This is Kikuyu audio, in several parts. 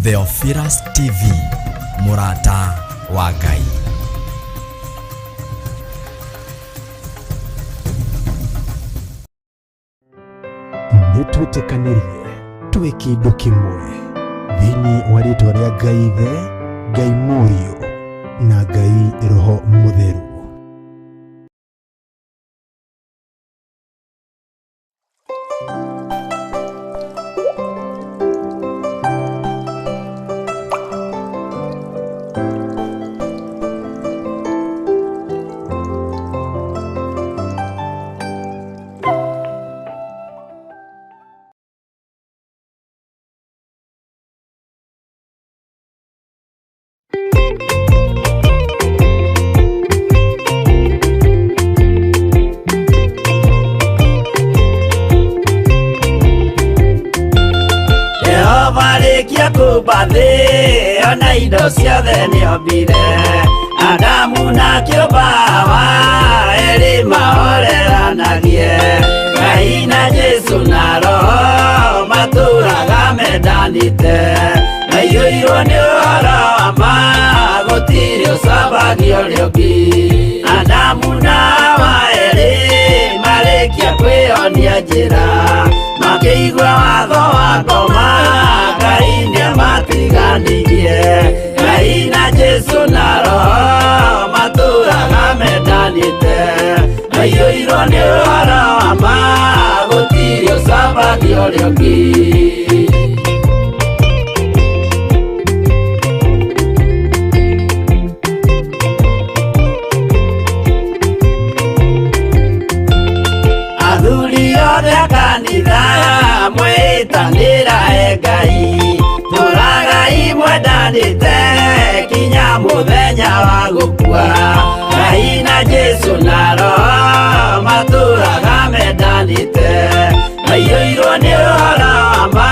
Theophilus TV, mũrata wa Ngai. Nĩ twĩtĩkanĩrie twĩ kĩndũ kĩmwe thĩinĩ wa rĩtwa rĩa Ngai Ithe, Ngai Mũriũ na Ngai Roho Mũtheru. Jehova arĩkia kũmba thĩ ona indo ciothe nĩombire Adamu na kĩũmba Hawa erĩ mahoreranagie Ngai na Jesu na Roho matũraga mendanĩte maiyũirwo nĩ ũhoro wa ma gũtirĩ ũcambagio ũrĩa ũngĩ Adamu na Hawa erĩ marĩkia kwĩyonia njĩra makĩigua watho wa ngoma Ngai nĩamatiganirie Ngai na Jesu na Roho matũraga mendanĩte maiyũirwo nĩ ũhoro wa ma gũtirĩ ũcambagio ũrĩa ũngĩ. Athuri othe a kanitha mwĩtanĩra e Ngai tũragai mwendanĩte kinya mũthenya wa gũkua Ngai na Jesu na Roho matũraga mendanĩte maiyũirwo nĩ ũhoro wa ma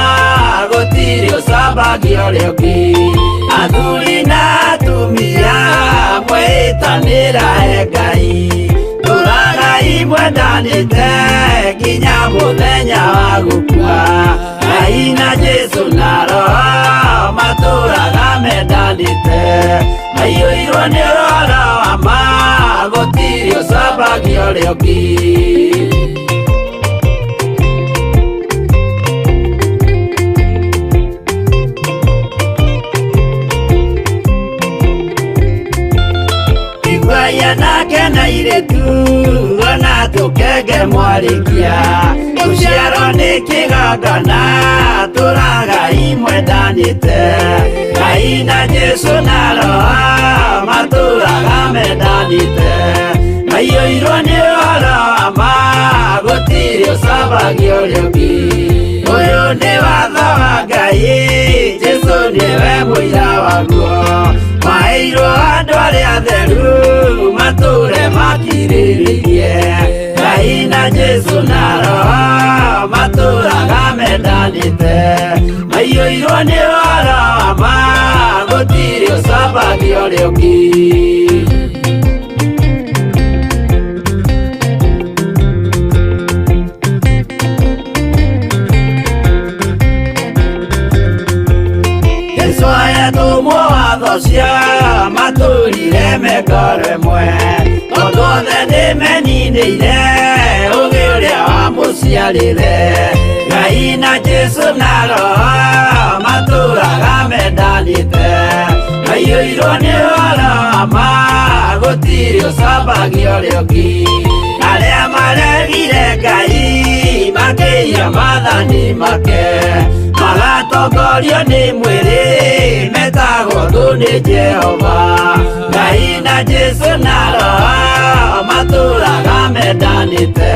gũtirĩ ũcambagio ũrĩa ũngĩ athuri na atumia mwĩtanĩra e Ngai tũragai mwendanĩte nginya mũthenya wa gũkua Ngai na Jesu na Roho matũraga mendanĩte maiyũirwo nĩ ũhoro wa ma gũtirĩ ũcambagio ũrĩa ũngĩ. Iguai anake na airĩtu ona tũkenge mwarĩkia gũciarwo nĩ kĩgongona tũragai mwendanĩte Ngai na Jesu na Roho matũraga mendanĩte maiyũirwo nĩ ũhoro wa ma gũtirĩ ũcambagio ũrĩa ũngĩ ũyũ nĩ watho wa Ngai Jesu nĩwe mũira waguo maheirwo andũ arĩa atheru matũre makirĩrĩirie Ngai na Jesu na Roho matũraga mendanĩte maiyũirwo nĩ ũhoro wa ma gũtirĩ ũcambagio ũrĩa ũngĩ. Jesu ayatũmwo watho cia matũrire mekoro ĩmwe tondũ othe nĩmeninĩire ũgĩ ũrĩa wamũciarire Ngai na Jesu na Roho matũraga mendanĩte maiyũirwo nĩ ũhoro wa ma gũtirĩ ũcambagio ũrĩa ũngĩ arĩa maregire Ngai makĩiya maathani make magatongorio nĩ mwĩrĩ metagwo thũ nĩ Jehova Ngai na Jesu na Roho matũraga mendanĩte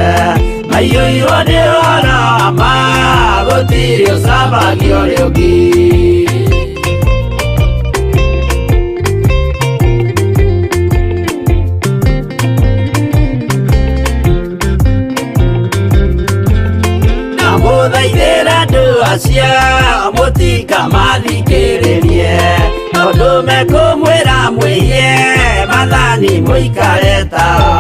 maiyũirwo nĩ ũhoro wa ma gũtirĩ ũcambagio ũrĩa ũngĩ. Ndamũthaithĩra andũ acio mũtikamathikĩrĩrie tondũ mekũmwĩra mwĩhie maathani mũikare tao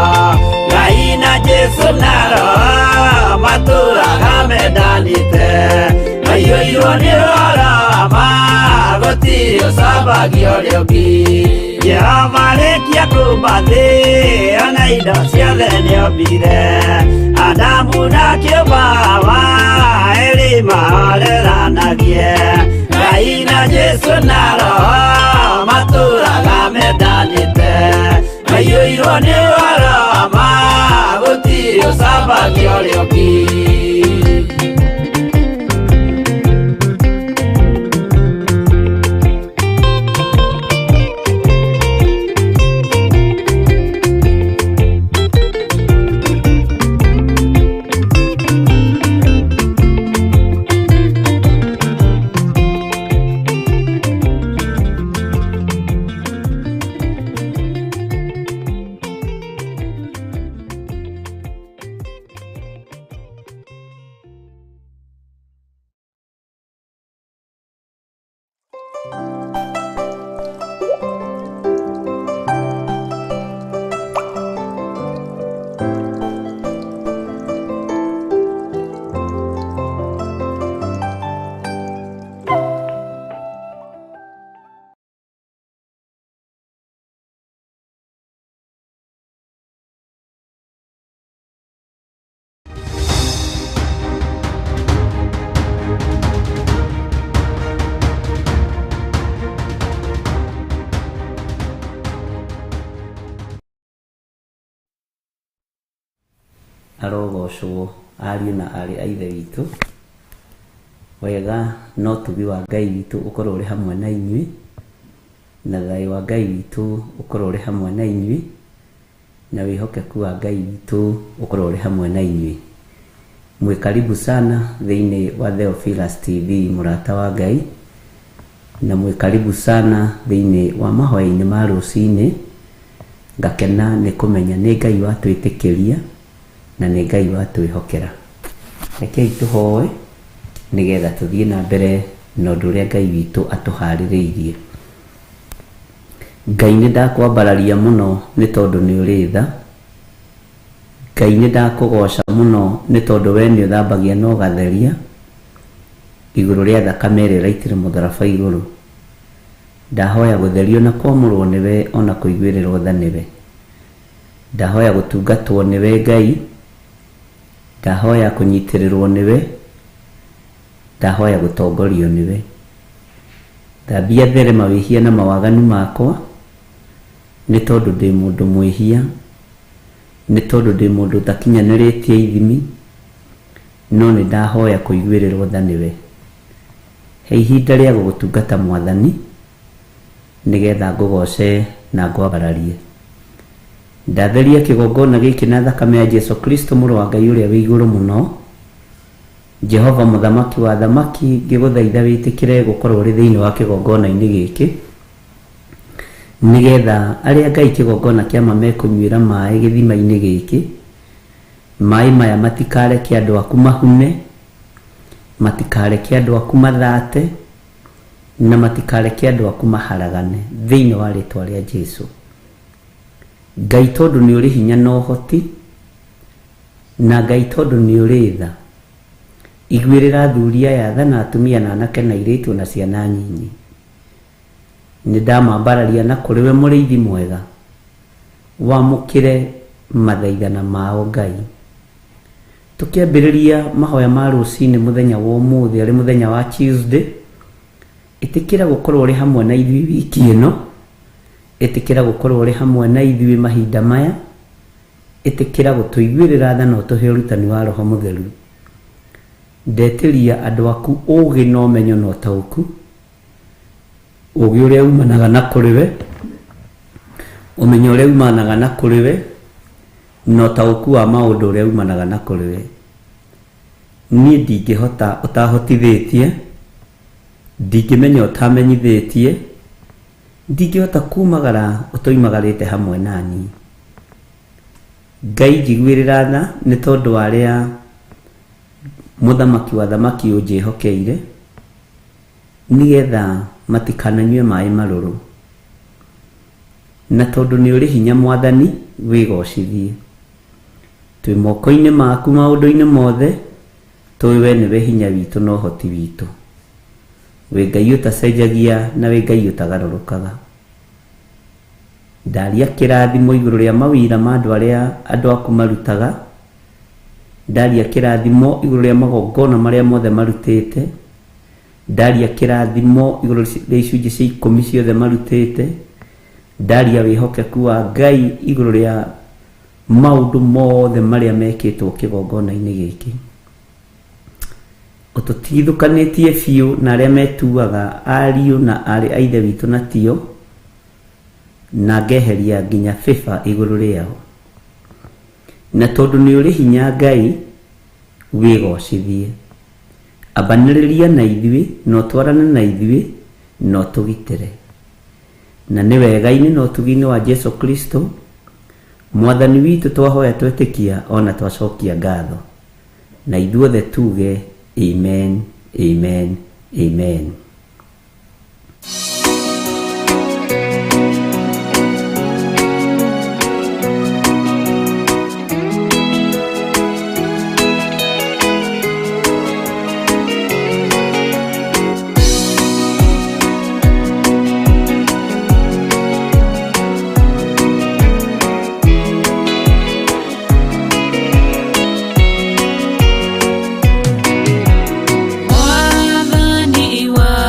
Ngai na Jesu na Roho matũraga mendanĩte maiyũirwo nĩ ũhoro wa ma. Ũcambagia ũrĩa ũngĩ. Jehova arĩkia kũũmba thĩ, ona indo ciothe nĩombire. Adamu na akĩũmba Hawa, erĩ mahoreranagie. Ngai na Jesũ na Roho matũũraga mendanĩte. Maiyũirwo nĩ ũhoro wa ma, gũtirĩ ũcambagia ũrĩa ũngĩ. Arogocwo ariũ na aarĩ a Ithe witũ. Wega na ũtugi wa Ngai witũ ũkorwo ũrĩ hamwe na inyuĩ, na thayũ wa Ngai witũ ũkorwo ũrĩ hamwe na inyuĩ, na wĩhokeku wa Ngai witũ ũkorwo ũrĩ hamwe na inyuĩ. Mwĩ karibu sana thĩinĩ wa Theophilus TV mũrata wa Ngai, na mwĩ karibu sana thĩinĩ wa mahoya-inĩ ma rũcinĩ. Ngakena nĩ kũmenya nĩ Ngai watwĩtĩkĩria na nĩ Ngai watwĩhokera. Rekei tũhoe nĩgetha tũthiĩ na mbere na ũndũ ũrĩa Ngai witũ atũharĩrĩirie. Ngai nĩ ndakwambararia mũno nĩ tondũ nĩ ũrĩ tha. Ngai nĩ ndakũgoca mũno nĩ tondũ we nĩ ũthambagia na ũgatheria igũrũ rĩa thakame ĩrĩa ĩraitire mũtharaba igũrũ. Ndahoya gũtherio na kwamũrwo nĩwe ona kũiguĩrĩrwo tha nĩwe. Ndahoya gũtungatwo nĩwe Ngai. Ndahoya kũnyitĩrĩrwo nĩwe. Ndahoya gũtongorio nĩwe. Thambia there mawĩhia na mawaganu makwa, nĩ tondũ ndĩ mũndũ mwĩhia, nĩ tondũ ndĩ mũndũ ũtakinyanĩrĩtie ithimi, no nĩ ndahoya kũiguĩrĩrwo tha nĩwe. He ihinda rĩa gũgũtungata Mwathani, nĩgetha ngũgoce na ngwambararie. Ndatheria kĩgongona gĩkĩ na thakame ya Jesu Kristo mũrũ wa Ngai ũrĩa wĩ igũrũ mũno. Jehova mũthamaki wa athamaki, ngĩgũthaitha wĩtĩkĩre gũkorwo ũrĩ thĩinĩ wa kĩgongona-inĩ gĩkĩ, nĩgetha arĩa Ngai kĩgongona kĩa ma mekũnyuĩra maĩ gĩthima-inĩ gĩkĩ, maĩ maya matikareke andũ aku mahune, matikareke andũ aku mathate, na matikareke andũ aku maharagane thĩinĩ wa rĩtwa rĩa Jesu. Ngai tondũ nĩ ũrĩ hinya na ũhoti, na Ngai tondũ nĩ ũrĩ tha, iguĩrĩra athuri aya tha na atumia na anake na airĩtu na ciana nyinyi. Nĩ ndamambararia na kũrĩ we mũrĩithi mwega, wamũkĩre mathaithana mao Ngai. Tũkĩambĩrĩria mahoya ma rũcinĩ mũthenya wa ũmũthĩ arĩ mũthenya wa Tuesday, ĩtĩkĩra gũkorwo ũrĩ hamwe na ithuĩ wiki ĩno, ĩtĩkĩra gũkorwo ũrĩ hamwe na ithuĩ mahinda maya, ĩtĩkĩra gũtũiguĩrĩra tha na ũtũhe ũrutani wa Roho Mũtheru. Ndetĩria andũ aku ũũgĩ na ũmenyo na ũtaũku, ũũgĩ ũrĩa umanaga na kũrĩ we, ũmenyo ũrĩa umanaga na kũrĩ we, na ũtaũku wa maũndũ ũrĩa umanaga na kũrĩ we. Niĩ ndingĩhota ũtahotithĩtie, ndingĩmenya ũtamenyithĩtie, ndingĩhota kumagara ũtoimagarĩte hamwe na niĩ. Ngai njiguĩrĩra tha nĩ tondũ wa arĩa mũthamaki wa athamaki ũnjĩhokeire, nĩgetha matikananyue maĩ marũrũ. Na tondũ nĩ ũrĩ hinya Mwathani, wĩgocithie. Twĩ moko-inĩ maku maũndũ-inĩ mothe, tũĩ we nĩwe hinya witũ na ũhoti witũ. Wĩ Ngai ũtacenjagia na wĩ Ngai ũtagarũrũkaga. Ndaria kĩrathimo igũrũ rĩa mawĩra ma andũ arĩa andũ aku marutaga. Ndaria kĩrathimo igũrũ rĩa magongona marĩa mothe marutĩte. Ndaria kĩrathimo igũrũ rĩa icunjĩ cia ikũmi ciothe marutĩte. Ndaria wĩhokeku wa Ngai igũrũ rĩa maũndũ mothe marĩa mekĩtwo kĩgongona-inĩ gĩkĩ. Ũtũtigithũkanĩtie biũ na arĩa metuaga ariũ na aarĩ a Ithe witũ na tio, na ngeheria nginya bĩba igũrũ rĩao. Na tondũ nĩ ũrĩ hinya Ngai, wĩgocithie. Ambanĩrĩria na ithuĩ, na ũtwarane na ithuĩ, na ũtũgitĩre. Na nĩ wega-inĩ na ũtugi-inĩ wa Jesu Kristo, Mwathani witũ twahoya twetĩkia o na twacokia ngatho. Na ithuothe tuge amen, amen, amen. Mwathani wa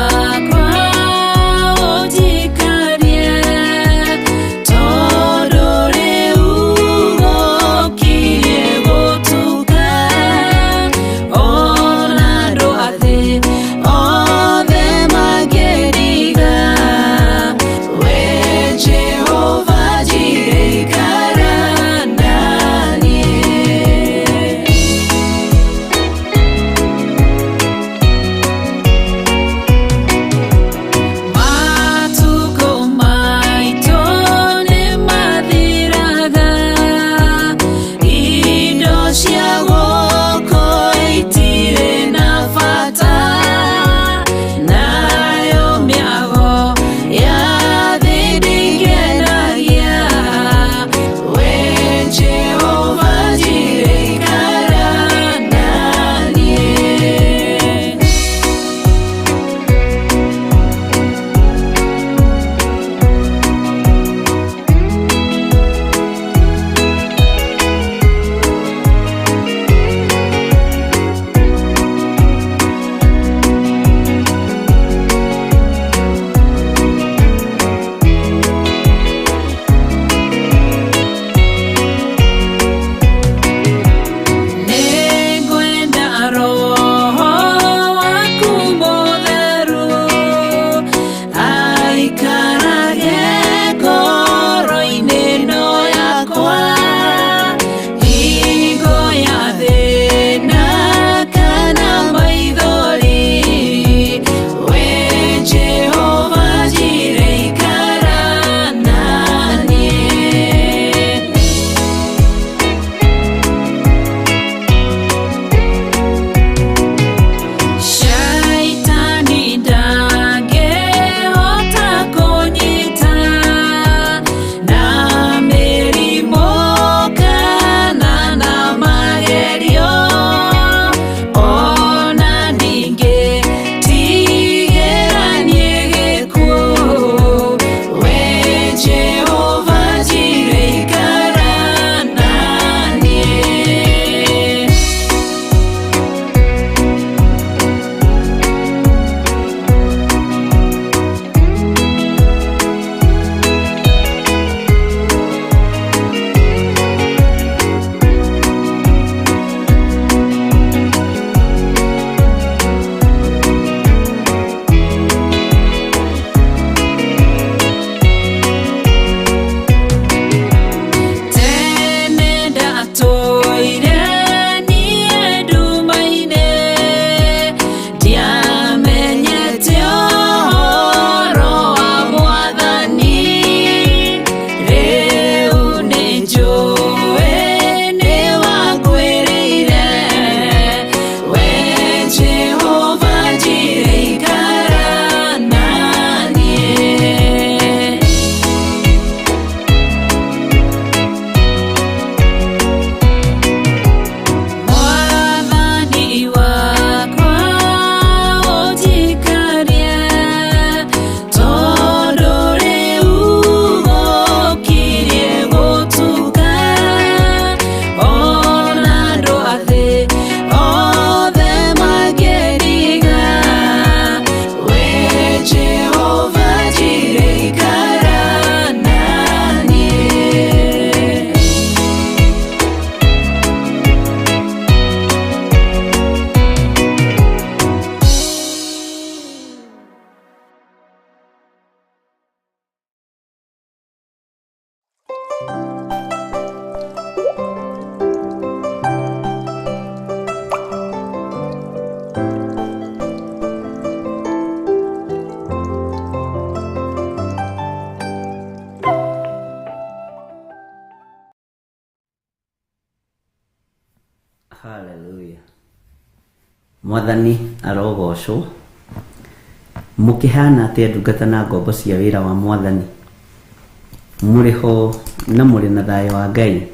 Mwathani arogocwo. Mũkĩhana atĩa ndungata na ngombo cia wĩra wa Mwathani? Mũrĩ ho na mũrĩ na thayũ wa Ngai?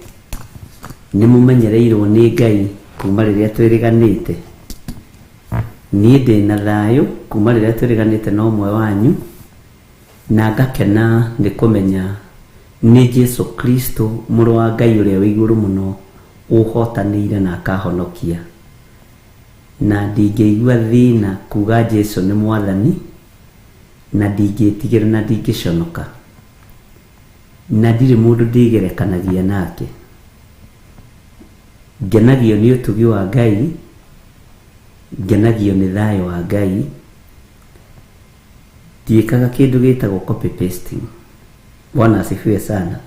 Nĩ mũmenyereirwo nĩ Ngai kuma rĩrĩa twĩrĩganĩte? Niĩ ndĩ na thayũ kuma rĩrĩa twĩrĩganĩte na ũmwe wanyu, na ngakena nĩ kũmenya nĩ Jesu Kristo mũrũ wa Ngai ũrĩa wĩ igũrũ mũno ũhotanĩire na akahonokia. Na ndingĩigua thĩna kuga Jesu nĩ Mwathani, na ndingĩtigĩra na ndingĩconoka. Na ndirĩ mũndũ ndĩgerekanagia nake. Ngenagio nĩ ũtugi wa Ngai, ngenagio nĩ thayũ wa Ngai, ndiĩkaga kĩndũ gĩtagwo copy pasting. Bwana asifiwe sana.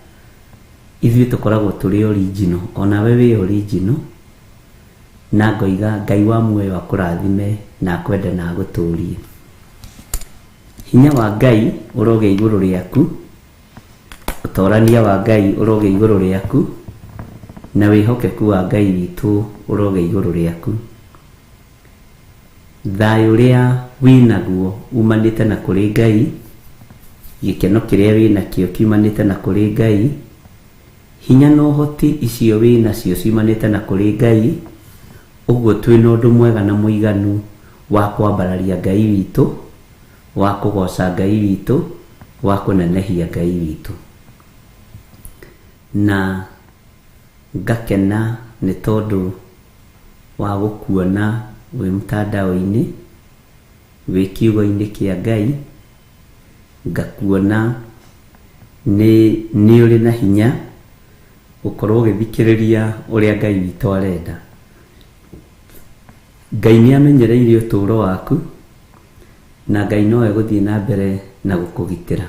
Ithuĩ tũkoragwo tũrĩ original, onawe wĩ original, na ngoiga Ngai wa muoyo akũrathime na akwende na agũtũrie. Hinya wa Ngai ũrogĩa igũrũ rĩaku, ũtorania wa Ngai ũrogĩa igũrũ rĩaku, na wĩhokeku wa Ngai witũ ũrogĩa igũrũ rĩaku. Thayũ ũrĩa wĩnaguo umanĩte na kũrĩ Ngai, gĩkeno kĩrĩa wĩnakĩo kiumanĩte na kũrĩ Ngai, hinya na ũhoti icio wĩnacio ciumanĩte na kũrĩ Ngai, ũguo twĩna ũndũ mwega na mũiganu wa kwambararia Ngai witũ, wa kũgoca Ngai witũ, wa kũnenehia Ngai witũ. Na ngakena nĩ tondũ wa gũkuona wĩ mtandao-inĩ, wĩ kiugo-inĩ kĩa Ngai, ngakuona nĩ nĩ ũrĩ na hinya gũkorwo ũgĩthikĩrĩria ũrĩa Ngai witũ arenda. Ngai nĩ amenyereire ũtũũro waku, na Ngai no egũthiĩ na mbere na gũkũgitĩra.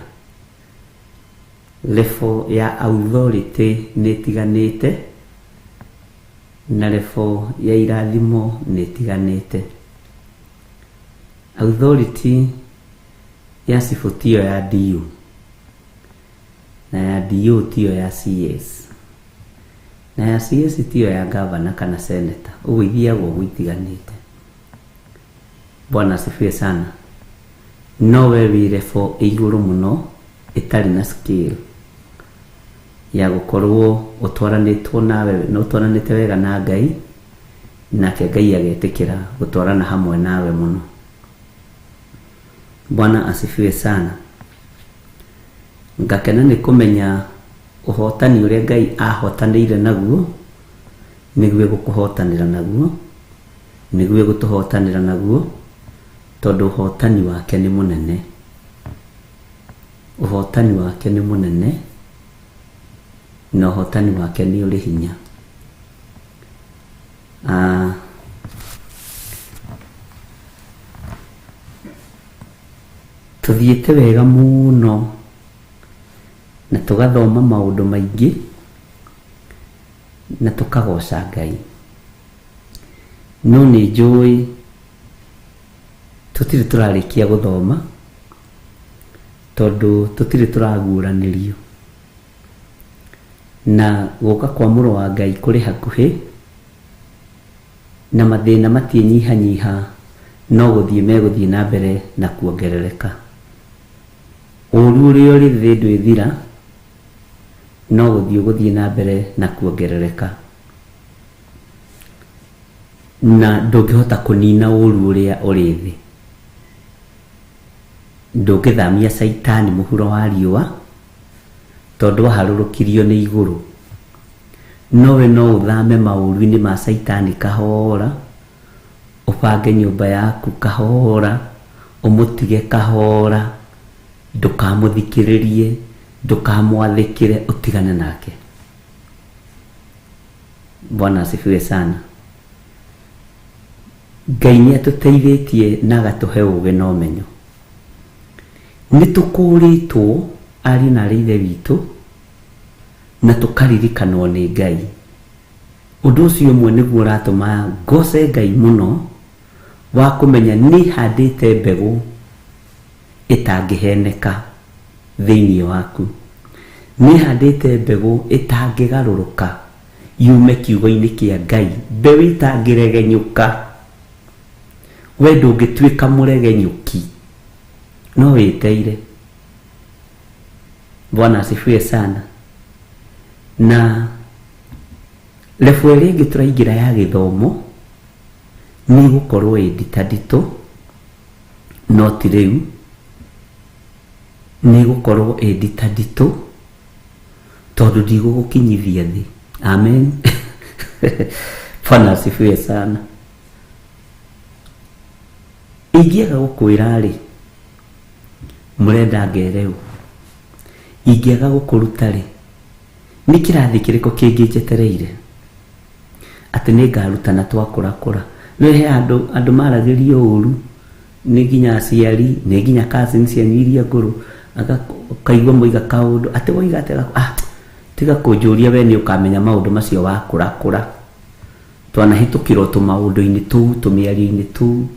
Level ya authority nĩ ĩtiganĩte, na level ya irathimo nĩ ĩtiganĩte. Authority ya cibũ tiyo ya DO, na ya DO tiyo ya CS, na ya CS tiyo ya gavana kana senator. Ũguo ithiaga ũguo itiganĩte. Bwana asifiwe sana. No we wĩ level ĩ igũrũ mũno ĩtarĩ na scale ya gũkorwo ũtwaranĩtwo nawe na ũtwaranĩte wega na Ngai, nake Ngai agetĩkĩra gũtwarana hamwe nawe mũno. Bwana asifiwe sana. Ngakena nĩ kũmenya ũhotani ũrĩa Ngai ahotanĩire naguo, nĩguo egũkũhotanĩra naguo, nĩguo egũtũhotanĩra naguo, tondũ ũhotani wake nĩ mũnene. Ũhotani wake nĩ mũnene, na ũhotani wake nĩ ũrĩ hinya. Tũthiĩte wega mũno na tũgathoma maũndũ maingĩ na tũkagoca Ngai. No nĩ njũĩ tũtirĩ tũrarĩkia gũthoma tondũ tũtirĩ tũraguũranĩrio. Na gũka kwa mũrũ wa Ngai kũrĩ hakuhĩ, na mathĩna matiĩnyihanyiha no gũthiĩ megũthiĩ na mbere na kuongerereka. Ũru ũrĩa ũrĩ thĩ ndwĩthira, no gũthiĩ ũgũthiĩ na mbere na kuongerereka. Na ndũngĩhota kũnina ũru ũrĩa ũrĩ thĩ. Ndũngĩthamia Caitani mũhuro wa riũa, tondũ aharũrũkirio nĩ igũrũ. Nowe no ũthame maũru-inĩ ma Caitani kahora, ũbange nyũmba yaku kahora, ũmũtige kahora, ndũkamũthikĩrĩrie, ndũkamwathĩkĩre, ũtigane nake. Bwana asifiwe sana. Ngai nĩ atũteithĩtie na agatũhe ũũgĩ na ũmenyo. Nĩ tũkũrĩtwo ariũ na arĩ ithe witũ na tũkaririkanwo nĩ Ngai. Ũndũ ũcio ũmwe nĩguo ũratũma ngoce Ngai mũno wa kũmenya nĩ handĩte mbegũ ĩtangĩheneka thĩinĩ waku. Nĩ handĩte mbegũ ĩtangĩgarũrũka yume kiugo-inĩ kĩa Ngai, mbeũ ĩtangĩregenyũka. We ndũngĩtuĩka mũregenyũki no wĩteire. Bwana asifiwe sana. Na level ĩrĩa ĩngĩ tũraingĩra ya gĩthomo nĩ ĩgũkorwo ĩ nditanditũ, no ti rĩu, nĩ ĩgũkorwo ĩ nditanditũ tondũ ndigũgũkinyithia thĩ. Amen. Bwana asifiwe sana. Ingĩaga gũkwĩra rĩ, mũrenda ngere ũ? Ingĩaga gũkũruta rĩ, nĩ kĩrathi kĩrĩkũ kĩngĩ njetereire atĩ nĩ ngarutana twakũrakũra? No he andũ maragĩrio ũru nĩ nginya aciari, nĩ nginya cousins cianyu iria ngũrũ, ũkaigua moiga kaũndũ atĩ woiga atĩ tiga kũnjũria, we nĩ ũkamenya maũndũ macio wakũrakũra. Twanahĩtũkĩrwo tũmaũndũ-inĩ tũu, tũmĩario-inĩ tũu,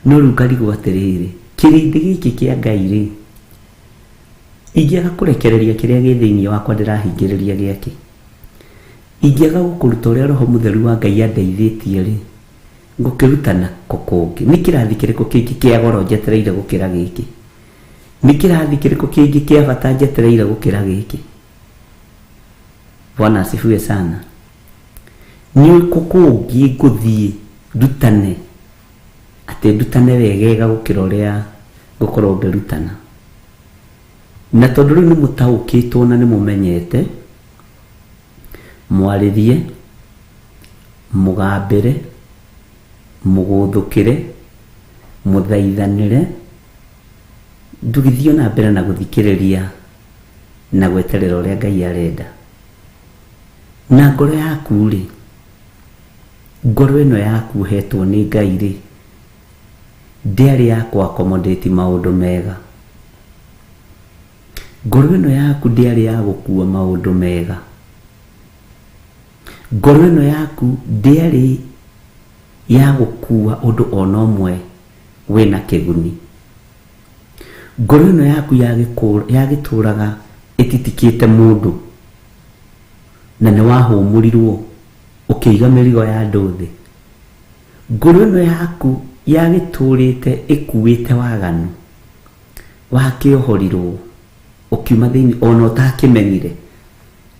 no rĩu ngarigwo atĩrĩrĩ, kĩrĩndĩ gĩkĩ kĩa Ngai rĩ, ingĩaga kũrekereria kĩrĩa gĩ thĩinĩ wakwa ndĩrahingĩrĩria gĩake, ingĩaga gũkũruta ũrĩa Roho Mũtheru wa Ngai andeithĩtie rĩ, ngũkĩrutana kũ kũngĩ? Nĩ kĩrathi kĩrĩkũ kĩngĩ kĩa goro njetereire gũkĩra gĩkĩ? Nĩ kĩrathi kĩrĩkũ kĩngĩ kĩa bata njetereire gũkĩra gĩkĩ? Bwana asifiwe sana. Nĩ kũ kũngĩ ngũthiĩ ndutane, atĩ ndutane wegega gũkĩra ũrĩa ngũkorwo ngĩrutana? Na tondũ rĩu nĩ mũtaũkĩtwo na nĩ mũmenyete, mwarĩrie, mũgambĩre, mũgũthũkĩre, mũthaithanĩre, ndũgĩthiĩ na mbere na gũthikĩrĩria na gweterera ũrĩa Ngai arenda. Na ngoro yaku rĩ, ngoro ĩno yaku ũhetwo nĩ Ngai rĩ, ndĩarĩ ya kũ accommodate maũndũ mega. Ngoro ĩno yaku ndĩarĩ ya gũkua maũndũ mega. Ngoro ĩno yaku ndĩarĩ ya gũkua ũndũ ona ũmwe wĩna kĩguni. Ngoro ĩno yaku yagĩtũraga ĩtitikĩte mũndũ, na nĩ wahũmũrirwo ũkĩiga mĩrigo ya andũ thĩ. Ngoro ĩno yaku yagĩtũrĩte ĩkuĩte waganu, wakĩohorirwo ũkiuma thĩinĩ, ona ũtakĩmenyire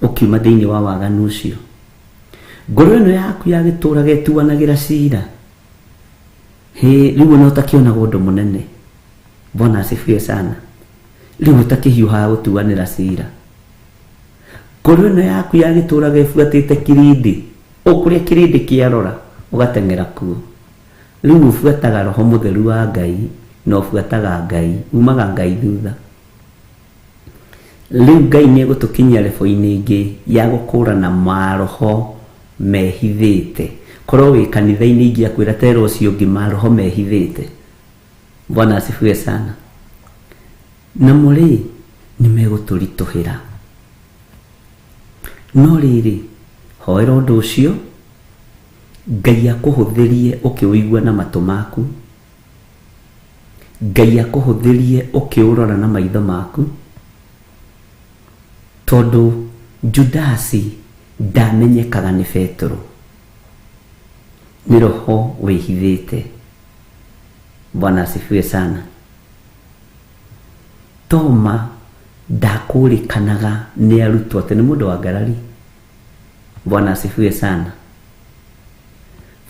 ũkiuma thĩinĩ wa waganu ũcio. Ngoro ĩno yaku yagĩtũraga ĩtuanagĩra cira, hĩ, rĩu ona ũtakĩonaga ũndũ mũnene. Bwana asifiwe sana. Rĩu ũtakĩhiũhaga gũtuanĩra cira. Ngoro ĩno yaku yagĩtũraga ĩbuatĩte kĩrĩndĩ, o kũrĩa kĩrĩndĩ kĩarora ũgateng'era kuo. Rĩu ũbuataga Roho Mũtheru wa Ngai na ũbuataga Ngai, umaga Ngai thutha. Rĩu Ngai nĩ egũtũkinyia level-inĩ ĩngĩ ya gũkũrana maroho mehithĩte. Korwo wĩ kanitha-inĩ ingĩakwĩra tera ũcio ũngĩ maroho mehithĩte. Bwana asifiwe sana. Namo rĩ, nĩ megũtũritũhĩra. No rĩrĩ, hoera ũndũ ũcio, Ngai akũhũthĩrie ũkĩũigua na matũ maku, Ngai akũhũthĩrie ũkĩũrora na maitho maku, tondũ Judasi ndamenyekaga nĩ Petero, nĩ roho wĩhithĩte. Bwana asifiwe sana. Toma ndakũrĩkanaga nĩ arutwo atĩ nĩ mũndũ wa ngarari. Bwana asifiwe sana.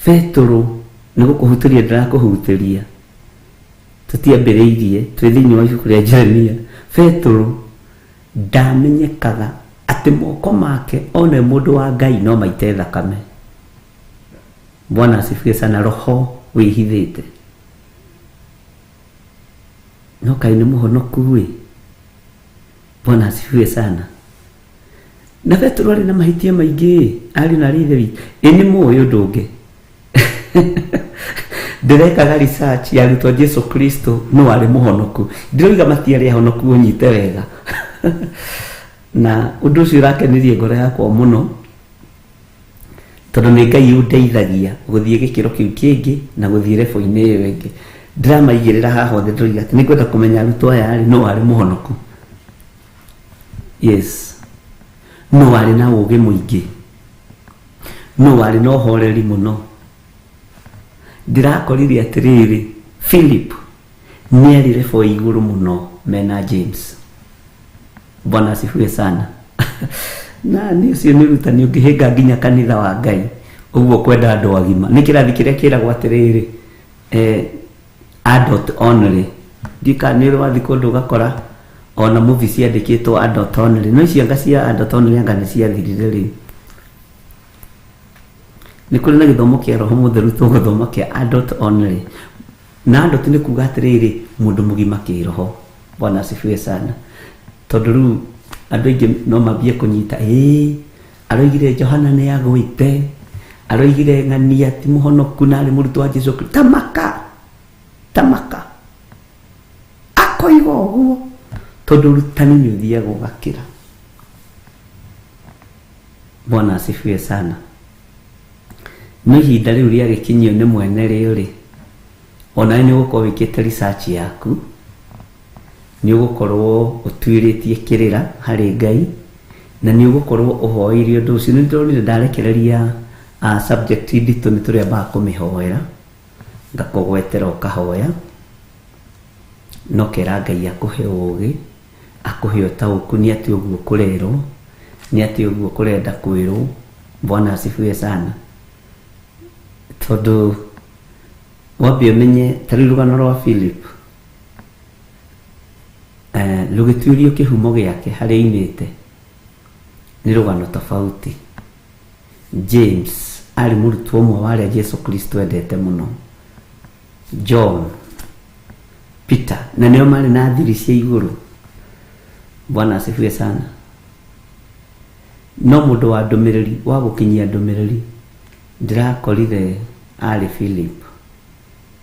Petero nĩ gũkũhutĩria ndĩrakũhutĩria, tũtiambĩrĩirie twĩ thĩinĩ wa ibuku rĩa Jeremia. Petero ndamenyekaga atĩ moko make one mũndũ wa Ngai no maite thakame. Bwana asifiwe sana. Roho wĩhithĩte. No kaĩ nĩ mũhonoku ĩ. Bwana asifiwe sana. Na Petero arĩ na mahĩtia maingĩ, arĩ na arĩ ithe witũ. Ĩ nĩ mũĩ ũndũ ũngĩ, ndĩrekaga research ya arutwo Jesu Kristo no arĩ mũhonoku. Ndiroiga matiarĩ ahonoku, ũnyite wega. Na ũndũ ũcio ũrakenirie ngoro yakwa mũno, tondũ nĩ Ngai ũndeithagia gũthiĩ gĩkĩro kĩu kĩngĩ na gũthiĩ level-inĩ ĩyo ĩngĩ. Ndĩramaigĩrĩra haha othe, ndĩroiga atĩ nĩngwenda kũmenya arutwo aya rĩ, no arĩ mũhonoku. Yes, no arĩ na ũgĩ mũingĩ, no arĩ na ũhoreri mũno. Ndĩrakorire atĩrĩrĩ, Philip nĩ arĩ level ya igũrũ mũno mena James. Bwana asifiwe sana. Na nĩ ũcio nĩ ũrutani ũngĩhĩnga nginya kanitha wa Ngai ũguo kwenda andũ agima. Nĩ kĩrathi kĩrĩa kĩragwo atĩrĩrĩ, adult only. Ndiũĩ kana nĩ ũrĩ wathiĩ kũndũ ũgakora ona movie ciandĩkĩtwo adult only. No icio anga cia adult only anga nĩ ciathirire rĩu. Nĩ kũrĩ na gĩthomo kĩa Roho Mũtheru tũgũthoma kĩa adult only. Na adult nĩ kuga atĩrĩrĩ, mũndũ mũgima kĩroho. Bwana asifiwe sana. Tondũ rĩu andũ aingĩ no mambie kũnyita, ĩĩ aroigire Johana nĩ agwĩte, aroigire ng'ania ti mũhonoku na arĩ mũrutwo wa Jesu Kristo. Tamaka, tamaka akoiga ũguo tondũ ũrutani nĩ ũthiaga ũgakĩra. Bwana asifiwe sana. No ihinda rĩu rĩagĩkinyio nĩ mwene rĩo rĩ, onawe nĩ ũgũkorwo wĩkĩte research yaku, nĩ ũgũkorwo ũtuĩrĩtie kĩrĩra harĩ Ngai, na nĩ ũgũkorwo ũhoeire ũndũ ũcio. Nĩ ndĩronire ndarekereria subject nditũ nĩ tũrĩambaga kũmĩhoera, ngakũgwetera ũkahoya, no kera Ngai akũhe ũgĩ, akũhe ũtaũku nĩ atĩ ũguo kũrerwo, nĩ atĩ ũguo kũrenda kwĩrwo. Bwana asifiwe sana. Tondũ wambe ũmenye ta rĩu rũgano rwa Philip, rũgĩtuĩrio kĩhumo gĩake harĩa oimĩte nĩ rũgano tofauti. James arĩ mũrutwo ũmwe wa arĩa Jesu Kristo endete mũno. John, Peter, na nĩo marĩ na thiri cia igũrũ. Bwana asifiwe sana. No mũndũ wa ndũmĩrĩri, wa gũkinyia ndũmĩrĩri, ndĩrakorire arĩ Philip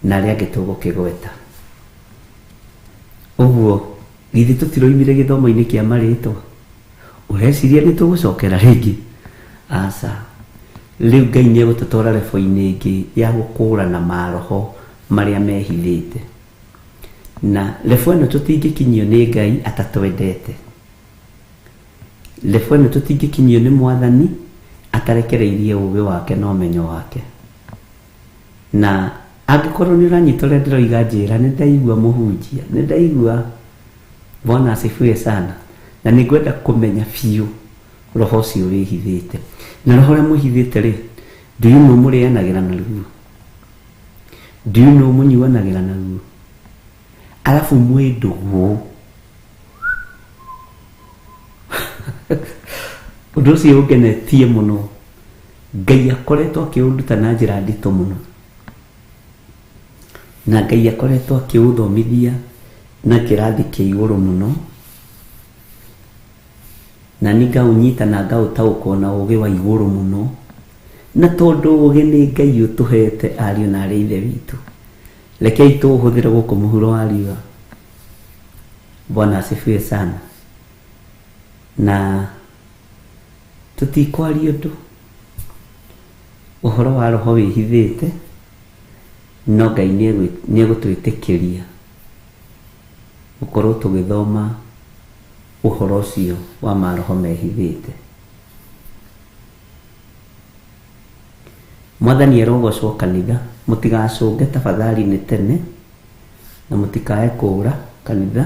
na arĩa angĩ tũgũkĩgweta. Ũguo githĩ tũtiroimire gĩthomo-inĩ kĩa marĩtwa? Ũreciria nĩ tũgũcokera rĩngĩ? Aca. Rĩu Ngai nĩ egũtũtwara level-inĩ ĩngĩ ya gũkũrana maroho marĩa mehithĩte. Na level ĩno tũtingĩkinyio nĩ Ngai atatwendete. Level ĩno tũtingĩkinyio nĩ Mwathani atarekereirie ũgĩ wake na ũmenyo wake. Na angĩkorwo nĩ ũranyita ũrĩa ndĩroiga njĩra, nĩ ndaigua mũhunjia, nĩ ndaigua. Bwana asifiwe sana. Na nĩ ngwenda kũmenya biũ roho ũcio wĩhithĩte. Na roho ũrĩa mwĩhithĩte rĩ, do you know mũrĩanagĩra naruo? Do you know mũnyuanagĩra naruo? Arabu mwĩ ndũgũ. Ũndũ ũcio ũngenetie mũno. Ngai akoretwo akĩũnduta na njĩra nditũ mũno. Na Ngai akoretwo akĩũthomithia na kĩrathi kĩa igũrũ mũno. Na nĩ ngaũnyita na ngaũtaũkwo na ũgĩ wa igũrũ mũno. Na tondũ ũgĩ nĩ Ngai ũtũhete ariũ na arĩ ithe witũ, rekei tũũhũthĩre gũkũ mũhuro wa riũa. Bwana asifiwe sana. Na tũtikwaria ũndũ ũhoro wa roho wĩhithĩte, no Ngai nĩ egũtwĩtĩkĩria gũkorwo tũgĩthoma ũhoro ũcio wa maroho mehithĩte. Mwathani arogocwo kanitha, mũtigacũnge tafadhali nĩ tene, na mũtikae kũũra kanitha,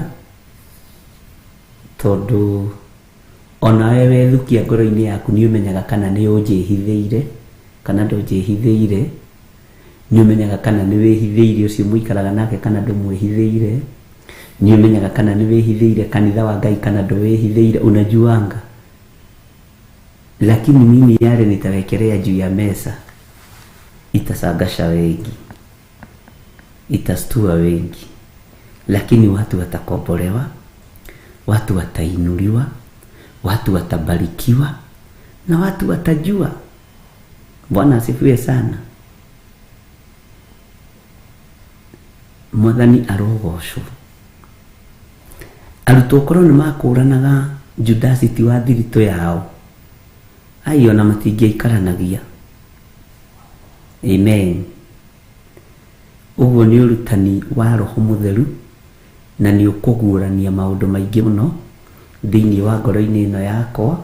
tondũ onawe wethukia ngoro-inĩ yaku nĩ ũmenyaga kana nĩ ũnjĩhithĩire kana ndũnjĩhithĩire, nĩ ũmenyaga kana nĩ wĩhithĩire ũcio mũikaraga nake kana ndũmwĩhithĩire, nĩ ũmenyaga kana nĩ wĩhithĩire kanitha wa Ngai kana ndũwĩhithĩire, unajuanga. Lakini mimi yale nitawekelea juu ya meza itasangasha wengi, itastua wengi, lakini watu watakombolewa, watu watainuliwa, watu watabarikiwa na watu watajua. Bwana asifiwe sana. Mwathani arogocwo. Arutwo korwo nĩ makũranaga Judasi ti wa thiritũ yao, ai ona matingĩikaranagia. Amen. Ũguo nĩ ũrutani wa Roho Mũtheru, na nĩ ũkũguũrania maũndũ maingĩ mũno thĩinĩ wa ngoro-inĩ ĩno yakwa,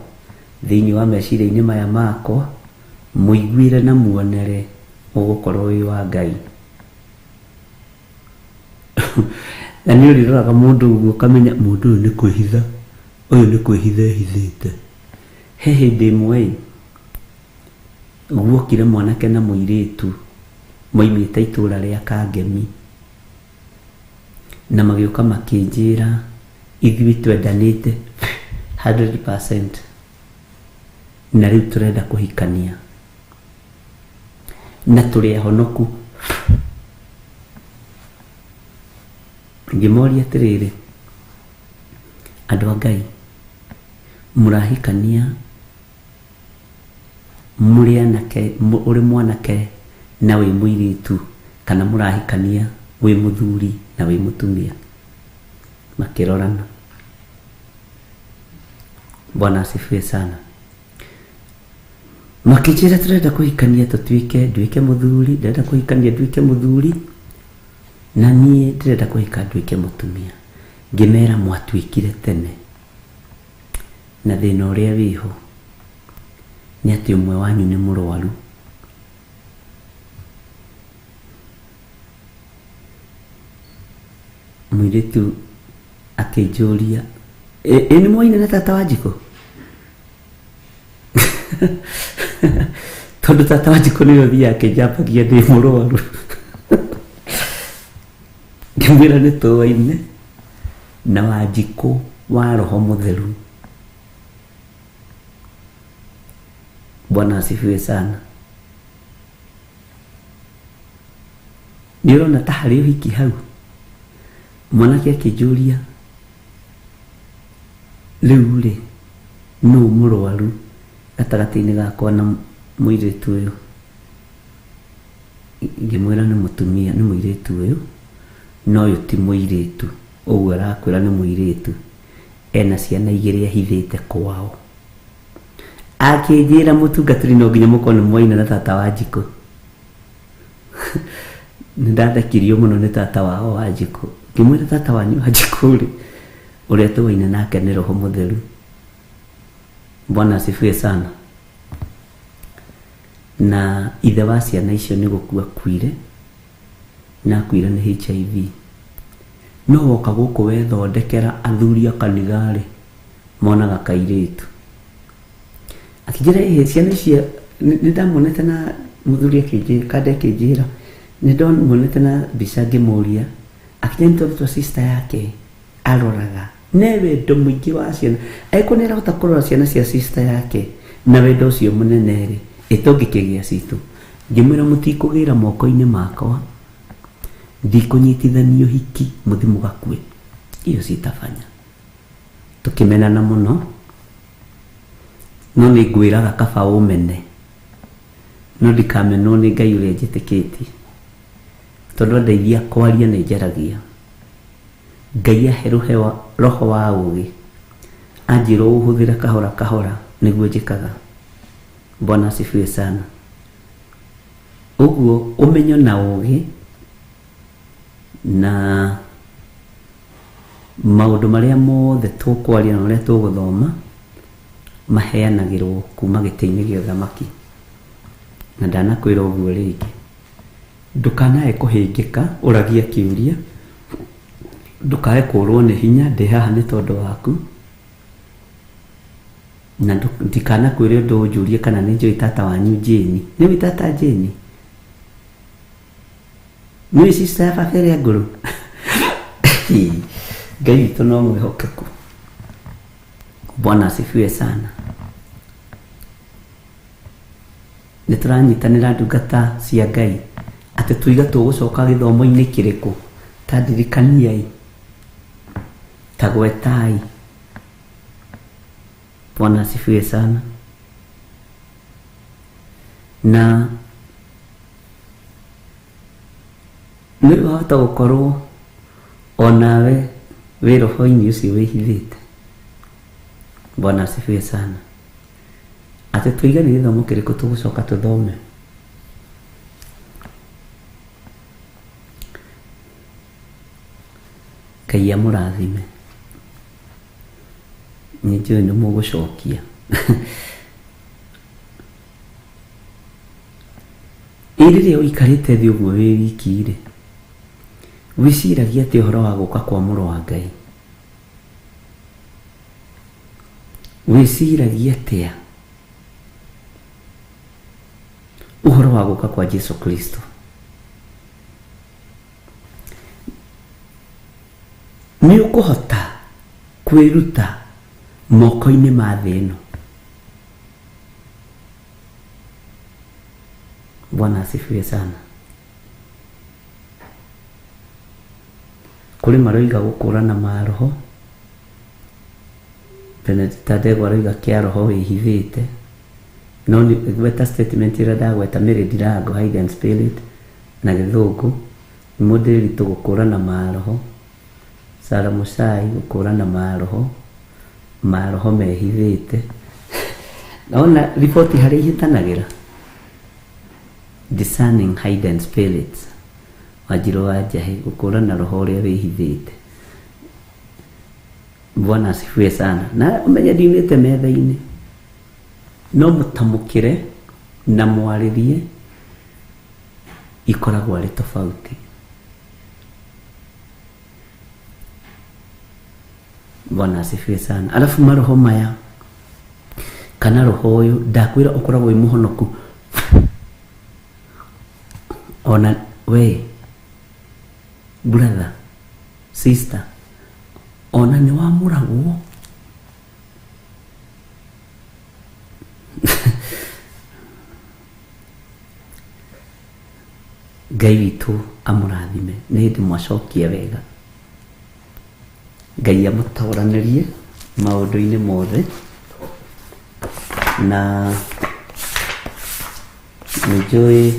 thĩinĩ wa meciria-inĩ maya makwa, mũiguĩre na muonere ũgũkorwo wĩ wa Ngai. Na nĩ ũrĩroraga mũndũ ũguo ũkamenya mũndũ ũyũ nĩ kwĩhitha, ũyũ nĩ kwĩhitha ehithĩte. He hĩndĩ ĩmwe ĩ, guokire mwanake na mũirĩtu moimĩte itũra rĩa Kangemi, na magĩũka makĩnjĩra ithuĩ twendanĩte 100% na rĩu tũrenda kũhikania na tũrĩ ahonoku. Ngĩmoria atĩrĩrĩ, andũ a Ngai, mũrahikania mũrĩ anake, ũrĩ mwanake na wĩ mũirĩtu, kana mũrahikania wĩ mũthuri na wĩ mũtumia? Makĩrorana. Bwana asifiwe sana. Makĩnjĩra tũrenda kũhikania tũtuĩke, nduĩke mũthuri, ndĩrenda kũhikania nduĩke mũthuri, na niĩ ndĩrenda kũhika nduĩke mũtumia. Ngĩmera mwatuĩkire tene, na thĩna ũrĩa wĩho nĩ atĩ ũmwe wanyu nĩ mũrwaru. Mũirĩtu akĩnjũria, ĩ nĩ mwoine na tata wa Njikũ? Tondũ tata wa Njikũ nĩwe ũthiaga akĩnjambagia ndĩ mũrwaru. Ngĩmwĩra nĩ tũwaine na Wanjikũ wa Roho Mũtheru. Bwana asifiwe sana. Nĩ ũrona ta harĩ ũhiki hau? Mwanake akĩnjũria, rĩu rĩ, nũ mũrwaru gatagatĩ-inĩ gakwa na mũirĩtu ũyũ? Ngĩmwĩra nĩ mũtumia, nĩ mũirĩtu ũyũ, no ũyũ ti mũirĩtu. Ũguo arakwĩra nĩ mũirĩtu, ena ciana igĩrĩ ahithĩte kwao. Akĩnjĩra mũtungatĩri no nginya mũkorwo nĩ mwaina na tata wa Njikũ. Nĩ ndathekirio mũno nĩ tata wao wa Njikũ. Ngĩmwĩra tata wanyu wa Njikũ rĩ, ũrĩa tũwaine nake nĩ Roho Mũtheru. Bwana asifiwe sana. Na ithe wa ciana icio nĩ gũkua akuire, na akuire nĩ HIV. No woka gũkũ wethondekera athuri a kanitha rĩ, monaga kairĩtu. Akĩnjĩra ĩhĩ ciana icio nĩ ndamuonete na mũthuri akĩnjĩra, kanda akĩnjĩra, nĩ ndamuonete na mbica ngĩmũria, akĩnjĩra nĩ tondũ twa sister yake aroraga. Ne wendo mũingĩ wa ciana. Angĩkorwo nĩ arahota kũrora ciana cia sister yake na wendo ũcio mũnene rĩ, ĩtũngĩkĩgĩa citũ. Ngĩmwĩra mũtikũgĩra moko-inĩ makwa, ndikũnyitithania ũhiki mũthi mũgakue. Iyo sitafanya. Tũkĩmenana mũno, no nĩ ngwĩraga kaba ũmene, no ndikamenwo nĩ Ngai ũrĩa njĩtĩkĩtie. Tondũ andeithia kwaria nĩ njaragia. Ngai ahe roho wa ũũgĩ, anjĩra ũhũthĩre kahora kahora nĩguo njĩkaga. Bwana asifiwe sana. Ũguo ũmenyo na ũũgĩ na maũndũ marĩa mothe tũkwaria na marĩa tũgũthoma maheanagĩrwo kuma gĩtĩ-inĩ gĩa ũthamaki. Na ndanakwĩra ũguo rĩngĩ, ndũkanae kũhĩngĩka ũragie kĩũria, ndũkae kũrwo nĩ hinya, ndĩ haha nĩ tondũ waku. Na ndikanakwĩre ũndũ ũnjũrie kana nĩ njũĩ tata wanyu Jane. Nĩ ũĩ tata Jane? Nĩ ũĩ sister ya baba ĩrĩa ngũrũ? Ngai witũ no mwĩhokeku. Bwana asifiwe sana. Nĩ tũranyitanĩra ndungata cia Ngai atĩ tuiga tũgũcoka gĩthomo-inĩ kĩrĩkũ, ta ndirikaniai, ta gwetai. Bwana asifiwe sana. Na nĩ wahota gũkorwo onawe wĩ roho-inĩ ũcio wĩhithĩte. Bwana asifiwe sana. Atĩ tuiga nĩ gĩthomo kĩrĩkũ tũgũcoka tũthome. Ngai amũrathime. Nĩ njũĩ nĩ mũgũcokia. Ĩ rĩrĩa ũikarĩte thĩ ũguo wĩ wiki rĩ, Wĩciragia atĩa ũhoro wa gũka kwa mũrũ wa Ngai? Wĩciragia atĩa ũhoro wa gũka kwa Jesu Kristo? Nĩ ũkũhota kwĩruta moko-inĩ ma thĩ ĩno? Bwana asifiwe sana. Kũrĩ maroiga gũkũrana maroho, Benedicta Ndegwa aroiga kĩa roho wĩhithĩte, no gweta statement ĩrĩa ndagweta Mary Ndirango hidden spirit na gĩthũngũ, Mũndĩritũ gũkũrana maroho, Sarah Mũcai gũkũrana maroho, maroho mehithĩte. Naona riboti harĩa ihĩtanagĩra, discerning hidden spirits, Wanjirũ wa Njahĩ gũkũrana roho ũrĩa wĩhithĩte. Bwana asifiwe sana. Na ũmenye ndiumĩte metha-inĩ, no mũtamũkĩre na mwarĩrie ikoragwo arĩ tofauti. Bwana asifiwe sana. Alafu maroho maya kana roho ũyũ ndakwĩra ũkoragwo wĩ mũhonoku ona we brother sister ona nĩ wamũragwo. Ngai witũ amũrathime nĩ hĩndĩ mwacokia wega. Ngai amũtoranĩrie maũndũ-inĩ mothe na nĩ njũĩ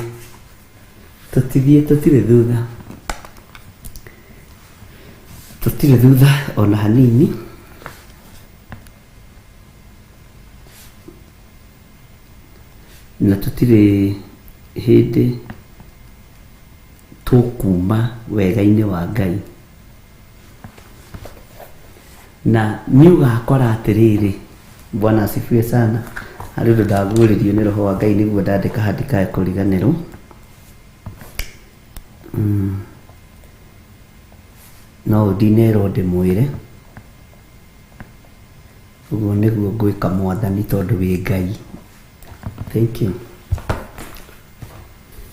tũtithiĩ tũtirĩ thutha, tũtirĩ thutha ona hanini. Na tũtirĩ hĩndĩ tũkuma wega-inĩ wa Ngai. Na nĩ ũgakora atĩrĩrĩ, Bwana asifiwe sana, harĩ ũndũ ndaguũrĩrio nĩ Roho wa Ngai nĩguo ndandĩka haha ndikae kũriganĩrwo. No ndinerwo ndĩmwĩre. Ũguo nĩguo ngwĩka Mwathani tondũ wĩ Ngai. Thank you.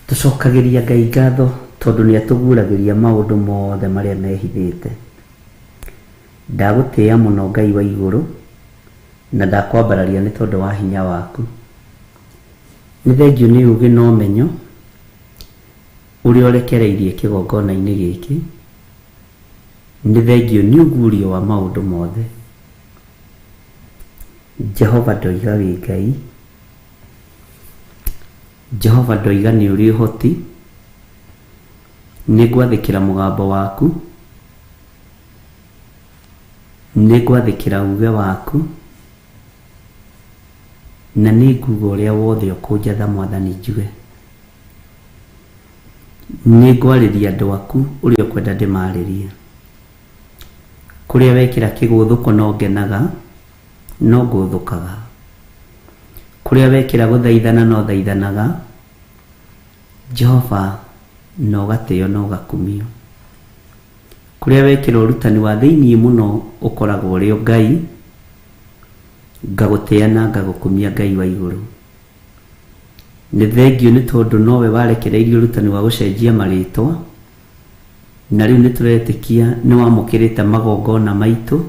Tũcokagĩria Ngai ngatho tondũ nĩ atũguũragĩria maũndũ mothe marĩa mehithĩte. Ndagũtĩĩa mũno Ngai wa igũrũ na ndakwambararia nĩ tondũ wa hinya waku. Nĩ thengiũ nĩ ũũgĩ na ũmenyo ũrĩa ũrekereirie kĩgongona-inĩ gĩkĩ. Nĩ thengiũ nĩ ũguũrio wa maũndũ mothe. Jehova ndoiga wĩ Ngai. Jehova ndoiga nĩ ũrĩ ũhoti. Nĩ ngwathĩkĩra mũgambo waku. Nĩ ngwathĩkĩra uge waku. Na nĩ nguga ũrĩa wothe ũkũnjatha Mwathani njuge. Nĩ ngwarĩria andũ aku ũrĩa ũkwenda ndĩmarĩrie. Kũrĩa wekĩra kĩgũthũko no ngenaga, no ngũthũkaga. Kũrĩa wekĩra gũthaithana no thaithanaga, Jehova na ũgatĩo na ũgakumio. Kũrĩa wekĩra ũrutani wa thĩiniĩ mũno ũkoragwo ũrĩ o Ngai, ngagũtĩa na ngagũkumia Ngai wa igũrũ. Nĩ thengiũ nĩ tondũ nowe warekereirie ũrutani wa gũcenjia marĩtwa, na rĩu nĩ tũretĩkia nĩ wamũkĩrĩte magongona maitũ,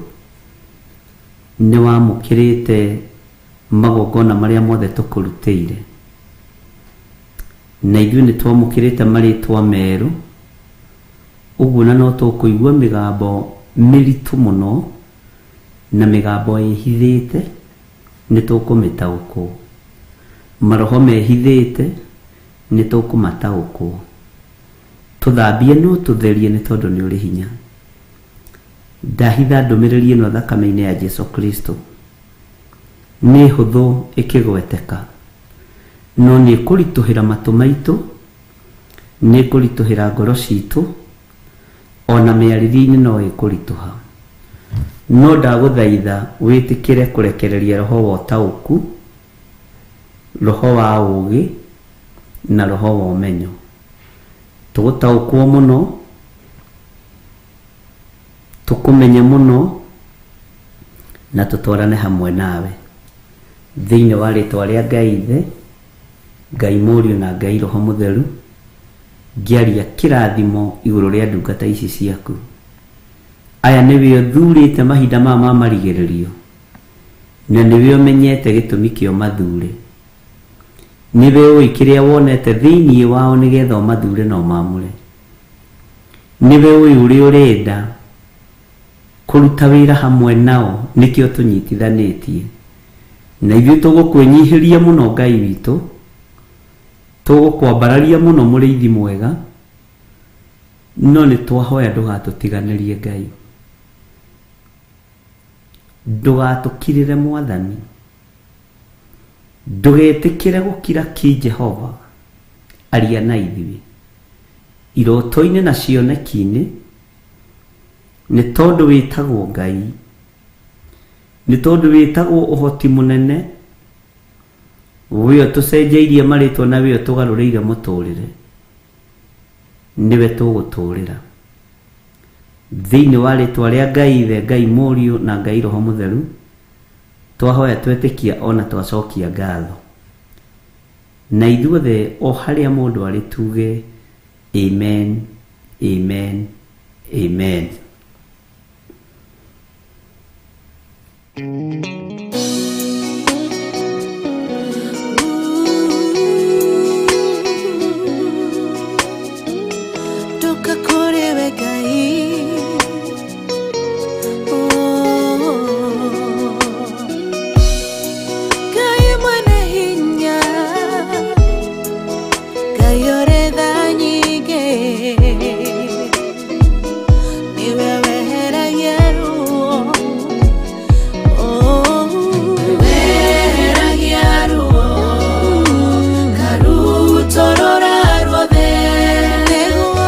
nĩ wamũkĩrĩte magongona marĩa mothe tũkũrutĩire. Na ithuĩ nĩ twamũkĩrĩte marĩtwa merũ, ũguo na no tũkũigua mĩgambo mĩritũ mũno na mĩgambo ĩhithĩte. Nĩ tũkũmĩtaũkwo. Maroho mehithĩte, nĩ tũkũmataũkwo. Tũthambie na ũtũtherie nĩ tondũ nĩ ũrĩ hinya. Ndahitha ndũmĩrĩri ĩno thakame-inĩ ya Jesu Kristo. Nĩ hũthũ ĩkĩgweteka, no nĩ ĩkũritũhĩra matũ maitũ, nĩ ĩkũritũhĩra ngoro citũ, O na mĩarĩrie-inĩ no ĩkũritũha. No ndagũthaitha wĩtĩkĩre kũrekereria roho wa ũtaũku, roho wa ũũgĩ, na roho wa ũmenyo. Tũgũtaũkwo mũno, Tũkũmenye mũno na tũtwarane hamwe nawe. Thĩinĩ wa rĩtwa rĩa Ngai Ithe, Ngai Mũriũ na Ngai Roho Mũtheru, ngĩaria kĩrathimo igũrũ rĩa ndungata ici ciaku. Aya nĩwe ũthurĩte mahinda maya ma marigĩrĩrio, na nĩwe ũmenyete gĩtũmi kĩa ũmathure. Nĩwe ũĩ kĩrĩa wonete thĩinĩ wao nĩgetha ũmathure na ũmamũre. Nĩwe ũĩ ũrĩa ũrenda kũruta wĩra hamwe nao nĩkĩo tũnyitithanĩtie. Na ithuĩ tũgũkwĩnyihĩria mũno Ngai witũ, tũgũkwambararia mũno mũrĩithi mwega, no nĩ twahoya ndũgatũtiganĩrie Ngai. Ndũgatũkirĩre Mwathani. Ndũgetĩkĩre gũkira ki Jehova, aria na ithuĩ. Iroto-inĩ na cioneki-inĩ, nĩ tondũ wĩtagwo Ngai, nĩ tondũ wĩtagwo ũhoti mũnene, we ũtũcenjeirie marĩtwa na we ũtũgarũrĩire mũtũrĩre, nĩwe tũgũtũrĩra. Thĩinĩ wa rĩtwa rĩa Ngai Ithe, Ngai Mũriũ na Ngai Roho Mũtheru, twahoya twetĩkia ona twacokia ngatho. Na ithuothe o harĩa mũndũ arĩ tuge amen, amen, amen. Ndoka kũrĩ we Ngai. Oh. Ngai mwene hinya, Ngai ũrĩ tha nyingĩ, nĩwe weheragia ruo. Oh. Weheragia ruo, ngarutũrũra ruothe,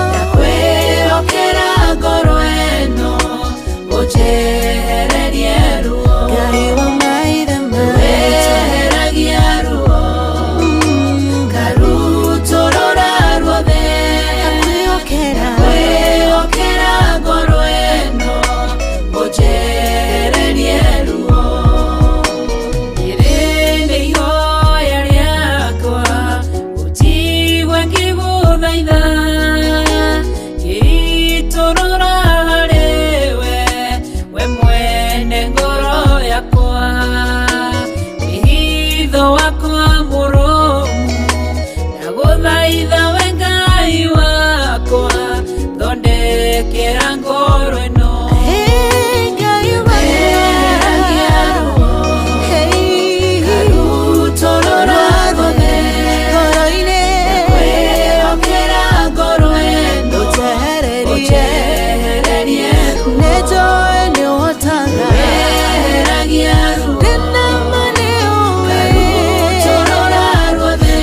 ndakwĩhokera ngoro ĩno, ũnjehererie ruo. Ngai wa maithe maitũ, weheragia ruo, ngarutũrũra ruothe, ndakwĩhokera ngoro ĩno, ũnjehererie ruo. Rĩrĩ nĩ ihoya rĩakwa, ũnjigue ngĩgũthaitha, ngĩitũrũra harĩ we, we mwene ngoro yakwa. Wĩhitho wakwa mũrũmu, ndagũthaitha we Ngai wakwa, thondekera ngoro ĩno. Weheragia ruo, ngarutũrũra ruothe, ndakwĩhokera ngoro ĩno, ũnjehererie ruo. Weheragia ruo, ngarutũrũra ruothe,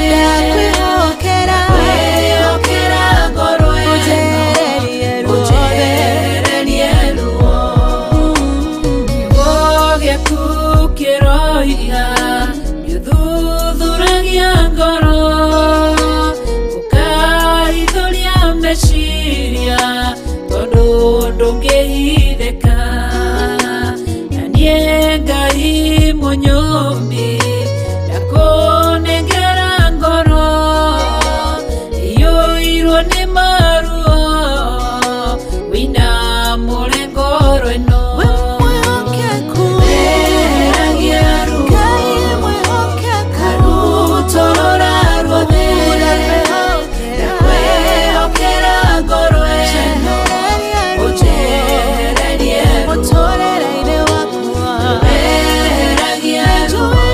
ndakwĩhokera ngoro ĩno, ũnjehererie ruo. Kiugo gĩaku kĩroiga nĩũthuthuragia ngoro, ũkaithũria meciria, tondũ ndũngĩhithĩka. Na niĩ Ngai mũnyũmbi, ndakũnengera ngoro iyũirwo nĩ maruo, wĩinamũre ngoro ĩno. Weheragia ruo, ngarutũrũra ruothe, ndakwĩhokera ngoro ĩno, ũnjehererie ruo. Weheragia ruo,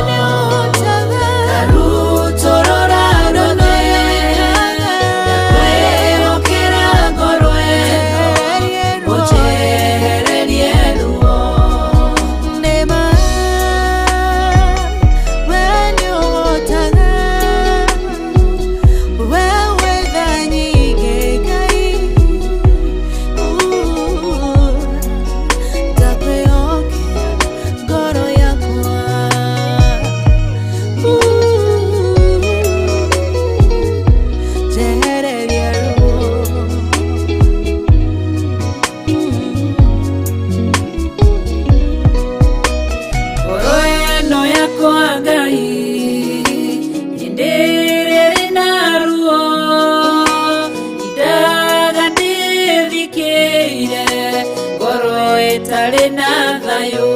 Ĩtarĩ na thayũ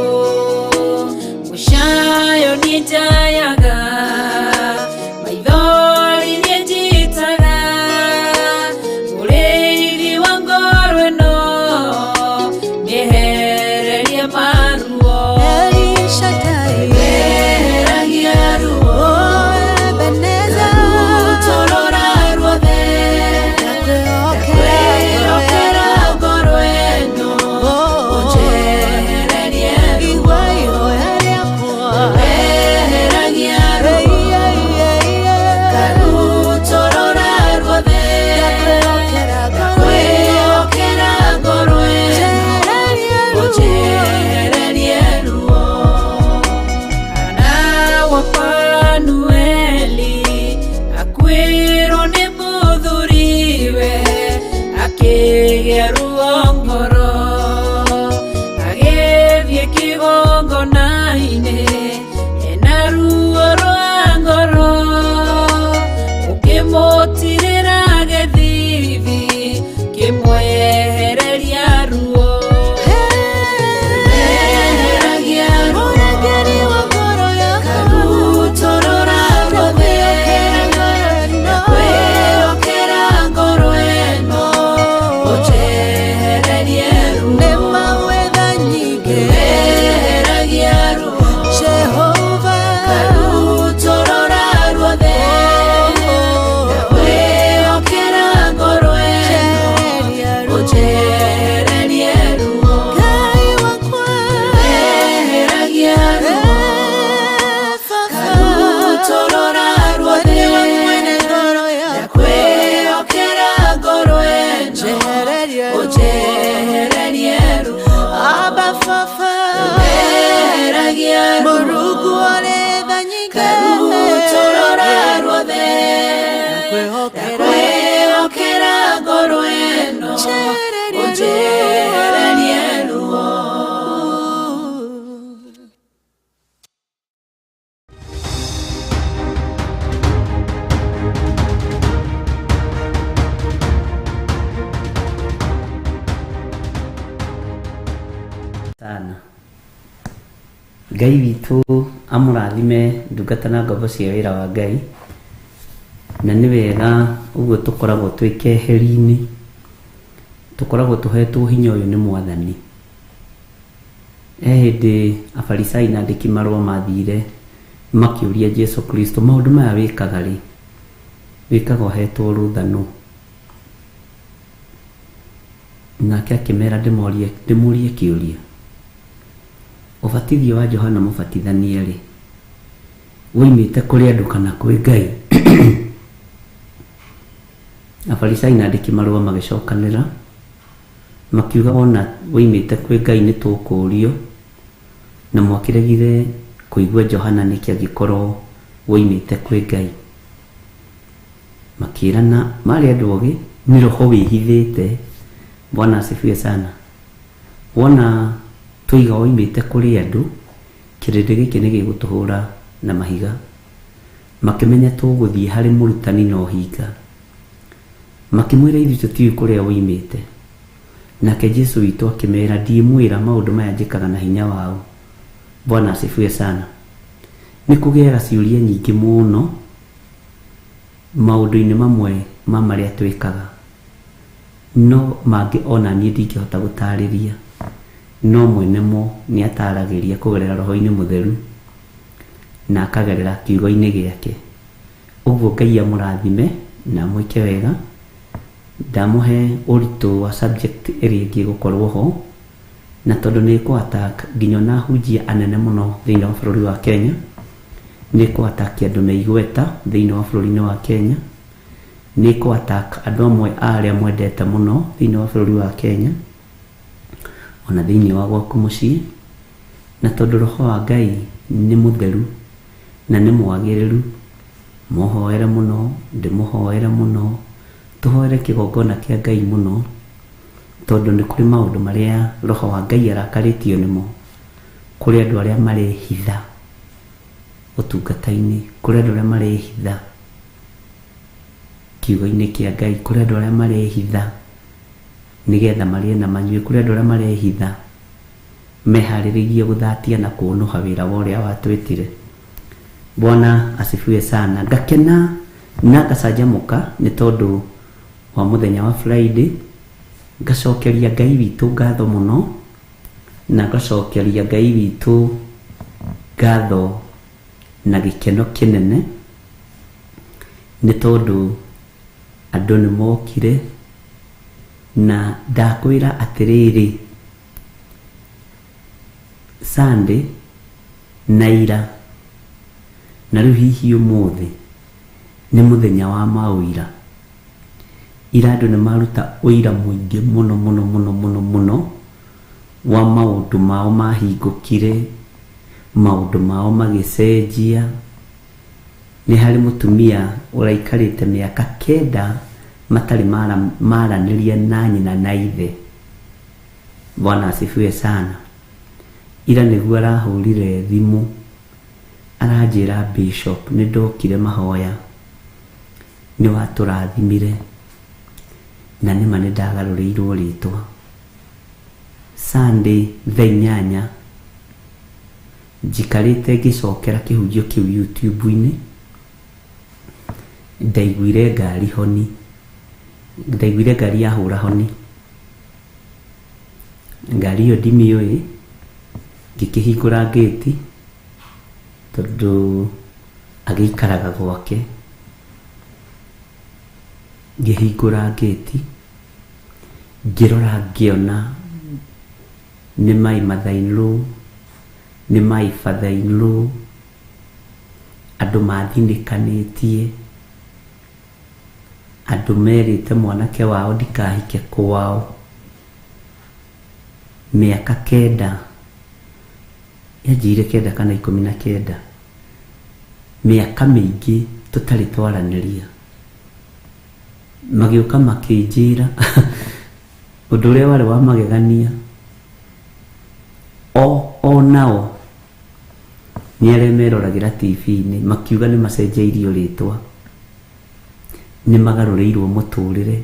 mũcayo nĩ njayaga maithori nĩ njitaga mũrĩithi wa ngoro ĩno nĩehererie maruo weheragia ruo Ngarutũrũra ruothe ndakwĩhokera ngoro ĩno ũnjehererie ruo weheragia ruo Ngarutũrũra ruothe ndakwĩhokera ngoro ĩno ũnjehererie ruo Hana wa Fanueli akuĩrwo nĩ mũthuriwe akĩgĩa ruo ngoro agĩthiĩ kĩgongona-inĩ ena ruo rwa ngoro ũkĩmũtirĩra gĩthithi kĩmwehereria ruo weheragia ruo Ngarutũrũra ruothe ndakwĩhokera ngoro ĩno ũnjehererie ruo weheragia ruo Ngarutũrũra ruothe ndakwĩhokera ngoro ĩno ũnjehererie ruo weheragia ruo Ngarutũrũra ruothe ndakwĩhokera ngoro ĩno ũnjehererie ruo weheragia ruo Ngarutũrũra ruothe ndakwĩhokera ngoro ĩno ũnjehererie ruo. Sana Ngai witũ amũrathime ndungata na ngombo cia wĩra wa Ngai na nĩ wega ũguo tũkoragwo twĩ keheri-inĩ tũkoragwo tũhetwo hinya ũyũ nĩ Mwathani. He hĩndĩ Afarisai na andĩki marũa mathire makĩũria Jesu Kristo maũndũ maya wĩkaga rĩ wĩkaga ũhetwo rũtha nũ? Nake akĩmera ndĩmũrie kĩũria, ũbatithio wa Johana Mũbatithania rĩ woimĩte kũrĩ andũ kana kwĩ Ngai? Afarisai na andĩki marũa magĩcokanĩra makiuga ona woimĩte kwĩ Ngai nĩ tũkũũrio na mwakĩregire kũigua Johana nĩkĩ angĩkorwo woimĩte kwĩ Ngai. Makĩrana marĩ andũ ogĩ nĩ roho wĩhithĩte. Bwana asifiwe sana. Wona tũiga woimĩte kũrĩ andũ kĩrĩndĩ gĩkĩ nĩ gĩgũtũhũra na mahiga. Makĩmenya tũgũthiĩ harĩ mũrutani na ũhinga. Makĩmwĩra ithuĩ tũtiũĩ kũrĩa woimĩte. Nake Jesu witũ akĩmera ndiĩmwĩra maũndũ maya njĩkaga na hinya wao. Bwana asifiwe sana. Nĩ kũgĩaga ciũria nyingĩ mũno maũndũ-inĩ mamwe ma marĩa twĩkaga no mangĩ ona niĩ ndingĩhota gũtarĩria no mwene mo nĩ ataragĩria kũgerera roho-inĩ mũtheru na akagerera kiugo-inĩ gĩake. Ũguo Ngai amũrathime na amwĩke wega. Ndamũhe ũritũ wa subject ĩrĩa ĩngĩ gũkorwo ho na tondũ nĩ ĩkũ attack nginya ona ahunjia anene mũno thĩinĩ wa bũrũri wa Kenya, nĩ ĩkũ attack andũ me igweta thĩinĩ wa bũrũri-inĩ wa Kenya, nĩ ĩkũ attack andũ amwe a arĩa mwendete mũno thĩinĩ wa bũrũri wa Kenya ona thĩinĩ wa gwaku mũciĩ. Na tondũ roho wa Ngai nĩ mũtheru na nĩ mwagĩrĩru, mũhoere mũno, ndĩmũhoere mũno, tũhoere kĩgongona kĩa Ngai mũno tondũ nĩ kũrĩ maũndũ marĩa roho wa Ngai arakarĩtio nĩmo. Kũrĩ andũ arĩa marehitha ũtungata-inĩ, kũrĩ andũ arĩa marehitha kiugo-inĩ kĩa Ngai, kũrĩ andũ arĩa marehitha nĩgetha marĩe na manyue, kũrĩ andũ arĩa marehitha Meharĩrĩirie gũthatia na kũũnũha wĩra wa ũrĩa watwĩtire. Bwana asifiwe sana. Ngakena na ngacanjamũka nĩ tondũ wa mũthenya wa Friday. Ngacokeria Ngai witũ ngatho mũno na ngacokeria Ngai witũ ngatho na gĩkeno kĩnene nĩ tondũ andũ nĩ mokire na ndakwĩra atĩrĩrĩ, Sunday na ira na rĩu hihi ũmũthĩ nĩ mũthenya wa maũira. Ira andũ nĩ maruta ũira mũingĩ mũno mũno mũno mũno mũno wa maũndũ mao mahingũkire, maũndũ mao magĩcenjia. Nĩ harĩ mũtumia ũraikarĩte mĩaka 9 matarĩ maranĩria na nyina na ithe. Bwana asifiwe sana. Ira nĩguo arahũrire thimũ aranjĩra, Bishop, nĩ ndokire mahoya, nĩ watũrathimire na nĩma nĩ ndagarũrĩirwo rĩtwa. Sunday thaa 8 njikarĩte ngĩcokera kĩhunjio kĩu YouTube-inĩ, ndaiguire ngari honi, ndaiguire ngari yahũra honi. Ngari ĩyo ndimĩũĩ, ngĩkĩhingũra ngĩti tondũ agĩikaraga gwake. Ngĩhingũra ngĩti, ngĩrora ngĩona nĩ my mother-in-law, nĩ my father-in-law, andũ mathinĩkanĩtie, andũ merĩte mwanake wao ndikahike kwao. Mĩaka 9, yanjĩire 9 kana 19, mĩaka mĩingĩ tũtarĩ twaranĩria. Magĩũka makĩnjĩra ũndũ ũrĩa warĩ wa magegania, o nao nĩ arĩa meroragĩra TV-inĩ makiuga nĩ macenjeirio rĩtwa, nĩ magarũrĩirwo mũtũrĩre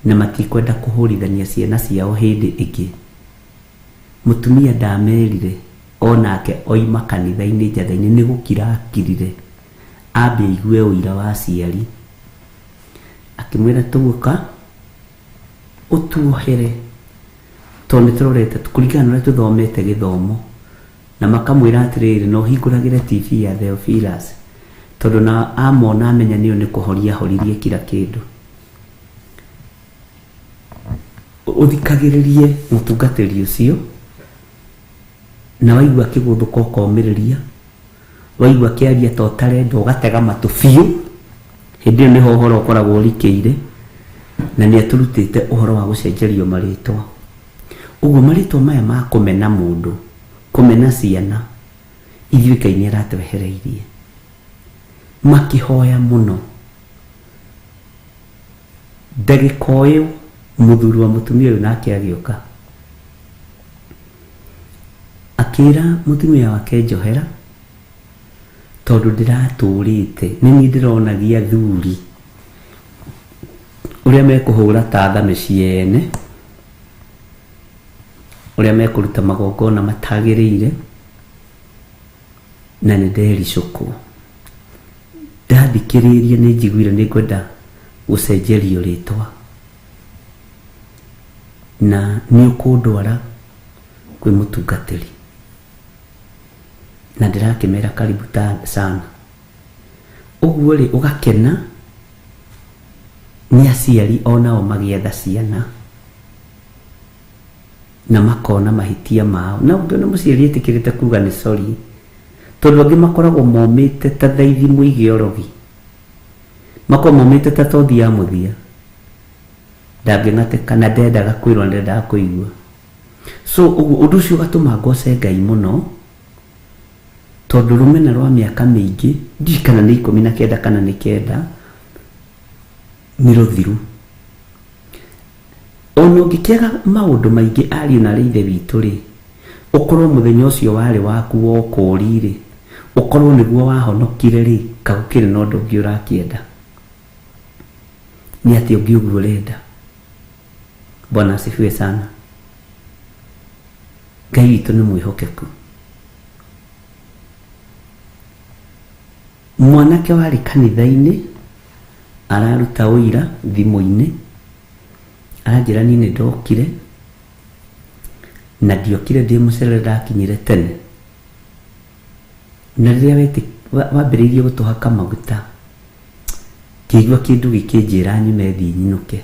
na matikwenda kũhũrithania ciana ciao hĩndĩ ĩngĩ. Mũtumia ndamerire onake oima kanitha-inĩ njatha-inĩ nĩ gũkira akirire, ambe aigue ũira wa aciari. Akĩmwĩra tũgũka ũtuohere tondũ nĩ tũrorete kũringana na ũrĩa tũthomete gĩthomo. Na makamwĩra atĩrĩrĩ, no ũhingũragĩre TV ya Theophilus tondũ na amona amenya nĩyo nĩ kũhoria horirie kila kĩndũ. Ũthikagĩrĩrie mũtungatĩri ũcio na waigua akĩgũthũka ũkomĩrĩria, waigua akĩaria ta ũtarenda ũgatega matũ biũ. Hĩndĩ ĩyo nĩho ũhoro ũkoragwo ũrikĩire, na nĩ atũrutĩte ũhoro wa gũcenjerio marĩtwa. Ũguo marĩtwa maya ma kũmena mũndũ, kũmena ciana, ithuĩ Ngai nĩ aratwehereirie. Makĩhoya mũno. Ndagĩka ũyũ mũthuri wa mũtumia ũyũ nake agĩũka akĩra mũtumia wake njohera, tondũ ndĩratũrĩte nĩ niĩ ndĩronagia athuri ũrĩa mekũhũra tatha mĩciĩ ene, ũrĩa mekũruta magongona matagĩrĩire, na nĩ ndericũkwo. Ndathikĩrĩria nĩ njiguire nĩ ngwenda gũcenjerio rĩtwa na nĩ ũkũndwara kwĩ mũtungatĩri, na ndĩrakĩmera karibu sana. Ũguo rĩ, ũgakena nĩ aciari onao magĩetha ciana na makona mahĩtia mao. Na ũngĩona mũciari etĩkĩrĩte kuga nĩ sorry, tondũ angĩ makoragwo momĩte ta thaithi mũige orogi, makoragwo momĩte ta tothi ya mũthia, ndangĩng'atĩka na ndendaga kwĩrwo, ndendaga kũigua. So ũguo ũndũ ũcio ũgatũma ngoce Ngai mũno, tondũ rũmena rwa mĩaka mĩingĩ, ndiũĩ kana nĩ 19 kana nĩ 9, nĩ rũthiru. Ona ũngĩkĩaga maũndũ maingĩ ariũ na arĩ ithe witũ rĩ, ũkorwo mũthenya ũcio warĩ waku wa ũkũũri rĩ, ũkorwo nĩguo wahonokire rĩ, kagũkĩrĩ na ũndũ ũngĩ ũrakĩenda. Nĩ atĩa ũngĩ ũguo ũrenda? Bwana asifiwe sana. Ngai witũ nĩ mwĩhokeku. Mwanake warĩ kanitha-inĩ araruta ũira thimũ-inĩ, aranjĩra niĩ nĩ ndokire na ndiokire ndĩ mũcerere, ndakinyire tene. Na rĩrĩa wambĩrĩirie gũtũhaka maguta, ngĩigua kĩndũ gĩkĩnjĩra nyume thiĩ nyinũke,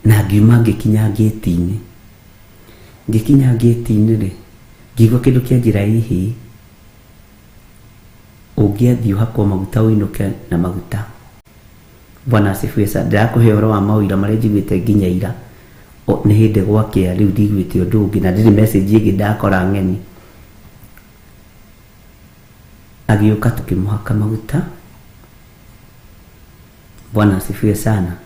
na ngiuma ngĩkinya ngĩti-inĩ. Ngĩkinya ngĩti-inĩ rĩ, ngĩigua kĩndũ kĩanjĩra ĩhĩ, ũngĩathiĩ ũhakwo maguta ũinũke na maguta. Bwana asifiwe sana. Ndĩrakũhe ũhoro wa mawĩra marĩa njiguĩte nginya ira, nĩ hĩndĩ gwakĩa rĩu ndiguĩte ũndũ ũngĩ, na ndirĩ message ĩngĩ ndakora ng'eni. Agĩũka tũkĩmũhaka maguta. Bwana asifiwe sana.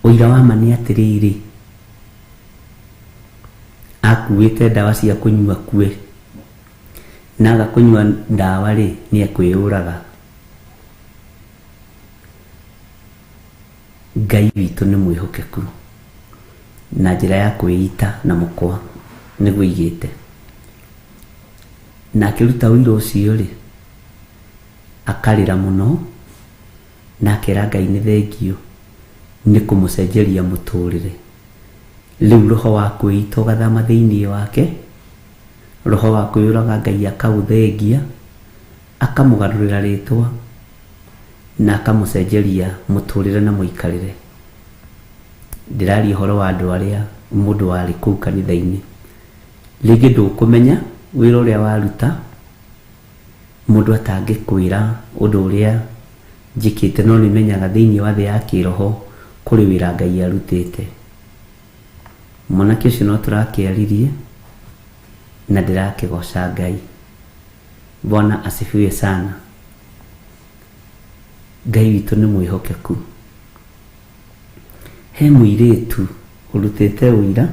Ũira wa ma nĩ atĩrĩrĩ, akuĩte ndawa cia kũnyua kue, na aga kũnyua ndawa rĩ, nĩ ekwĩyũraga. Ngai witũ nĩ mwĩhokeku na njĩra ya kwĩita na mũkwa nĩguo igĩte. Na akĩruta ũira ũcio rĩ, akarĩra mũno na akera Ngai nĩ thengio nĩ kũmũcenjeria mũtũrĩre. Rĩu roho wa kwĩita ũgathama thĩinĩ wake, roho wa kwĩyũraga Ngai akaũthengia, akamũgarũrĩra rĩtwa na akamũcenjeria mũtũrĩre na mũikarĩre. Ndĩraria ũhoro wa andũ arĩa mũndũ warĩ kũu kanitha-inĩ. Rĩngĩ ndũkũmenya wĩra ũrĩa waruta, mũndũ atangĩkwĩra ũndũ ũrĩa njĩkĩte, no nĩmenyaga thĩinĩ wa thĩ ya kĩroho kũrĩ wĩra Ngai arutĩte. Mwanake ũcio no tũrakĩaririe na ndĩrakĩgoca Ngai. Bwana asifiwe sana. Ngai witũ nĩ mwĩhokeku. He mũirĩtu ũrutĩte ũira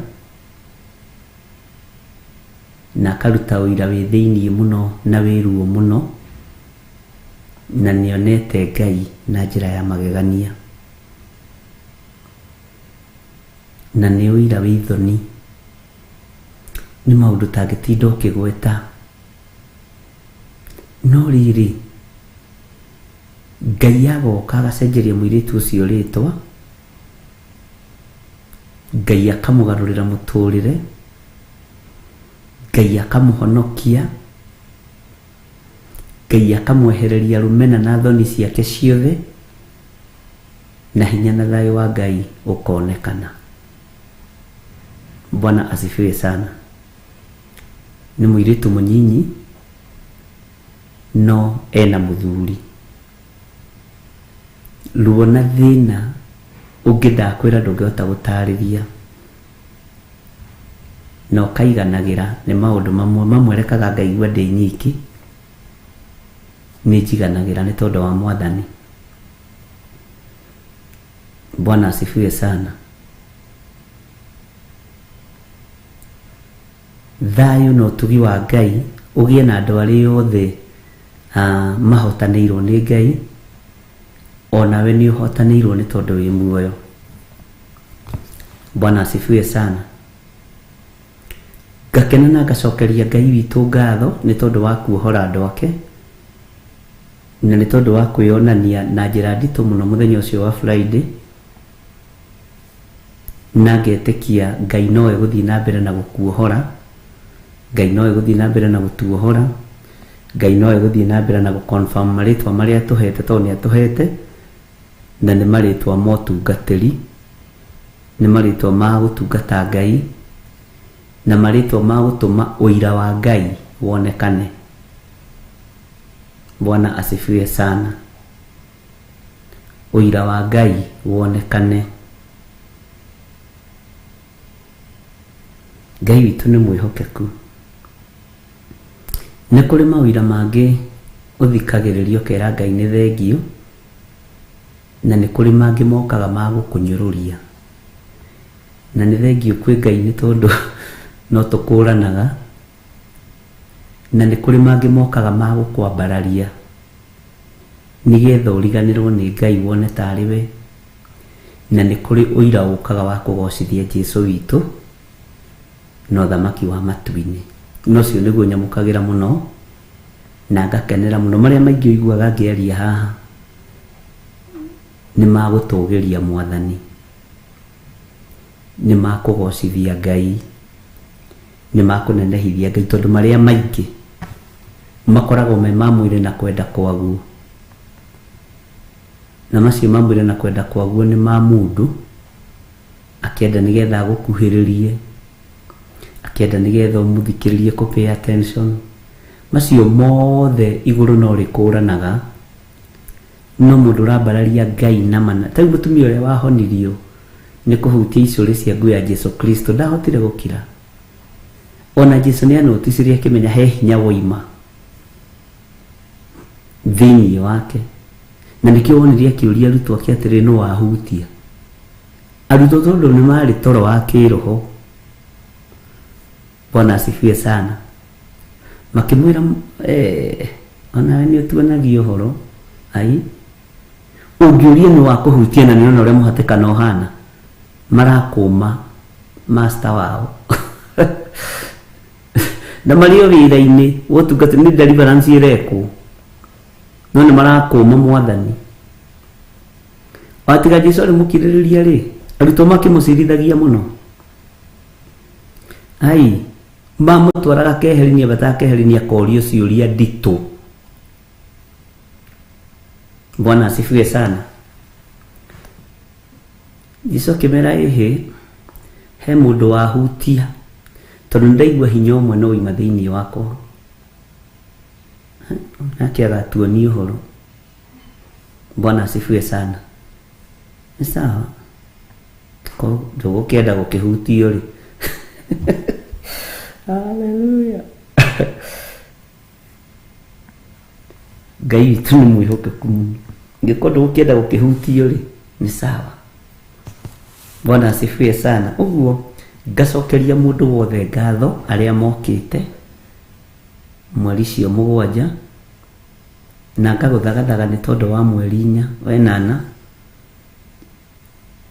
na akaruta ũira wĩ thĩiniĩ mũno na wĩ ruo mũno, na nĩonete Ngai na njĩra ya magegania, na nĩ ũira wĩ ithoni, nĩ maũndũ tangĩtinda ũkĩgweta. No rĩrĩ, Ngai agoka agacenjeria mũirĩtu ũcio rĩtwa, Ngai akamũgarũrĩra mũtũrĩre, Ngai akamũhonokia, Ngai akamwehereria rũmena na thoni ciake ciothe, na hinya na thayũ wa Ngai ũkonekana. Bwana asifiwe sana. Nĩ mũirĩtu mũnyinyi no ena mũthuri. Ruo na thĩna ũngĩ ndakwĩra ndũngĩhota gũtarĩria, na ũkaiganagĩra nĩ maũndũ mamwe mamwe rekaga ngaigua ndĩ nyiki, nĩ njiganagĩra nĩ tondũ wa Mwathani. Bwana asifiwe sana. Thayũ na ũtugi wa Ngai ũgĩe na andũ arĩa othe mahotanĩirwo nĩ Ngai, onawe nĩ ũhotanĩirwo nĩ tondũ wĩ muoyo. Bwana asifiwe sana. Ngakena na ngacokeria Ngai witũ ngatho nĩ tondũ wa kuohora andũ ake, na nĩ tondũ wa kwĩyonania na njĩra nditũ mũno mũthenya ũcio wa Friday, na ngetĩkia Ngai no egũthiĩ na mbere na gũkuohora, Ngai no egũthiĩ na mbere na gũtuohora, Ngai no egũthiĩ na mbere na gũconfirm marĩtwa marĩa atũhete, tondũ nĩ atũhete, na nĩ marĩtwa ma ũtungatĩri, nĩ marĩtwa ma gũtungata Ngai, na marĩtwa ma gũtũma ũira wa Ngai wonekane. Bwana asifiwe sana. Ũira wa Ngai wonekane. Ngai witũ nĩ mwĩhokeku. Nĩ kũrĩ mawĩra mangĩ ũthikagĩrĩria ũkera Ngai nĩ thengio, na nĩ kũrĩ mangĩ mokaga ma gũkũnyũrũria. Na nĩ thengio kwĩ Ngai nĩ tondũ no tũkũranaga, na nĩ kũrĩ mangĩ mokaga ma gũkwambararia nĩgetha ũriganĩrwo nĩ Ngai wone tarĩ we. Na nĩ kũrĩ ũira ũkaga wa kũgocithia Jesu witũ na ũthamaki wa matu-inĩ. Na ũcio nĩguo nyamũkagĩra mũno na ngakenera mũno. Marĩa maingĩ ũiguaga ngĩaria haha nĩ magũtũgĩria Mwathani, nĩ makũgocithia Ngai, nĩ makũnenehithia Ngai, tondũ marĩa maingĩ makoragwo me ma mwĩrĩ na kwenda kwaguo, na macio ma mwĩrĩ na kwenda kwaguo nĩ ma mũndũ akĩenda nĩgetha agũkuhĩrĩrie, akĩenda nĩgetha ũmũthikĩrĩrie, kũ pay attention. Macio mothe igũrũ no rĩkũranaga, no mũndũ ũrambararia Ngai na mana. Ta rĩu mũtumia ũrĩa wahonirio nĩ kũhutia icũrĩ cia nguo ya Jesu Kristo ndahotire gũkira. Ona Jesu nĩ anoticirie akĩmenya he hinya woima thĩinĩ wake, na nĩkĩo wonire akĩũria arutwo ake atĩrĩ, nũ wahutia? Arutwo tondũ nĩ marĩ toro wa kĩroho. Bwana asifiwe sana. Makĩmwĩra, onawe nĩ ũtuonagia ũhoro. Ai, ũngĩũria nĩ wa kũhutia na nĩona ũrĩa mũhatĩkano ũhana, marakũma master wao. Na marĩ o wĩra-inĩ wa ũtungata, nĩ deliverance ĩrekwo, no nĩ marakũma Mwathani. Watiga Jesu arĩ mũkirĩrĩria rĩ, arutwo makĩmũcirithagia mũno. Ai, mamũtwaraga keheri-inĩ, ambataga keheri-inĩ akorio ciũria nditũ. Bwana asifiwe sana. Jesu akĩmera, ĩhĩ, he mũndũ wahutia, tondũ nĩndaigua hinya ũmwe no waima thĩinĩ wakwa. Nake agatuonia ũhoro. Bwana asifiwe sana. Nĩ sawa, ndũgũkĩenda gũkĩhutio rĩ. Hallelujah. Ngai witũ nĩ mwĩhokeku mũno. Ngĩkorwo ndũgũkĩenda gũkĩhutio rĩ, nĩ sawa. Bwana asifiwe sana. Ũguo ngacokeria mũndũ wothe ngatho arĩa mokĩte mweri icio 7, na ngagũthagathaga nĩ tondũ wa mweri 4 wenana,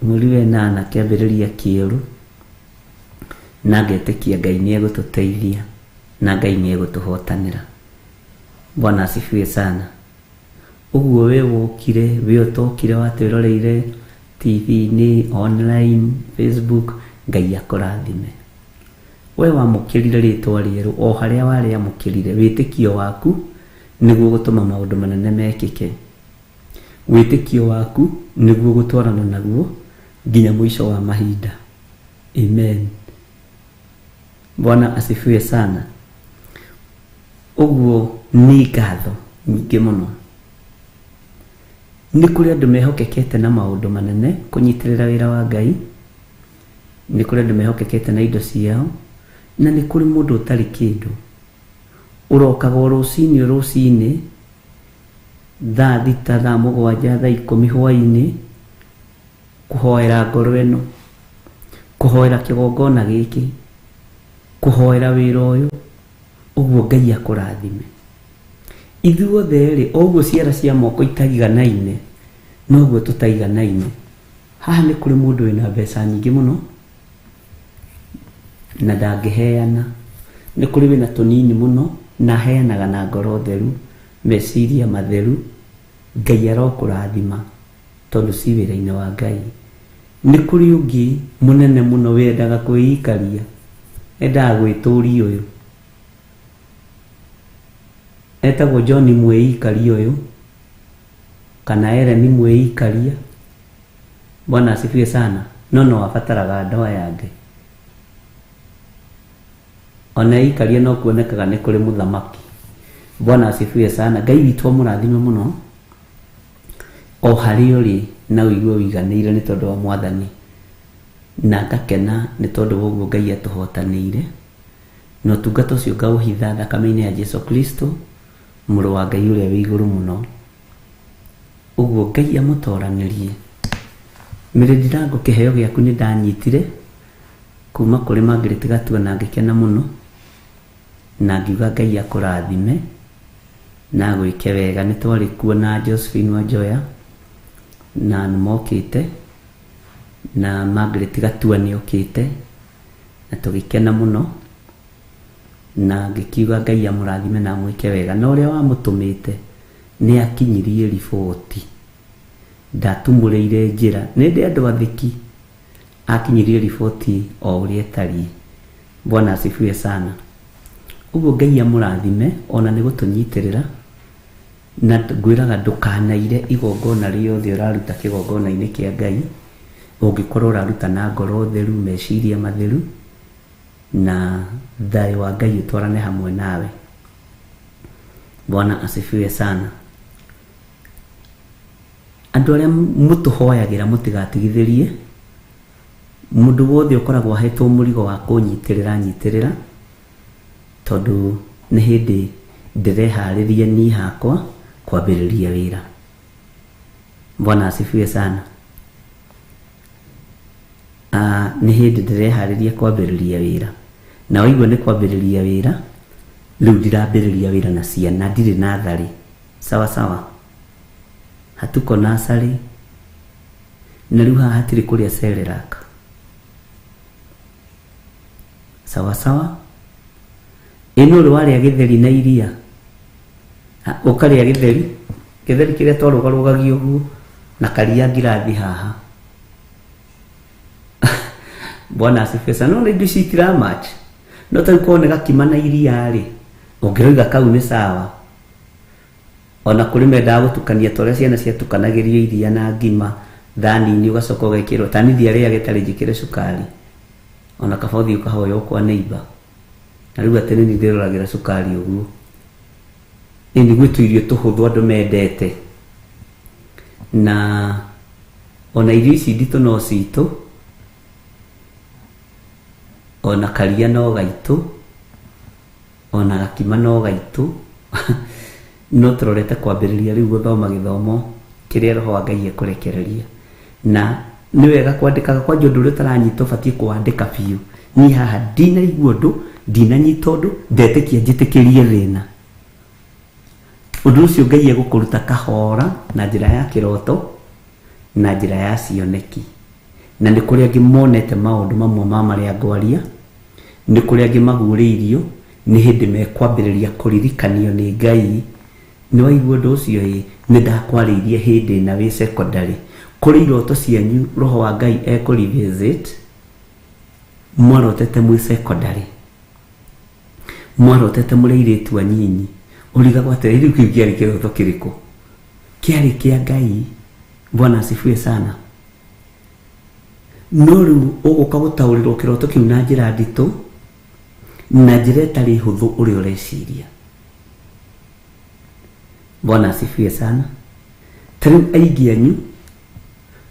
mweri wenana kĩambĩrĩria kĩerũ, na ngetĩkia Ngai nĩ egũtũteithia na Ngai nĩ egũtũhotanĩra. Bwana asifiwe sana. Ũguo we wokire, we ũtokire, watwĩroreire TV-inĩ, online, Facebook, Ngai akũrathime. We wamũkĩrire rĩtwa rĩerũ o harĩa warĩamũkĩrire, wĩtĩkio waku nĩguo gũtũma maũndũ manene mekĩke. Wĩtĩkio waku nĩguo gũtwarana naguo nginya mũico wa mahinda. Amen. Bwana asifiwe sana. Ũguo nĩ ngatho nyingĩ mũno. Nĩ kũrĩ andũ mehokekete na maũndũ manene kũnyitĩrĩra wĩra wa Ngai, nĩ kũrĩ andũ mehokekete na indo ciao, na nĩ kũrĩ mũndũ ũtarĩ kĩndũ ũrokaga o rũcinĩ rũcinĩ thaa 6, thaa 7, thaa 10 hwaĩ-inĩ kũhoera ngoro ĩno, kũhoera kĩgongona gĩkĩ, kũhoera wĩra ũyũ. Ũguo Ngai akũrathime. Ithuothe rĩ, o ũguo ciara cia moko itaiganaine, noguo tũtaiganaine. Haha nĩ kũrĩ mũndũ wĩna mbeca nyingĩ mũno na ndangĩheana. Nĩ kũrĩ wĩna tũnini mũno na aheanaga na ngoro theru, meciria matheru. Ngai arokũrathima tondũ ci wĩra-inĩ wa Ngai. Nĩ kũrĩ ũngĩ mũnene mũno wendaga kwĩikaria, endaga gwĩtũria ũyũ, etagwo John mwĩikaria ũyũ, kana Ellen mwĩikaria. Bwana asifiwe sana. No no abataraga andũ aya angĩ. Ona ikaria no kuonekaga nĩ kũrĩ mũthamaki. Bwana asifiwe sana. Ngai witũ amũrathime mũno o harĩa ũrĩ, na ũigue ũiganĩire nĩ tondũ wa Mwathani, na ngakena nĩ tondũ wa ũguo Ngai atũhotanĩire, na ũtungata ũcio ngaũhitha thakame-inĩ ya Jesu Kristo, mũrũ wa Ngai ũrĩa wĩ igũrũ mũno. Ũguo Ngai amũtoranĩrie. Mary Ndirango, kĩheo gĩaku nĩ ndanyitire kuma kũrĩ Margaret Gatua na ngĩkena mũno, na ngiuga Ngai akũrathime na agwĩke wega. Nĩ twarĩ kuo na Josephine Wanjoya na nĩ mokĩte. Na Margaret Gatua nĩ okĩte na tũgĩkena mũno, na ngĩkiuga Ngai amũrathime na amwĩke wega. Na ũrĩa wamũtũmĩte nĩ akinyirie riboti, ndatumũrĩire njĩra, nĩ ndĩ andũ athĩki, akinyirie riboti o ũrĩa ĩtariĩ. Bwana asifiwe sana. Ũguo Ngai amũrathime ona nĩ gũtũnyitĩrĩra, na ngwĩraga ndũkanaire igongona rĩothe ũraruta kĩgongona-inĩ kĩa Ngai, ũngĩkorwo ũraruta na ngoro theru, meciria matheru, na thayũ wa Ngai ũtwarane hamwe nawe. Bwana asifiwe sana. Andũ arĩa mũtũhoyagĩra mũtigatigithĩrie, mũndũ wothe ũkoragwo ahetwo mũrigo wa kũnyitĩrĩra nyitĩrĩra, tondũ nĩ hĩndĩ ndĩreharĩria niĩ hakwa kwambĩrĩria wĩra. Bwana asifiwe sana. Nĩ hĩndĩ ndĩreharĩria kwambĩrĩria wĩra, na waigua nĩ kwambĩrĩria wĩra, rĩu ndirambĩrĩria wĩra na ciana, ndirĩ natharĩ. Sawa sawa, hatuko nasarĩ, na rĩu haha hatirĩ kũrĩa Cerelac. Sawa sawa. Ĩno ũrĩ warĩa gĩtheri na iria, ũkarĩa gĩtheri, gĩtheri kĩrĩa twarũgarũgagia ũguo na karia ngirathi haha. Bwana asifiwe sana. No indo ici itira match. No ta korwo nĩ gakima na iria rĩ, ũngĩroiga kau nĩ sawa. Ona kũrĩ mendaga gũtukania ta ũrĩa ciana ciatukanagĩrio iria na ngima thani-inĩ, ũgacoka ũgekĩrwo ta nithi arĩa gĩtarĩ njĩkĩre cukari, ona kaba ũthiĩ ũkahoya kwa neighbor. Na rĩu atĩ nĩ ndĩroragĩra cukari ũguo. Ĩni gwĩ tũirio tũhũthũ andũ mendete, na ona irio ici nditũ no citũ, ona karia no gaitũ, ona gakima no gaitũ. No tũrorete kwambĩrĩria rĩu gũthoma gĩthomo kĩrĩa roho wa Ngai ekũrekereria. Na nĩ wega kwandĩkaga, kwanja ũndũ ũrĩa ũtaranyita ũbatiĩ kũwandĩka biũ. Niĩ haha ndinaigua ũndũ, ndinanyita ũndũ, ndetĩkia njĩtĩkĩrie thĩna. Ũndũ ũcio Ngai egũkũruta kahora na njĩra ya kĩroto na njĩra ya cioneki. Na nĩ kũrĩ angĩ monete maũndũ mamwe ma marĩa ngwaria, nĩ kũrĩ angĩ maguũrĩirio, nĩ hĩndĩ mekwambĩrĩria kũririkanio nĩ Ngai. Nĩ waigua ũndũ ũcio? Ĩ, nĩ ndakwarĩirie hĩndĩ na wĩ secondary. Kũrĩ iroto cianyu roho wa Ngai ekũ revisit, mwarotete mwĩ secondary, mwarotete mũrĩ airĩtu anyinyi, ũrigagwo atĩrĩ, rĩu kĩu kĩarĩ kĩroto kĩrĩkũ? Kĩarĩ kĩa Ngai. Bwana asifiwe sana. No rĩu ũgũka gũtaũrĩrwo kĩroto kĩu na njĩra nditũ, na njĩra ĩtarĩ hũthũ ũrĩa ũreciria. Bwana asifiwe sana. Ta rĩu aingĩ anyu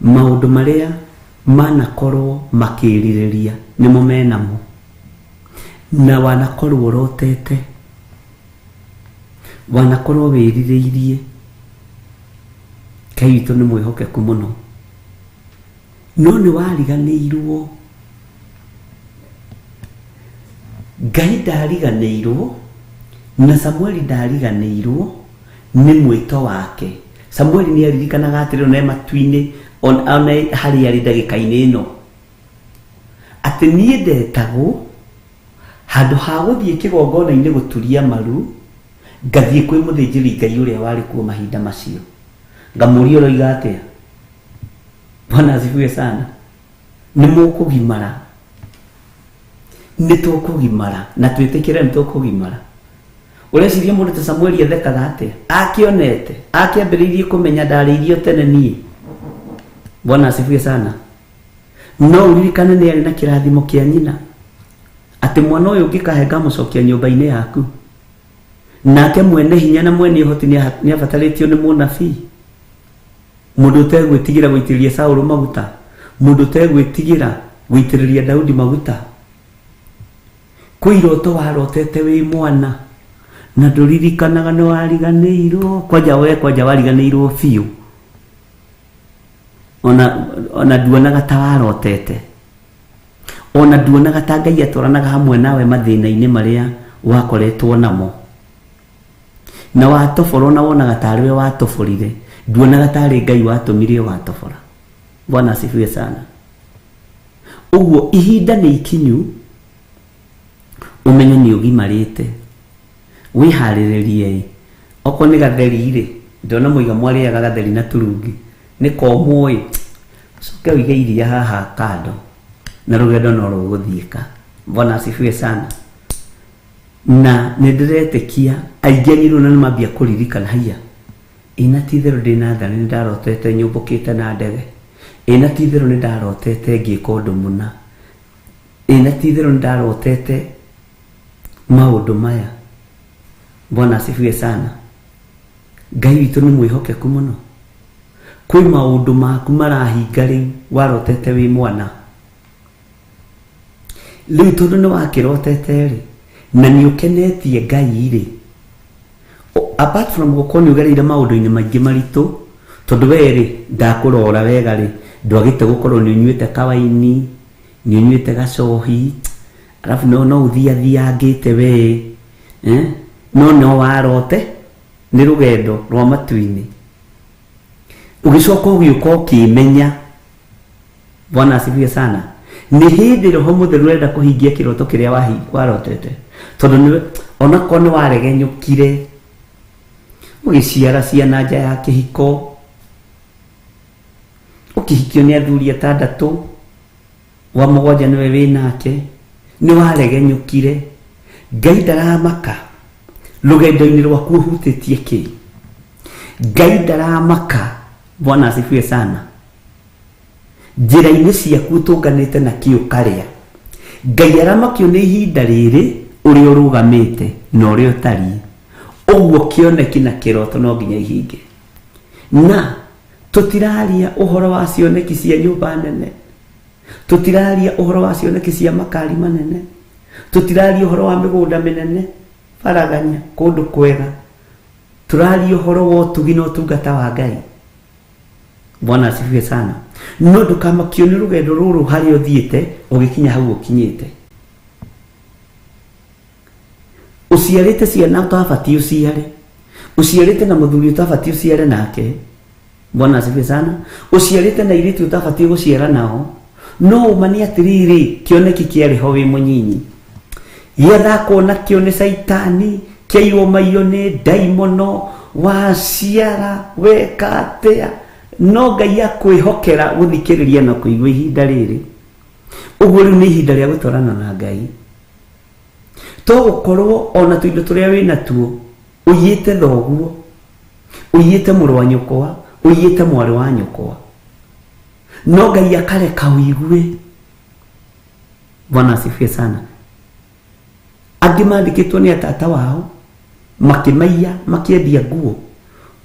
maũndũ marĩa manakorwo makĩrirĩria nĩmo menamo, na wanakorwo ũrotete, wanakorwo wĩrirĩirie. Ngai witũ nĩ mwĩhokeku mũno, no nĩ wariganĩirwo. Ngai ndariganĩirwo, na Samueli ndariganĩirwo nĩ mwĩto wake. Samueli nĩ aririkanaga atĩrĩ, ona e matu-inĩ, ona harĩa arĩ ndagĩka-inĩ ĩno, atĩ niĩ ndetagwo handũ ha gũthiĩ kĩgongona-inĩ gũturia maru, ngathiĩ kwĩ mũthĩnjĩri Ngai ũrĩa warĩ kuo mahinda macio, ngamũria ũroiga atĩa. Bwana asifiwe sana. Nĩ mũkũgimara, nĩ tũkũgimara, na twĩtĩkĩre nĩ tũkũgimara. Ũreciria mũndũ ta Samueli athekaga atĩa? Akĩonete, akĩambĩrĩirie kũmenya ndarĩirio tene niĩ. Bwana asifiwe sana. No ũririkane nĩ arĩ na kĩrathimo kĩa nyina, atĩ mwana ũyũ ũngĩkahe ngamũcokia nyũmba-inĩ yaku. Nake mwene hinya na mwene ũhoti nĩ abatarĩtio nĩ mũnabii, mũndũ ũtegwĩtigĩra gũitĩrĩria Saũlũ maguta, mũndũ ũtegwĩtigĩra gũitĩrĩria Daudi maguta. Kwĩ iroto warotete wĩ mwana na ndũririkanaga nĩ wariganĩirwo, kwanja we kwanja wariganĩirwo biũ, ona nduonaga ta warotete, ona nduonaga ta Ngai atwaranaga hamwe nawe mathĩna-inĩ marĩa wakoretwo namo, na watobora ona wonaga tarĩ we watoborire, nduonaga tarĩ Ngai watũmire ũgatobora. Bwana asifiwe sana. Ũguo ihinda nĩ ikinyu ũmenye nĩ ũgimarĩte wĩharĩrĩrie okorwo nĩ gatheri rĩ ndona mũiga mwarĩaga gatheri na turungi nĩ komwo ĩ ũcoke ũige iria haha kando na rũgendo no rũgũthiĩka. Bwana asifiwe sana. Na nĩ ndĩretĩkia aingĩ anyu rĩu nĩ mambia kũririkana haiya ĩna ti itherũ ndĩ natharĩ nĩ ndarotete nyũmbũkĩte na ndege, ĩna ti itherũ nĩ ndarotete ngĩka ũndũ mũna, ĩna ti itherũ nĩ ndarotete maũndũ maya. Bwana asifiwe sana. Ngai witũ nĩ mwĩhokeku mũno. Kwĩ maũndũ maku marahinga rĩu warotete wĩ mwana rĩu tondũ nĩ wakĩrotete rĩ na nĩ ũkenetie Ngai rĩ, apart from gũkorwo nĩ ũgereire maũndũ-inĩ maingĩ maritũ tondũ we rĩ ndakũrora wega rĩ ndwagĩte gũkorwo nĩ ũnyuĩte kawaini nĩ ũnyuĩte gacohi alafu no ũthiathiangĩte we no warote nĩ rũgendo rwa matu-inĩ ũgĩcoka ũgĩũka ũkĩmenya. Bwana asifiwe sana. Nĩ hĩndĩ Roho Mũtheru ũrenda kũhingia kĩroto kĩrĩa warotete tondũ nĩwe onakorwo nĩ waregenyũkire ũgĩciara ciana nja ya kĩhiko ũkĩhikio nĩ athuri atandatũ wa mũgwanja nĩwe wĩ nake nĩ waregenyũkire. Ngai ndaramaka rũgendo-inĩ rwaku ũhutĩtie kĩ. Ngai ndaramaka. Bwana asifiwe sana. Njĩra-inĩ ciaku ũtũnganĩte na kĩ ũkarĩa. Ngai aramakio nĩ ihinda rĩrĩ ũrĩa ũrũgamĩte na ũrĩa ũtariĩ. Ũguo kĩoneki na kĩroto no nginya ihinge. Na tũtiraria ũhoro wa cioneki cia nyũmba nene, tũtiraria ũhoro wa cioneki cia makari manene, tũtiraria ũhoro wa mĩgũnda mĩnene baraganya kũndũ kwega, tũraria ũhoro wa ũtugi na ũtungata wa Ngai. Bwana asifiwe sana. No ndũkamakio nĩ rũgendo rũrũ harĩa ũthiĩte ũgĩkinya hau ũkinyĩte. Ũciarĩte ciana ũtabatiĩ ũciare, ũciarĩte na mũthuri ũtabatiĩ ũciare nake. Bwana asifiwe sana. Ũciarĩte na airĩtu ũtabatiĩ gũciara nao. No ũma nĩ atĩrĩrĩ kĩoneki kĩarĩ ho wĩ mũnyinyi gĩathakwo nakĩo nĩ caitani kĩaiywo maiyo nĩ ndaimono waciara weka atĩa no Ngai akwĩhokera gũthikĩrĩria na kũigua ihinda rĩrĩ. Ũguo rĩu nĩ ihinda rĩa gũtwarana na Ngai. To gũkorwo ona tũindo tũrĩa wĩ natuo ũiyĩte thoguo, ũiyĩte mũrũ wa nyũkwa, ũiyĩte mwarĩ wa nyũkwa, no Ngai akareka ũigue. Bwana asifiwe sana. Angĩ mandĩkĩtwo nĩ atata wao makĩmaiya makĩendia nguo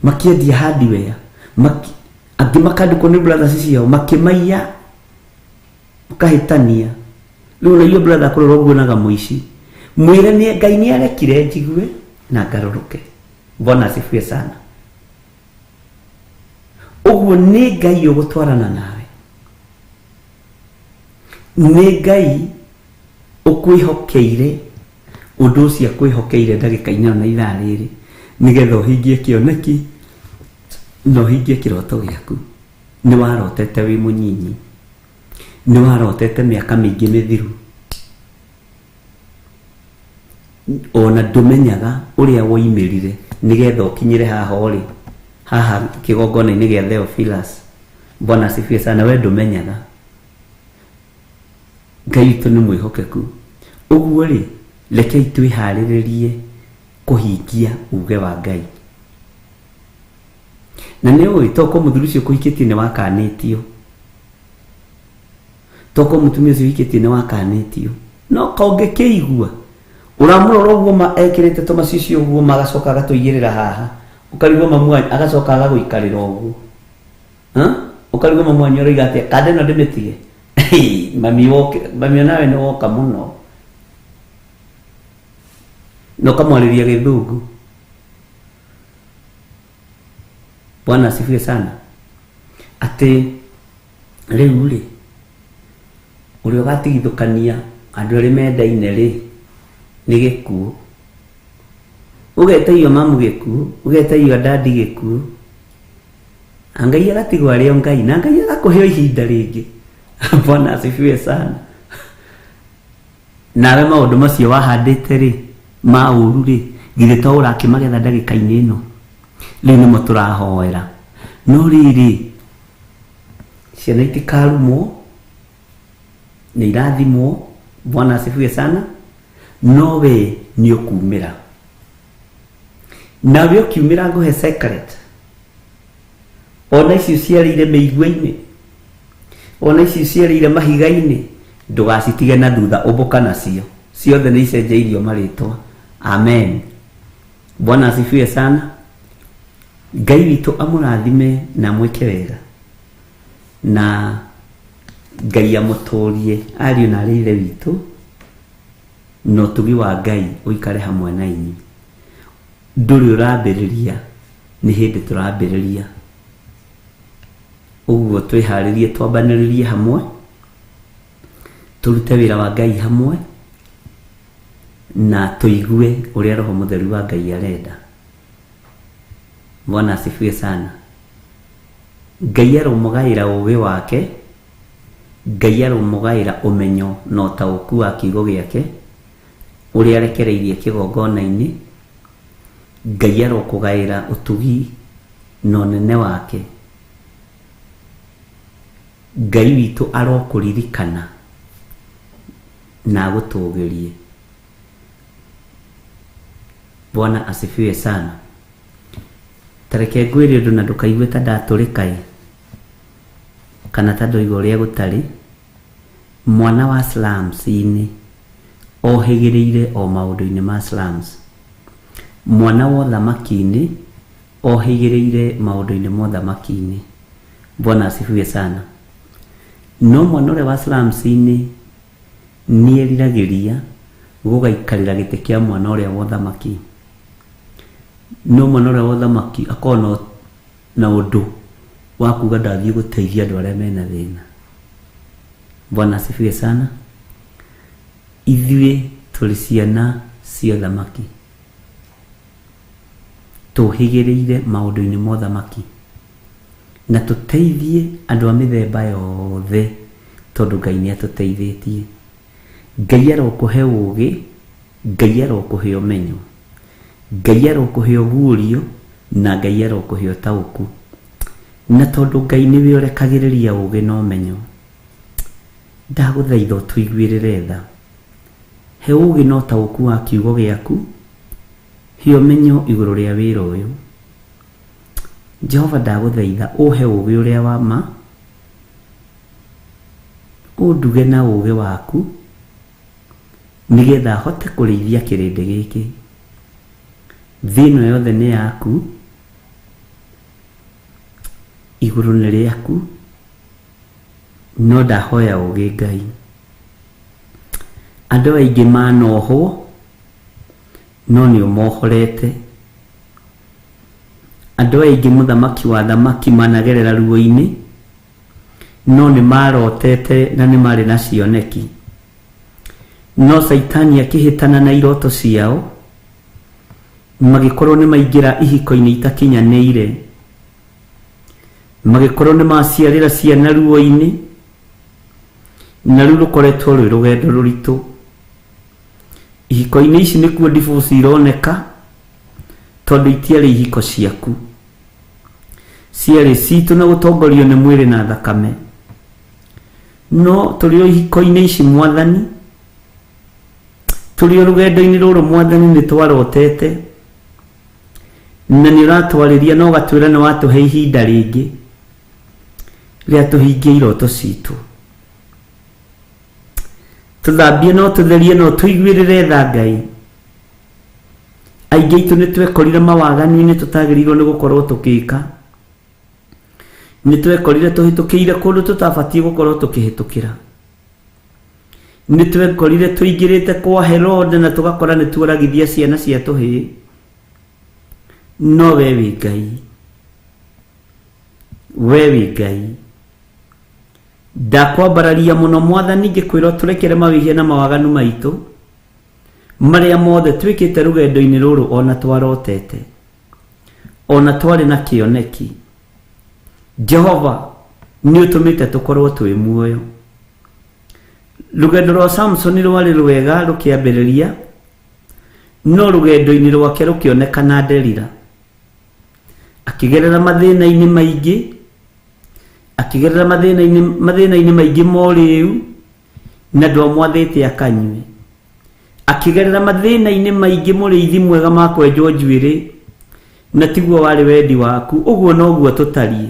makĩendia hardware angĩ makandĩkwo nĩ brothers ciao makĩmaiya makahĩtania. Rĩu ona irio brother kũrora ũguo onaga mũici mwĩre nĩ Ngai nĩ arekire njigue na ngarũrũke. Bwana asifiwe sana. Ũguo nĩ Ngai ũgũtwarana nawe, nĩ Ngai ũkwĩhokeire ũndũ ũcio akwĩhokeire ndagĩka-inĩ ĩno na ithaa rĩrĩ nĩgetha ũhingie kĩoneki na ũhingie kĩroto gĩaku. Nĩ warotete wĩ mũnyinyi, nĩ warotete mĩaka mĩingĩ mĩthiru, ona ndũmenyaga ũrĩa woimĩrire nĩgetha ũkinyĩre haha ũrĩ haha kĩgongona-inĩ gĩa Theophilus. Bwana asifiwe sana. We ndũmenyaga. Ngai witũ nĩ mwĩhokeku. Ũguo rĩ rekei twĩharĩrĩrie kũhingia uge wa Ngai. Na nĩ ũĩ toko mũthuri ũcio ũkũhikĩtie nĩ wakanĩtio, toko mũtumia ũcio ũhikĩtie nĩ wakanĩtio, no kongĩkĩigua ũramũrora ũguo ma ekĩrĩte tũmacicio ũguo magacoka agatũigĩrĩra haha ũkarigwo mamu wanyu agacoka agagũikarĩra ũguo ũkarigwo mamu wanyu ũroiga atĩa kanda ĩno ndĩmĩtige. Mami woke mami onawe nĩ woka mũno na ũkamwarĩria gĩthũngũ. Bwana asifiwe sana. Atĩ rĩu rĩ ũrĩa ũgatigithũkania andũ arĩa mendaine rĩ nĩ gĩkuũ. Ũgetaio mamu gĩkuũ, ũgetaio dadi gĩkuũ, Ngai agatigwo arĩ o Ngai na Ngai agakũhe ihinda rĩngĩ. Bwana asifiwe sana. Nawe maũndũ macio wahandĩte rĩ ma ũru rĩ, githĩ to ũrakĩmagetha ndagĩka-inĩ ĩno? Rĩu nĩmo tũrahoera. No rĩrĩ, ciana itikarumwo, nĩ irathimwo. Bwana asifiwe sana. No we nĩ ũkumĩra, nawe ũkiumĩra ngũhe secret. Ona icio ciarĩire mĩigua-inĩ, ona icio ciarĩire mahiga-inĩ, ndũgacitige na thutha, ũmbũka nacio ciothe nĩ icenjeirio marĩtwa. Amen. Bwana asifiwe sana. Ngai witũ amũrathime na amwĩke wega, na Ngai amũtũrie ariũ na arĩ ithe witũ, na ũtugi wa Ngai ũikare hamwe na inyuĩ. Ndũrĩ ũrambĩrĩria, nĩ hĩndĩ tũrambĩrĩria. Ũguo twĩharĩrie, twambanĩrĩrie hamwe, tũrute wĩra wa Ngai hamwe, na tũigue ũrĩa Roho Mũtheru wa Ngai arenda. Bwana asifiwe sana. Ngai aromũgaĩra ũũgĩ wake, Ngai aromũgaĩra ũmenyo na ũtaũku wa kiugo gĩake ũrĩa arekereirie kĩgongona-inĩ. Ngai arokũgaĩra ũtugi na ũnene wake. Ngai witũ arokũririkana na agũtũgĩrie. Bwana asifiwe sana. Tareke ngwĩre ũndũ na ndũkaigue ta ndatũrĩka ĩ, kana ta ndoiga ũrĩa gũtarĩ. Mwana wa slums-inĩ ohĩgĩrĩire o maũndũ-inĩ ma slums. Mwana wa ũthamaki-inĩ ohĩgĩrĩire maũndũ-inĩ ma ũthamaki-inĩ. Bwana asifiwe sana. No mwana ũrĩa wa slums-inĩ nĩeriragĩria gũgaikarĩra gĩtĩ kĩa mwana ũrĩa wa ũthamaki. No mwana ũrĩa wa ũthamaki akoragwo na ũndũ wa kuga ndathiĩ gũteithia andũ arĩa mena thĩna. Bwana asifiwe sana. Ithuĩ tũrĩ ciana cia ũthamaki, tũhĩgĩrĩire maũndũ-inĩ ma ũthamaki, na tũteithie andũ a mĩthemba yothe, tondũ Ngai nĩ atũteithĩtie. Ngai arokũhe ũũgĩ, Ngai arokũhe ũmenyo, Ngai arokũhe ũguũrio, na Ngai arokũhe ũtaũku. Na tondũ Ngai nĩwe ũrekagĩrĩria ũũgĩ na ũmenyo, ndagũthaitha ũtũiguĩrĩre tha. He ũũgĩ na ũtaũku wa kiugo gĩaku, he ũmenyo igũrũ rĩa wĩra ũyũ. Jehova ndagũthaitha ũhe ũũgĩ ũrĩa wa ma, ũnduge na ũũgĩ waku, nĩgetha hote kũrĩithia kĩrĩndĩ gĩkĩ. Thĩ ĩno yothe nĩ yaku, igũrũ nĩ rĩaku, no ndahoya ũũgĩ Ngai. Andũ aingĩ manohwo, no nĩ ũmohorete. Andũ aingĩ mũthamaki wa thamaki managerera ruo-inĩ, no nĩ marotete na nĩ marĩ na cioneki. No Caitani akĩhĩtana na iroto ciao, magĩkorwo nĩ maingĩra ihiko-inĩ itakinyanĩire, magĩkorwo nĩ maciarĩra ciana ruo-inĩ, na rĩu rũkoretwo rwĩ rũgendo rũritũ. Ihiko-inĩ ici nĩkuo divorce ironeka, tondũ itiarĩ ihiko ciaku, ciarĩ citũ na gũtongorio nĩ mwĩrĩ na thakame. No tũrĩ o ihiko-inĩ ici Mwathani, tũrĩ o rũgendo-inĩ rũrũ Mwathani, nĩ twarotete, na nĩ ũratwarĩria na ũgatwĩra nĩ watũhe ihinda rĩngĩ rĩa tũhingie iroto citũ. Tũthambie no tũtherie no tũiguĩrĩre tha Ngai. Aingĩ aitũ nĩ twekorire mawaganu-inĩ tũtagĩrĩirwo nĩ gũkorwo tũgĩka. Nĩ twekorire tũhĩtũkĩire kũndũ tũtabatiĩ gũkorwo tũkĩhĩtũkĩra. Nĩ twekorire tũingĩrĩte kwa Herode na tũgakora nĩ tuoragithia ciana cia tũhĩĩ. No we wĩ Ngai, we wĩ Ngai. Ndakwambararia mũno Mwathani, ngĩkwĩra ũtũrekere mawĩhia na mawaganu maitũ marĩa mothe twĩkĩte rũgendo-inĩ rũrũ, ona twarotete, ona twarĩ na kĩoneki. Jehova, nĩ ũtũmĩte tũkorwo twĩ muoyo. Rũgendo rwa Samsoni rwarĩ rwega rũkĩambĩrĩria, no rũgendo-inĩ rwake rũkĩonekana Delila. Akĩgerera mathĩna-inĩ maingĩ, akĩgerera mathĩna-inĩ maingĩ ma ũrĩu, na ndwamwathĩte akanyue. Akĩgerera mathĩna-inĩ maingĩ mũrĩithi mwega ma kwenjwo njuĩrĩ, na tiguo warĩ wendi waku, ũguo noguo tũtariĩ.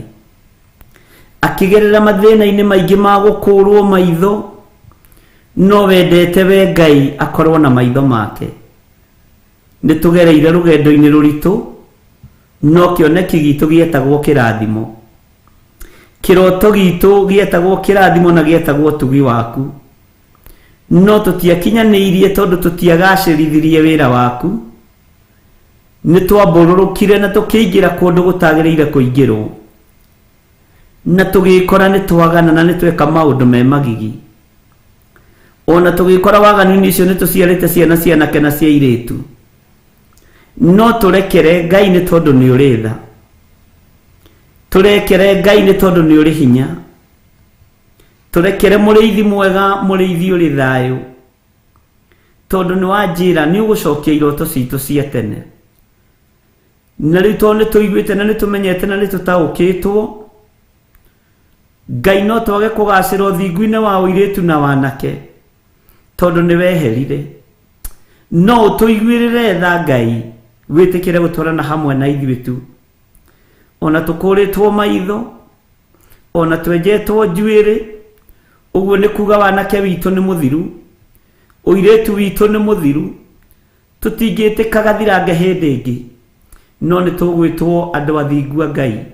Akĩgerera mathĩna-inĩ maingĩ ma gũkũrwo maitho, no wendete we Ngai akorwo na maitho make. Nĩ tũgereire rũgendo-inĩ rũritũ, no kĩoneki gitũ gĩetagwo kĩrathimo. Kĩroto gitũ gĩetagwo kĩrathimo na gĩetagwo ũtugi waku. No tũtiakinyanĩirie tondũ tũtiagacĩrithirie wĩra waku. Nĩ twambũrũrũkire na tũkĩingĩra kũndũ gũtagĩrĩire kũingĩrwo. Na tũgĩkora nĩ twagana na nĩ tweka maũndũ me magigi. Ona tũgĩkora waganu-inĩ ũcio nĩ tũciarĩte ciana cia anake na cia airĩtu. No tũrekere Ngai nĩ tondũ nĩ ũrĩ tha. Tũrekere Ngai nĩ tondũ nĩ ũrĩ hinya. Tũrekere mũrĩithi mwega, mũrĩithi ũrĩ thayũ. Tondũ nĩ wanjĩra nĩ ũgũcokia iroto citũ cia tene. Na rĩu tondũ nĩ tũiguĩte na nĩ tũmenyete na nĩ tũtaũkĩtwo, Ngai no twage kũgacĩra ũthingu-inĩ wa ũirĩtu na wanake, tondũ nĩ weherire. No ũtũiguĩrĩre tha Ngai, wĩtĩkĩre gũtwarana hamwe na ithuĩ tu. Ona tũkũrĩtwo maitho, ona twenjetwo njuĩrĩ, ũguo nĩ kuga wanake witũ nĩ mũthiru, ũirĩtu witũ nĩ mũthiru, tũtingĩtĩka gathirange hĩndĩ ĩngĩ, no nĩ tũgwĩtwo andũ athingu a Ngai.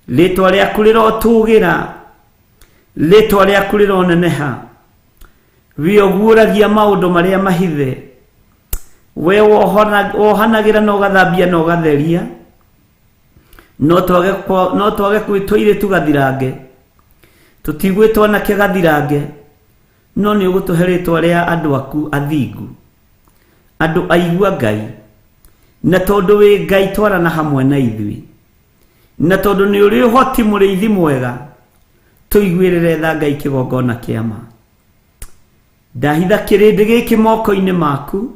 Rĩtwa rĩaku rĩrotũgĩra, rĩtwa rĩaku rĩroneneha. We ũguũragia maũndũ marĩa mahithe, we wohanagĩra na ũgathambia na ũgatheria. No twage kwĩtwo airĩtu gathirange, tũtigwĩtwo anake gathirange, no nĩ ũgũtũhe rĩtwa rĩa andũ aku athingu, andũ aigua Ngai. Na tondũ wĩ Ngai twarana hamwe na ithuĩ, na tondũ nĩ ũrĩ ũhoti mũrĩithi mwega, tũiguĩrĩre tha Ngai kĩgongona kĩa ma. Ndahitha kĩrĩndĩ gĩkĩ moko-inĩ maku,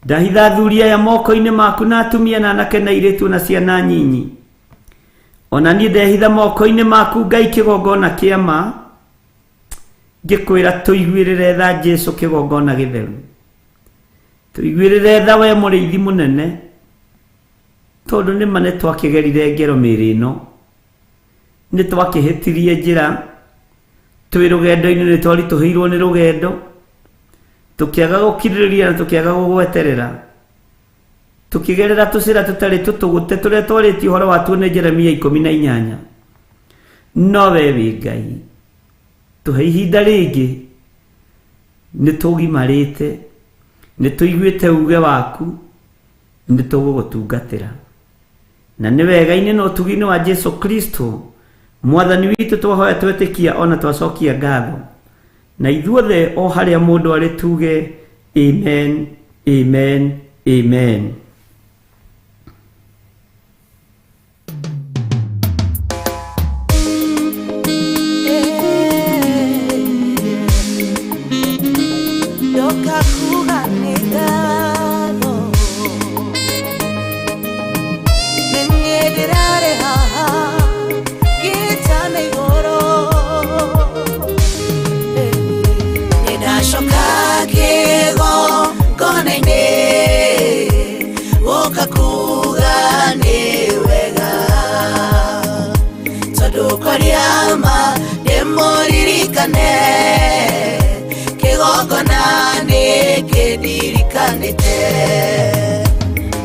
ndahitha athuri aya moko-inĩ maku, na atumia na anake na airĩtu na ciana nyinyi. Ona niĩ ndehitha moko-inĩ maku Ngai kĩgongona kĩa ma, ngĩkwĩra tũiguĩrĩre tha Jesu kĩgongona gĩtheru. Tũiguĩrĩre tha we mũrĩithi mũnene, tondũ nĩ ma nĩ twakĩgerire ngero mĩĩrĩ ĩno, nĩ twakĩhĩtirie njĩra, twĩ rũgendo-inĩ nĩ twaritũhĩirwo nĩ rũgendo, tũkĩaga gũkirĩrĩria na tũkĩaga gũgweterera, tũkĩgerera tũcĩra tũtarĩ tũtũgũte tũrĩa twarĩtie ũhoro watuo nĩ Jeremia 18. No we wĩ Ngai, tũhe ihinda rĩngĩ, nĩ tũgimarĩte, nĩ tũiguĩte uge waku, nĩ tũgũgũtungatĩra. Na nĩ wega-inĩ na ũtugi-inĩ wa Jesu Kristo mwathani witũ twahoya twetĩkia ona twacokia ngatho. Na ithuothe o harĩa mũndũ arĩ tuge amen, amen, amen.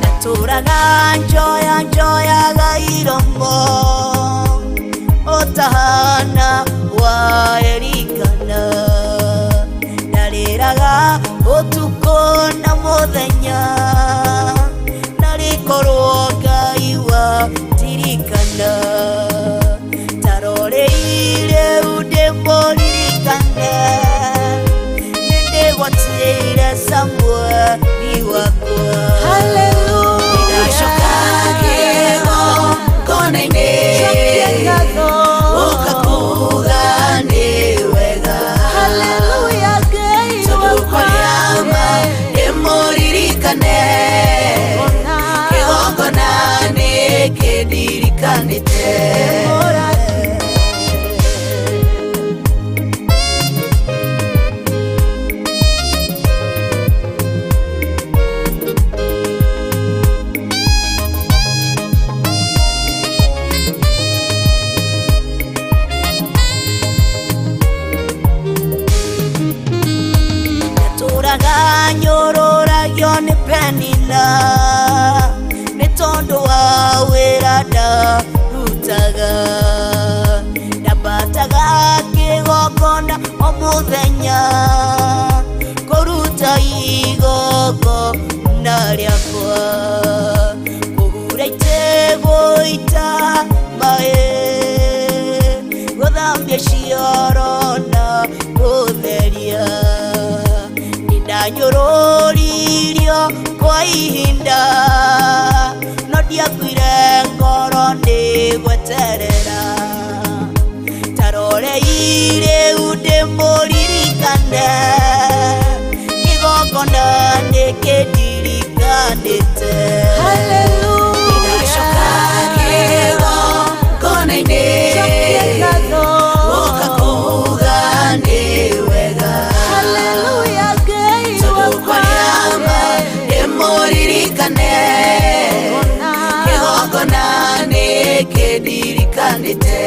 Naturaga njoya njoyaga iromo otahana wa Elikana, ndarĩraga ũtukũ na mũthenya, narĩkorwo Ngai wa ndirikana, taroreire ndĩmũririkane, nĩndĩgwatĩire Samueli wakwa. Hallelujah. Cokia ngatho. Ũka kuga nĩ wega. Ndũraga nyũrũragio nĩ Penina nĩ tondũ wa wĩra ndarutaga. Ndambataga kĩgongona o mũthenya kũruta igongona rĩakwa, kũhura itĩ gũita maĩ, gũthambia cioro na gũtheria. Nĩndanyũrũririo kwa ihinda no ndiakuire ngoro nĩ gweterera. Tarorei rĩu ndĩmũririkane, kĩgongona nĩkĩndirikanĩte. Nĩndacoka kĩgongona-inĩ, gũka kuuga nĩ wega. Tondũ kwaria ma ndĩmũririkane, kĩgongona nĩkĩndirikanĩte.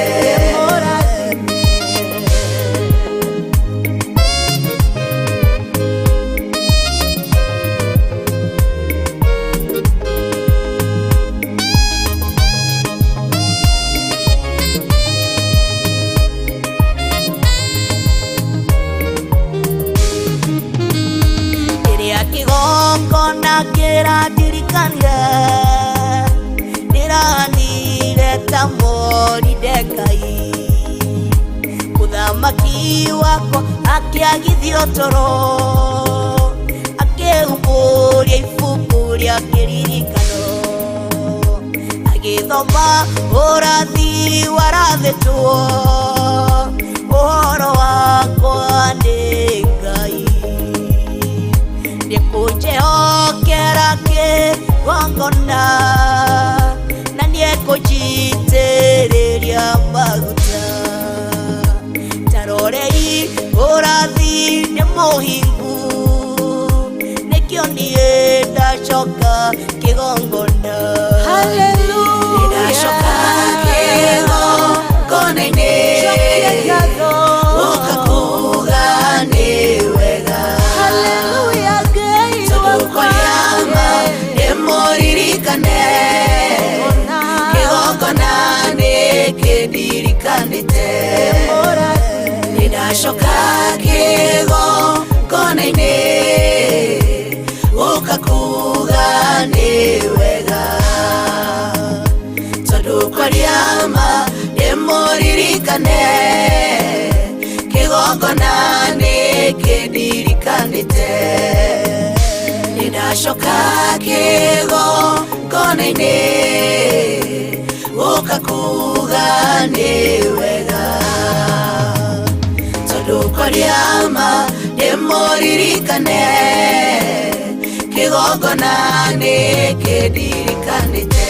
Rĩrĩa kĩgongona kĩrandirikanire, ndĩranire ta Moridekai. Mũthamaki wakwa akĩagithio toro, akĩhumbũria ibuku rĩa kĩririkano, agĩthoma ũrathi warathĩtwo ũhoro wakwa nĩ Ngai. Nĩkũnjĩhokera kĩgongona na nĩekũnjitĩrĩria maguta. Tarorei ũrathi nĩ mũhingu, nĩkĩo niĩ ndacoka kĩgongona. Nĩndacoka kĩgongona-inĩ, gũka kuuga nĩ wega. Tondũ kwaria ma ndĩmũririkane, kĩgongona nĩkĩndirikanĩte. Nĩndacoka kĩgongona-inĩ, gũka kuuga nĩ wega. Tondũ kwaria ma ndĩmũririkane, kĩgongona nĩkĩndirikanĩte. Nĩndacoka kĩgongona-inĩ, gũka kuuga nĩ wega. Tondũ kwaria ma ndĩmũririkane, kĩgongona nĩkĩndirikanĩte.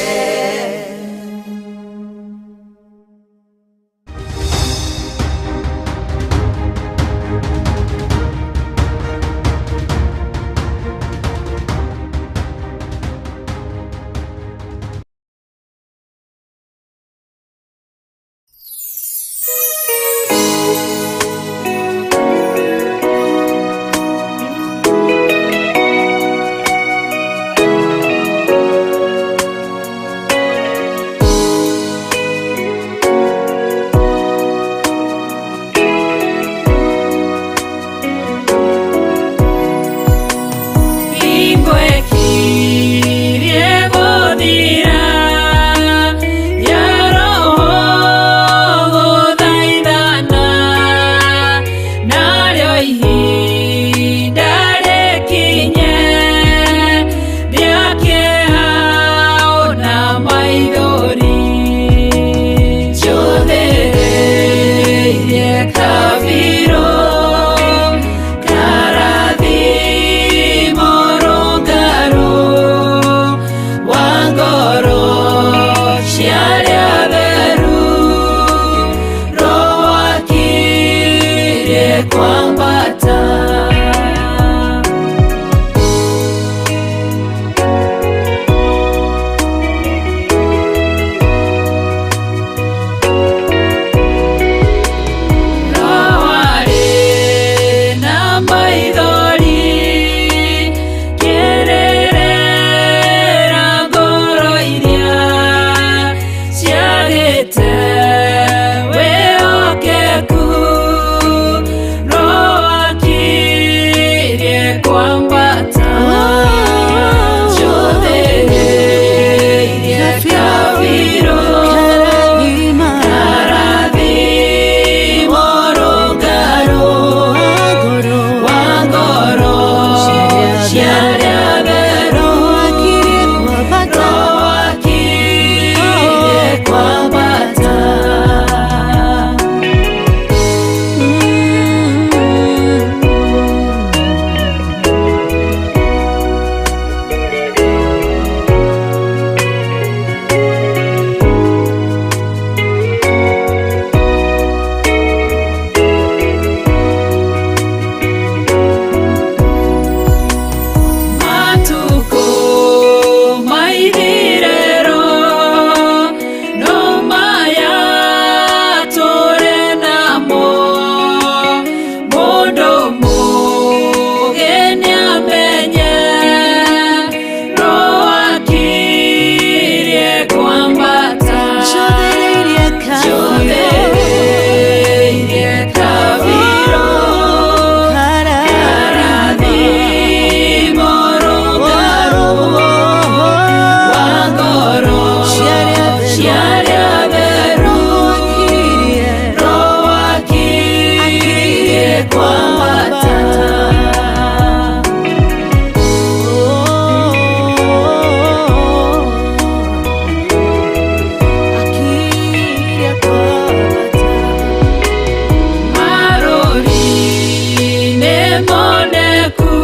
moneku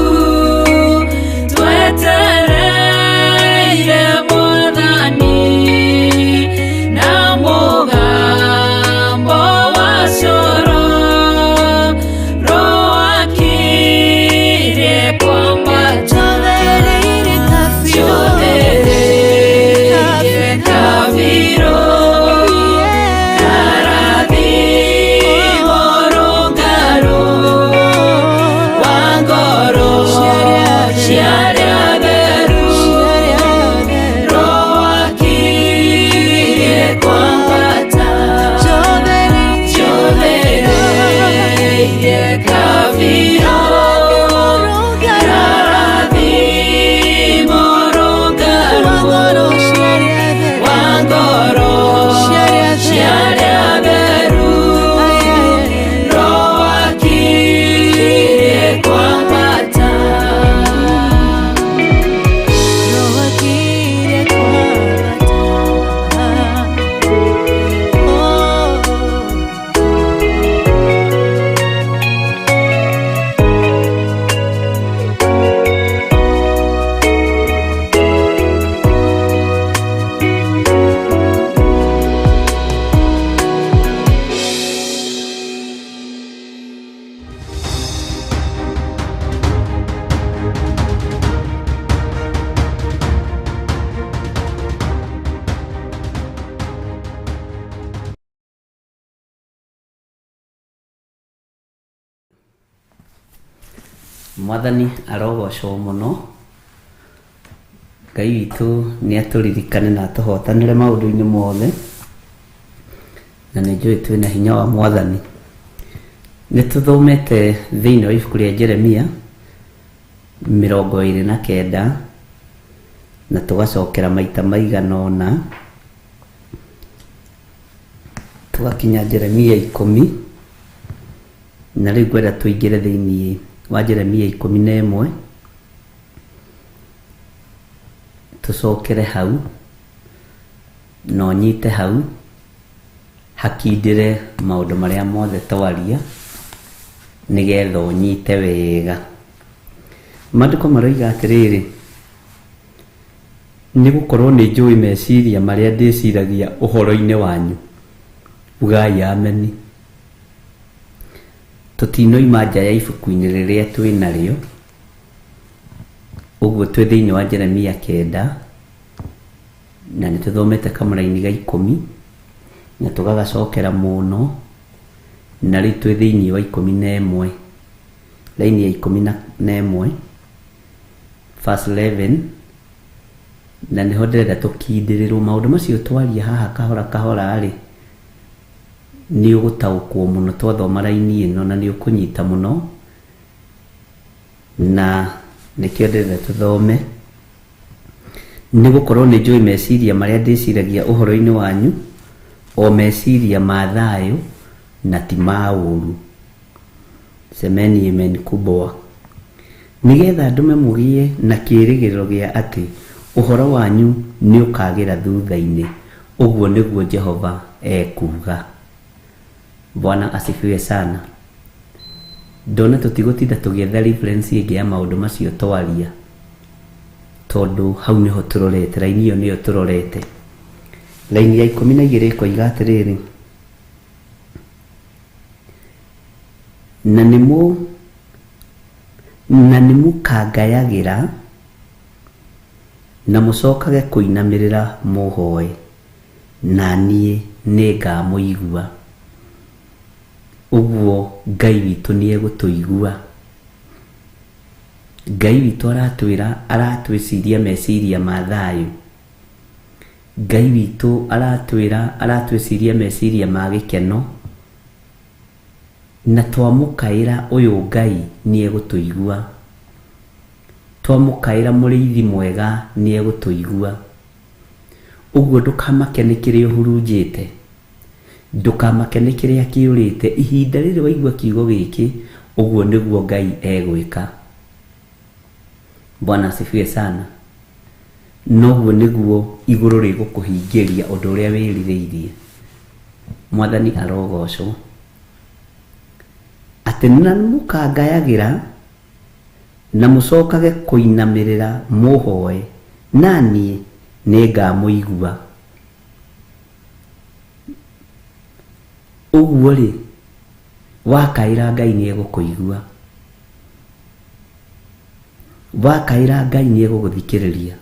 twetereire Mwathani na mũgambo wa coro rwakirie kwambata Njothereire kabirũ karathimo rũngarũ wa ngoro cia arĩa atheru rwakirie kwambata Njothereire kabirũ karathimo rũngarũ wa ngoro cia arĩa atheru rwakirie kwambata Mwathani arogocwo mũno. Ngai witũ nĩ atũririkane na atũhotanĩre maũndũ-inĩ mothe, na nĩ njũĩ twĩna hinya wa Mwathani. Nĩ tũthomete thĩinĩ wa ibuku rĩa Jeremia 29 na tũgacokera maita maigana ũna, tũgakinya Jeremia 10, na rĩu ngwenda tũingĩre thĩinĩ wa Jeremia 11, tũcokere hau na ũnyite hau hakindĩre maũndũ marĩa mothe twaria nĩgetha ũnyite wega. Maandĩko maroiga atĩrĩrĩ, nĩ gũkorwo nĩ njũĩ meciria marĩa ndĩciragia ũhoro-inĩ wanyu. Ugai ameni. Tũtinoima nja ya ibuku-inĩ rĩrĩa twĩ narĩo, ũguo twĩ thĩinĩ wa Jeremia 9, na nĩ tũthomete kamũraini ga 10 na tũgagacokera mũno, na rĩu twĩ thĩinĩ wa 11, raini ya 11 verse 11, na nĩho ndĩrenda tũkindĩrĩrwo maũndũ macio twaria haha kahora kahora rĩ, nĩ ũgũtaũkwo mũno twathoma raini ĩno, na nĩ ũkũnyita mũno, na nĩkĩo ndĩrenda tũthome. Nĩ gũkorwo nĩ njũĩ meciria marĩa ndĩciragia ũhoro-inĩ wanyu, o meciria ma thayũ na ti ma ũũru. Semeni amen kubwa. Nĩgetha ndũme mũgĩe na kĩĩrĩgĩrĩro gĩa atĩ ũhoro wanyu nĩ ũkagĩra thutha-inĩ. Ũguo nĩguo Jehova ekuuga. Bwana asifiwe sana. Ndona tũtigũtinda tũgĩetha reference ĩngĩ ya maũndũ macio twaria, tondũ hau nĩho tũrorete, raini ĩyo nĩyo tũrorete. Raini ya 12 ĩkoiga atĩrĩrĩ, na nĩmũkangayagĩra na mũcokage kũinamĩrĩra mũhoe, na niĩ nĩngamũigua. Ũguo Ngai witũ nĩegũtũigua. Ngai witũ aratwĩra, aratwĩciria meciria ma thayũ. Ngai witũ aratwĩra, aratwĩciria meciria ma gĩkeno, na twamũkaĩra ũyũ Ngai nĩegũtũigua. Twamũkaĩra mũrĩithi mwega nĩegũtũigua. Ũguo ndũkamake nĩ kĩrĩa ũhurunjĩte, ndũkamake nĩ kĩrĩa kĩũrĩte. Ihinda rĩrĩ waigua kiugo gĩkĩ, ũguo nĩguo Ngai egwĩka. Bwana asifiwe sana. Noguo nĩguo igũrũ rĩgũkũhingĩria ũndũ ũrĩa wĩrirĩirie. Mwathani arogocwo. Atĩ na nĩmũkangayagĩra Na mũcokage kũinamĩrĩra mũhoe, na niĩ nĩngamũigua. Ũguo rĩ, wakaĩra Ngai nĩegũkũigua. Wakaĩra Ngai nĩegũgũthikĩrĩria.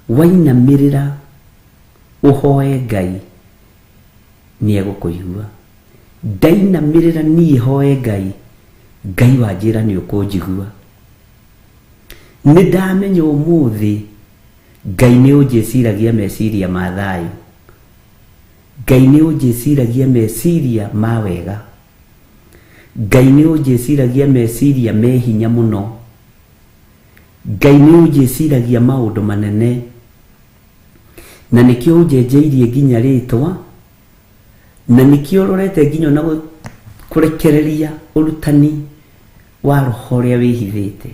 Wainamĩrĩra ũhoe Ngai nĩegũkũigua. Ndainamĩrĩra niĩ hoe Ngai, Ngai wanjĩra nĩ ũkũnjigua. Nĩ ndamenya ũmũthĩ Ngai nĩ ũnjĩciragia meciria ma thayũ. Ngai nĩ ũnjĩciragia meciria ma wega. Ngai nĩ ũnjĩciragia meciria me hinya mũno. Ngai nĩ ũnjĩciragia maũndũ manene. Na nĩkĩo ũnjenjeirie nginya rĩtwa, na nĩkĩo ũrorete nginya ona kũrekereria ũrutani wa roho ũrĩa wĩhithĩte.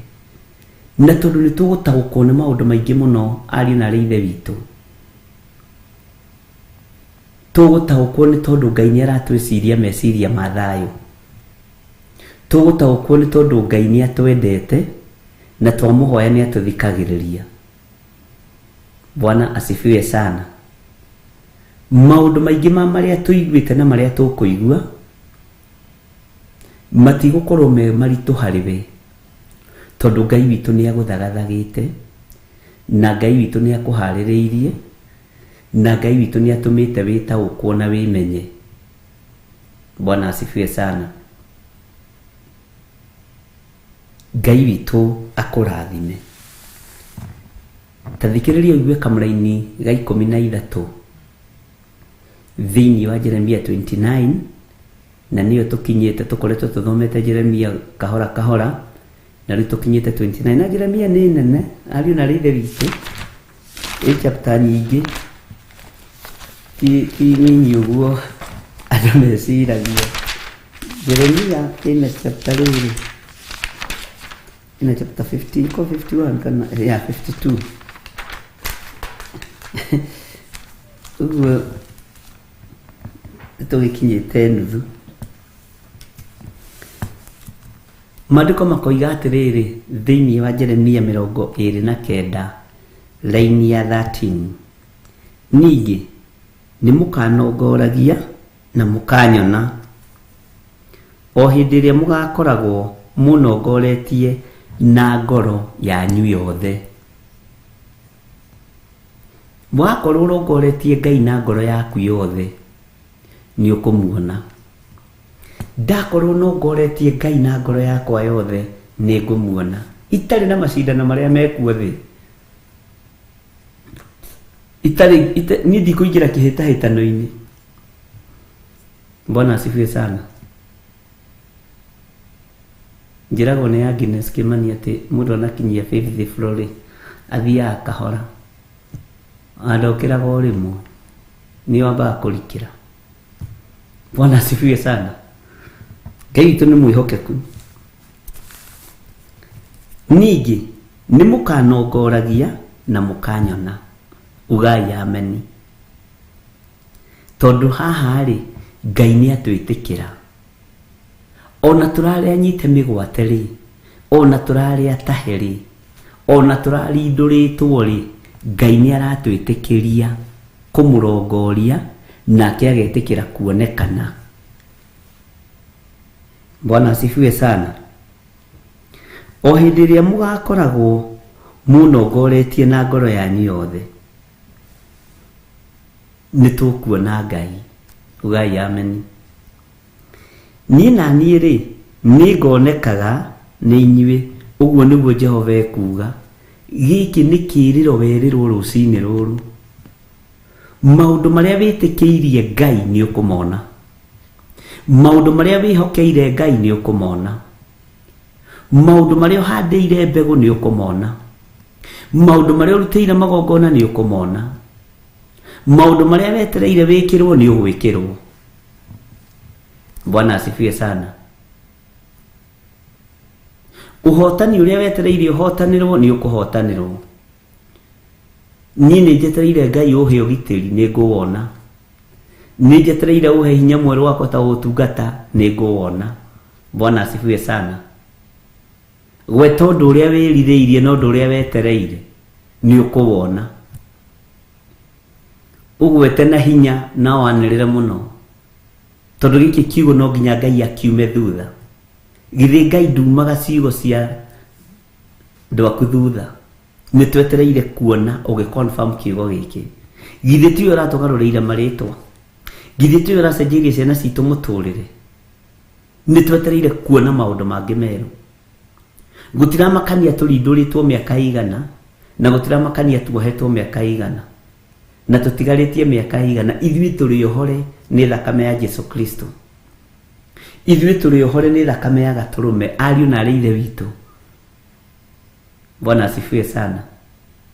Na tondũ nĩ tũgũtaũkwo nĩ maũndũ maingĩ mũno ariũ na arĩ ithe witũ. Tũgũtaũkwo nĩ tondũ Ngai nĩ aratwĩciria meciria ma thayũ. Tũgũtaũkwo nĩ tondũ Ngai nĩ atwendete na twamũhoya nĩ atũthikagĩrĩria. Bwana asifiwe sana. Maũndũ maingĩ ma marĩa tũiguĩte na marĩa tũkũigua matigũkorwo me maritũ harĩ we, tondũ Ngai witũ nĩ agũthagathagĩte, na Ngai witũ nĩ akũharĩrĩirie, na Ngai witũ nĩ atũmĩte wĩtaũkwo na wĩmenye. Bwana asifiwe sana. Ngai witũ akũrathime. Ta thikĩrĩria ũigue kamũraini ga 13 thĩinĩ wa Jeremia 29, na nĩyo tũkinyĩte, tũkoretwo tũthomete Jeremia kahora kahora, na rĩu tũkinyĩte 29. Na Jeremia nĩ nene, ariũ na arĩ ithe witũ, ĩ chapter nyingĩ, ti nini ũguo andũ meciragia. Jeremia ĩna chapter rĩrĩ, ĩna chapter 50, ko 51 kana ya 52. Ũguo tũgĩkinyĩte nuthu. Maandĩko makoiga atĩrĩrĩ thĩinĩ wa Jeremia 29 raini ya 13, ningĩ nĩ mũkanongoragia na mũkanyona o hĩndĩ ĩrĩa mũgakoragwo mũnongoretie na ngoro yanyu yothe. Wakorwo ũrongoretie Ngai na ngoro yaku yothe, nĩ ũkũmuona. Ndakorwo nongoretie Ngai na ngoro yakwa yothe, nĩ ngũmuona. Itarĩ na macindano marĩa mekuo thĩ. Itarĩ, niĩ ndikũingĩra kĩhĩtahĩtano-inĩ. Bwana asifiwe sana. Njĩragwo nĩ Agnes Kimani atĩ mũndũ anakinyia fifth floor rĩ, athiaga kahora. Andokĩraga o rĩmwe, nĩ wambaga kũrikĩra. Bwana asifiwe sana. Ngai witũ nĩ mwĩhokeku. Ningĩ nĩ mũkanongoragia na mũkanyona. Ugai ameni. Tondũ haha rĩ, Ngai nĩ atwĩtĩkĩra. Ona tũrarĩa nyite mĩgwate rĩ, ona tũrarĩa tahe rĩ, ona tũrarindũrĩtwo rĩ, Ngai nĩ aratwĩtĩkĩria kũmũrongoria nake agetĩkĩra kuonekana. Bwana asifiwe sana. O hĩndĩ ĩrĩa mũgakoragwo mũnongoretie na ngoro yanyu yothe, nĩ tũkuona Ngai. Ugai ameni. Niĩ na niĩ rĩ, nĩ ngonekaga nĩ inyuĩ, ũguo nĩguo Jehova ekuuga. Gĩkĩ nĩ kĩĩrĩro werĩrwo rũcinĩ rũrũ. Maũndũ marĩa wĩtĩkĩirie Ngai nĩ ũkũmona. Maũndũ marĩa wĩhokeire Ngai nĩ ũkũmona. Maũndũ marĩa ũhandĩire mbegũ nĩ ũkũmona. Maũndũ marĩa ũrutĩire magongona nĩ ũkũmona. Maũndũ marĩa wetereire wĩkĩrwo nĩ ũgwĩkĩrwo. Bwana asifiwe sana. Ũhotani ũrĩa wetereire ũhotanĩrwo nĩ ũkũhotanĩrwo. Niĩ nĩ njetereire Ngai ũhe ũgitĩri, nĩ ngũwona. Nĩ njetereire ũhe hinya mwerũ wa kũhota gũtungata, nĩ ngũwona. Bwana asifiwe sana. Gweta ũndũ ũrĩa wĩrirĩirie na ũndũ ũrĩa wetereire nĩ ũkũwona. Ũgwete na hinya na wanĩrĩre mũno, tondũ gĩkĩ kiugo no nginya Ngai akiume thutha. Githĩ Ngai ndumaga ciugo cia andũ aku thutha? Nĩ twetereire kuona ũgĩ confirm kiugo gĩkĩ. Githĩ tiwe ũratũgarũrĩire marĩtwa? Githĩ tiwe ũracenjeirie ciana citũ mũtũrĩre? Nĩ twetereire kuona maũndũ mangĩ merũ. Gũtiramakania tũrindũrĩtwo mĩaka ĩigana, na gũtiramakania tuohetwo mĩaka ĩigana, na tũtigarĩtie mĩaka ĩigana, ithuĩ tũrĩ ohore nĩ thakame ya Jesu Kristo. Ithuĩ tũrĩ ohore nĩ thakame ya Gatũrũme, ariũ na arĩ Ithe witũ. Bwana asifiwe sana.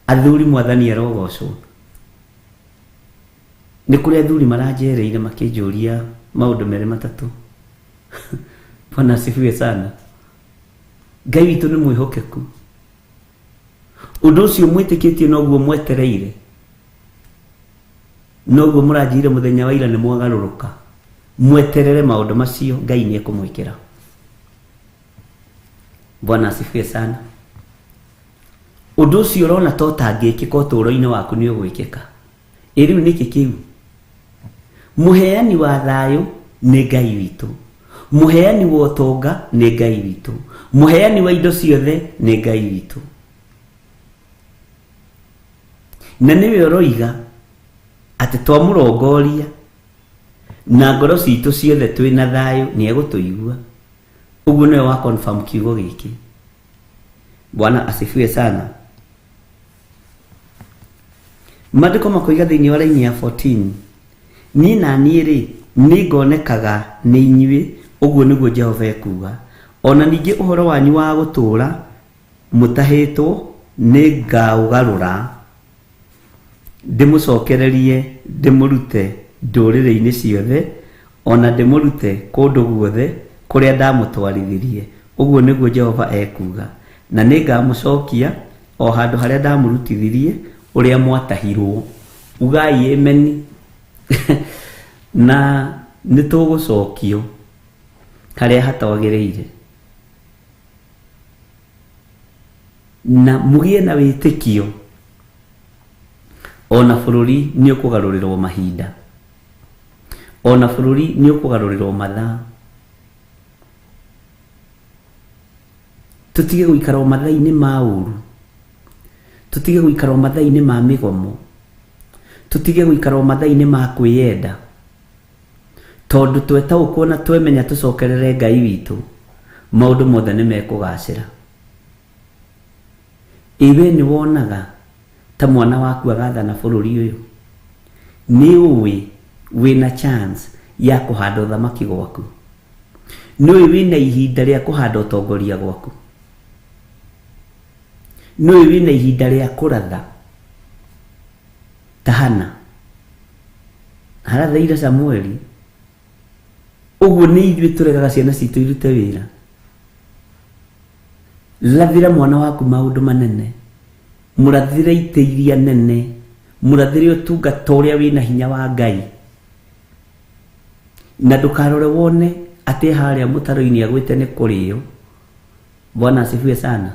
Athuri Mwathani arogocwo. Nĩ kũrĩ athuri maranjereire makĩnjũria maũndũ merĩ matatũ. Bwana asifiwe sana. Ngai witũ nĩ mwĩhokeku. Ũndũ ũcio mwĩtĩkĩtie noguo mwetereire, noguo mũranjĩire mũthenya wa ira nĩ mwagarũrũka. Mweterere maũndũ macio, Ngai nĩ ekũmwĩkĩra. Bwana asifiwe sana. Ũndũ ũcio ũrona ta ũtangĩkĩka ũtũũro-inĩ waku nĩ ũgwĩkĩka. Ĩ rĩu nĩkĩ kĩu? Mũheani wa thayũ nĩ Ngai witũ. Mũheani wa ũtonga nĩ Ngai witũ. Mũheani wa indo ciothe nĩ Ngai witũ. Na nĩwe ũroiga atĩ twamũrongoria na ngoro citũ ciothe twĩ na thayũ nĩ egũtũigua. Ũguo nĩwe wa confirm kiugo gĩkĩ. Bwana asifiwe sana. Maandĩko makoiga thĩinĩ wa raini ya 14, niĩ na niĩ rĩ, nĩngonekaga nĩ inyuĩ, ũguo nĩguo Jehova ekuuga. O na ningĩ ũhoro wanyu wa gũtũũra mũtahĩtwo nĩngaũgarũra, ndĩmũcokererie ndĩmũrute ndũrĩrĩ-inĩ ciothe, o na ndĩmũrute kũndũ guothe kũrĩa ndamũtwarithirie, ũguo nĩguo Jehova ekuuga. Na nĩngamũcokia o handũ harĩa ndamũrutithirie ũrĩa mwatahirwo. Ugai ameni. Na nĩtũgũcokio harĩa hatwagĩrĩire. Na mũgĩe na wĩtĩkio, ona bũrũri nĩ ũkũgarũrĩrwo mahinda, ona bũrũri nĩ ũkũgarũrĩrwo mathaa. Tũtige gũikara o mathaa-inĩ ma ũru, tũtige gũikara o mathaa-inĩ ma mĩgomo, tũtige gũikara o mathaa-inĩ ma kwĩyenda, tondũ twetaũkwo na twemenya tũcokerere Ngai witũ, maũndũ mothe nĩ mekũgacĩra. Ĩ we nĩ wonaga ta mwana waku agathana bũrũri ũyũ? Nĩ ũĩ wĩna chance ya kũhanda ũthamaki gwaku? Nĩ ũĩ wĩna ihinda rĩa kũhanda ũtongoria gwaku? Nĩ ũĩ wĩna ihinda rĩa kũratha ta Hana arathaire Samueli? Ũguo nĩ ithuĩ tũregaga ciana citũ irute wĩra. Rathĩra mwana waku maũndũ manene, mũrathĩre itĩ iria nene, mũrathĩre ũtungata ũrĩa wĩna hinya wa Ngai. Na ndũkarore wone atĩ harĩa mũtaro-inĩ agwĩte nĩ kũrĩo. Bwana asifiwe sana.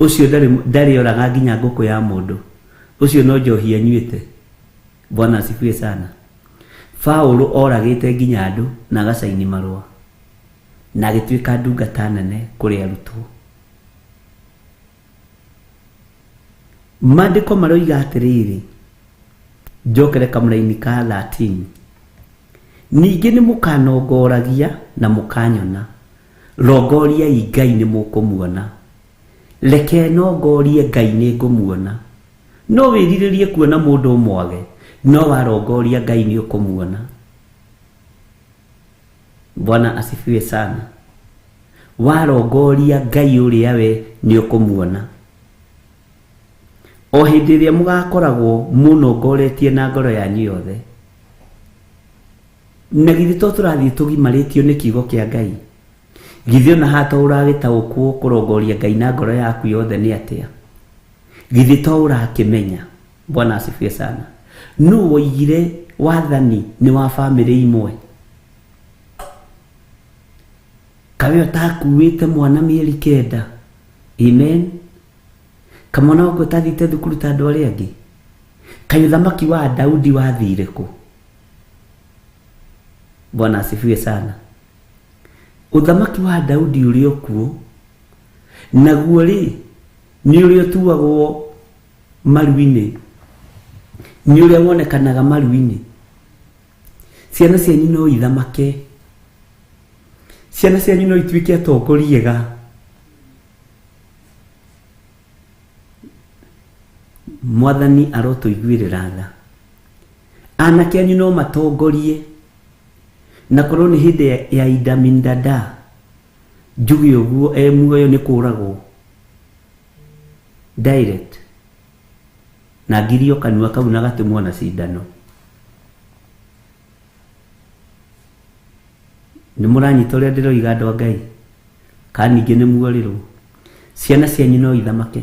Ũcio ndarĩ oraga nginya ngũkũ ya mũndũ. Ũcio no njohi anyuĩte. Bwana asifiwe sana. Paũlũ oragĩte nginya andũ na agacaini marũa, na agĩtuĩka ndungata nene kũrĩ arutwo. Maandĩko maroiga atĩrĩrĩ, njokere kamũraini ka 13, ningĩ nĩ mũkanongoragia na mũkanyona, rongoriai Ngai nĩ mũkũmuona. Reke nongorie Ngai nĩ ngũmuona. No wĩrirĩrie kuona mũndũ ũmwage, no warongoria Ngai nĩ ũkũmuona. Bwana asifiwe sana. Warongoria Ngai ũrĩa we nĩ ũkũmuona. O hĩndĩ ĩrĩa mũgakoragwo mũnongoretie na ngoro yanyu yothe. Na githĩ to tũrathiĩ tũgimarĩtio nĩ kiugo kĩa Ngai? Githĩ ona haha to ũragĩtaũkwo kũrongoria Ngai na ngoro yaku yothe nĩ atĩa? Githĩ to ũrakĩmenya? Bwana asifiwe sana. Nũ woigire wathani nĩ wa bamĩrĩ imwe? Kawe ũtakuĩte mwana mĩeri 9. Amen. Kamwana waku ũtathiĩte thukuru ta andũ arĩa angĩ. Kaĩ ũthamaki wa Daudi wathire kũ? Bwana asifiwe sana. Ũthamaki wa Daudi ũrĩ o kuo, naguo rĩ nĩ ũrĩa ũtuagwo maru-inĩ, nĩ ũrĩa wonekanaga maru-inĩ. Ciana cianyu no ithamake, ciana cianyu no ituĩke atongoria ega. Mwathani arotũiguĩrĩra tha. Anake anyu no matongorie, na korwo nĩ hĩndĩ ya Idamindada njuge ũguo e muoyo nĩ kũragwo direct, na ngirio kanua kau na gatemwo na cindano. Nĩ mũranyita ũrĩa ndĩroiga andũ a Ngai? Kana ningĩ nĩ muorĩrwo? Ciana cianyu no ithamake.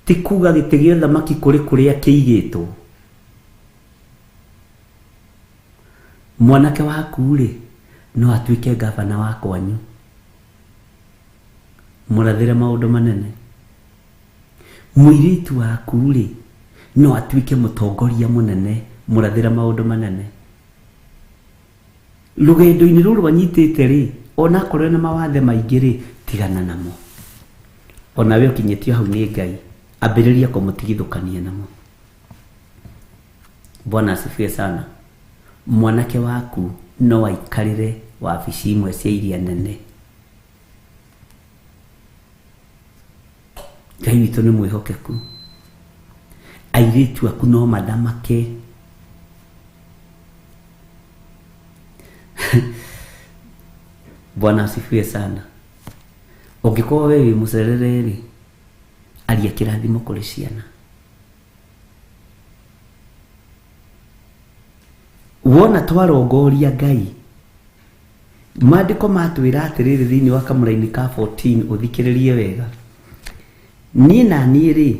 Ti kuga gĩtĩ gĩa ũthamaki kũrĩ kũrĩa kĩigĩtwo. Mwanake waku rĩ no atuĩke gavana wa kwanyu, mũrathĩre maũndũ manene. Mũirĩtu waku rĩ no atuĩke mũtongoria mũnene, mũrathĩre maũndũ manene. Rũgendo-inĩ rũrũ anyitĩte rĩ, onakorwo na mawathe maingĩ rĩ, tigana namo. Onawe ũkinyĩtio hau nĩ Ngai, ambĩrĩria kũmũtigithũkania namo. Bwana asifiwe sana. Mwanake waku no aikarĩre wabici imwe cia iria nene. Ngai witũ nĩ mwĩhokeku. Airĩtu aku no mathamake. Bwana asifiwe sana. Ũngĩkorwo we wĩ mũcerere rĩ, aria kĩrathimo kũrĩ ciana. Wona twarongoria Ngai, maandĩko matwĩra atĩrĩrĩ thĩinĩ wa kamũraini ka 14, ũthikĩrĩrie wega. Niĩ na niĩ rĩ,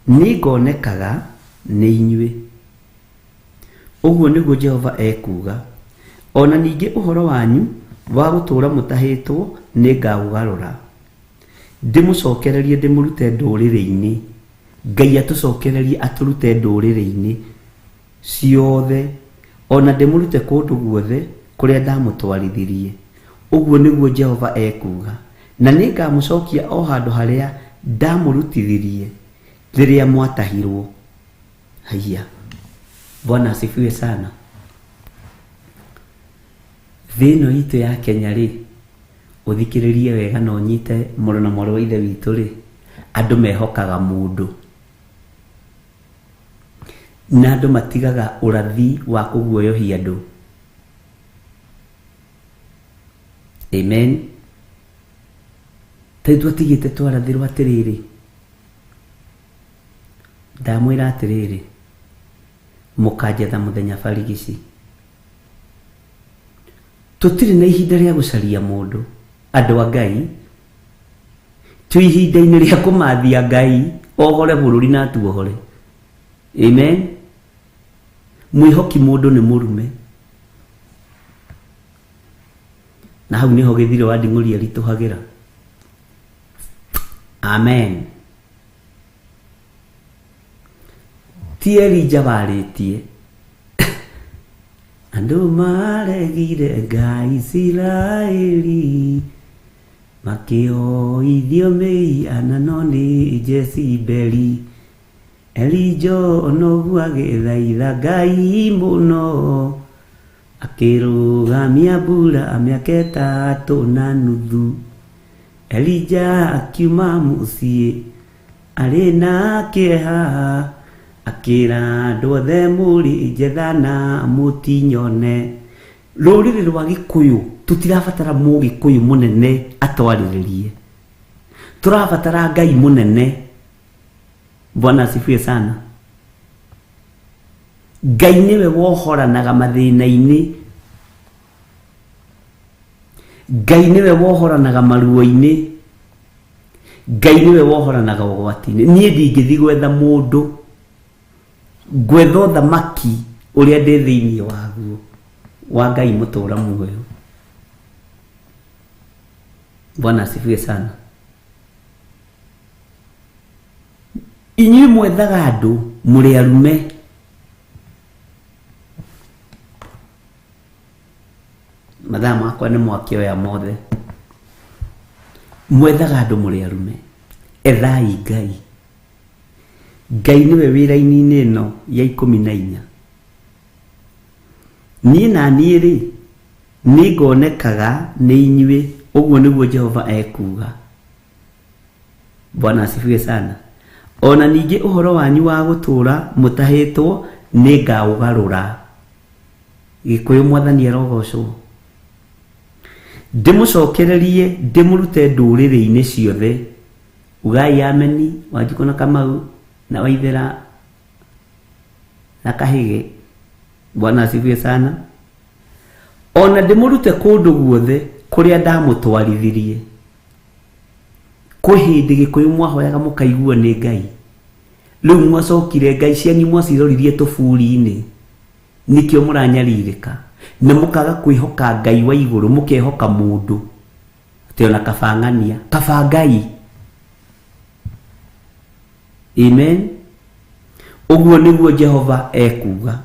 nĩngonekaga nĩ inyuĩ. Ũguo nĩguo Jehova ekuuga. Ona ningĩ ũhoro wanyu wa gũtũũra mũtahĩtwo nĩngaũgarũra, ndĩmũcokererie ndĩmũrute ndũrĩrĩ-inĩ. Ngai atũcokererie atũrute ndũrĩrĩ-inĩ ciothe, ona ndĩmũrute kũndũ guothe kũrĩa ndamũtwarithirie. Ũguo nĩguo Jehova ekuuga. Na nĩngamũcokia o handũ harĩa ndamũrutithirie rĩrĩa mwatahirwo. Haiya. Bwana asifiwe sana. Thĩ ĩno itũ ya Kenya rĩ, ũthikĩrĩrie wega na ũnyite mũrũ na mwarĩ wa ithe witũ rĩ, andũ mehokaga mũndũ. Na andũ matigaga ũrathi wa kũguoyohia andũ. Amen. Tarĩu twatigĩte twarathĩrwo atĩrĩrĩ, ndamwĩra atĩrĩrĩ, mũkanjetha mũthenya barigici. Tũtirĩ na ihinda rĩa gũcaria mũndũ, andũ a Ngai. Twĩ ihinda-inĩ rĩa kũmathia Ngai ohore bũrũri na atuohore. Amen. Mwĩhoki mũndũ nĩ mũrume. Na hau nĩho gĩthiro wa nding'ũri aritũhagĩra. Amen. Ti Elija warĩtie. Andũ maregire Ngai Isiraeli, makĩoithio mĩhianano nĩ Jezebeli. Elija onoguo agĩthaitha Ngai mũno, akĩrũgamia mbura mĩaka 3.5. Elija akiuma mũciĩ arĩ na kĩeha, akĩra andũ othe mũrĩ njetha na mũtinyone. Rũrĩrĩ rwa Gĩkũyũ tũtirabatara mũgĩkũyũ mũnene atwarĩrĩrie, tũrabatara Ngai mũnene. Bwana asifiwe sana. Ngai nĩwe wohoranaga mathĩna-inĩ, Ngai nĩwe wohoranaga maruo-inĩ, Ngai nĩwe wohoranaga ũgwati-inĩ. Niĩ ndingĩthiĩ gwetha mũndũ, ngwetha ũthamaki ũrĩa ndĩ thĩinĩ waguo wa Ngai mũtũra muoyo. Bwana asifiwe sana. Inyuĩ mwethaga andũ mũrĩ arume. Mathaa makwa nĩ mwakĩoya mothe. Mwethaga andũ mũrĩ arume. Ethai Ngai. Ngai nĩwe wĩra-inĩ ĩno ya 14. Niĩ na niĩ rĩ, nĩngonekaga nĩ inyuĩ, ũguo nĩguo Jehova ekuuga. Bwana asifiwe sana. Ona ningĩ ũhoro wanyu wa gũtũũra mũtahĩtwo nĩngaũgarũra. Gĩkũyũ mwathani arogocwo. Ndĩmũcokererie ndĩmũrute ndũrĩrĩ-inĩ ciothe. Ugai ameni, Wanjikũ na Kamau na Waithera na Kahĩgĩ. Bwana asifiwe sana. Ona ndĩmũrute kũndũ guothe kũrĩa ndamũtwarithirie. Kwĩ hĩndĩ Gĩkũyũ mwahoyaga mũkaiguo nĩ Ngai. Rĩu mwacokire Ngai cianyu mwaciroririe tũburi-inĩ. Nĩkĩo mũranyarirĩka. Na mũkaga kwĩhoka Ngai wa igũrũ, mũkehoka mũndũ. Atĩ ona kaba ng'ania, kaba Ngai. Amen. Ũguo nĩguo Jehova ekuuga.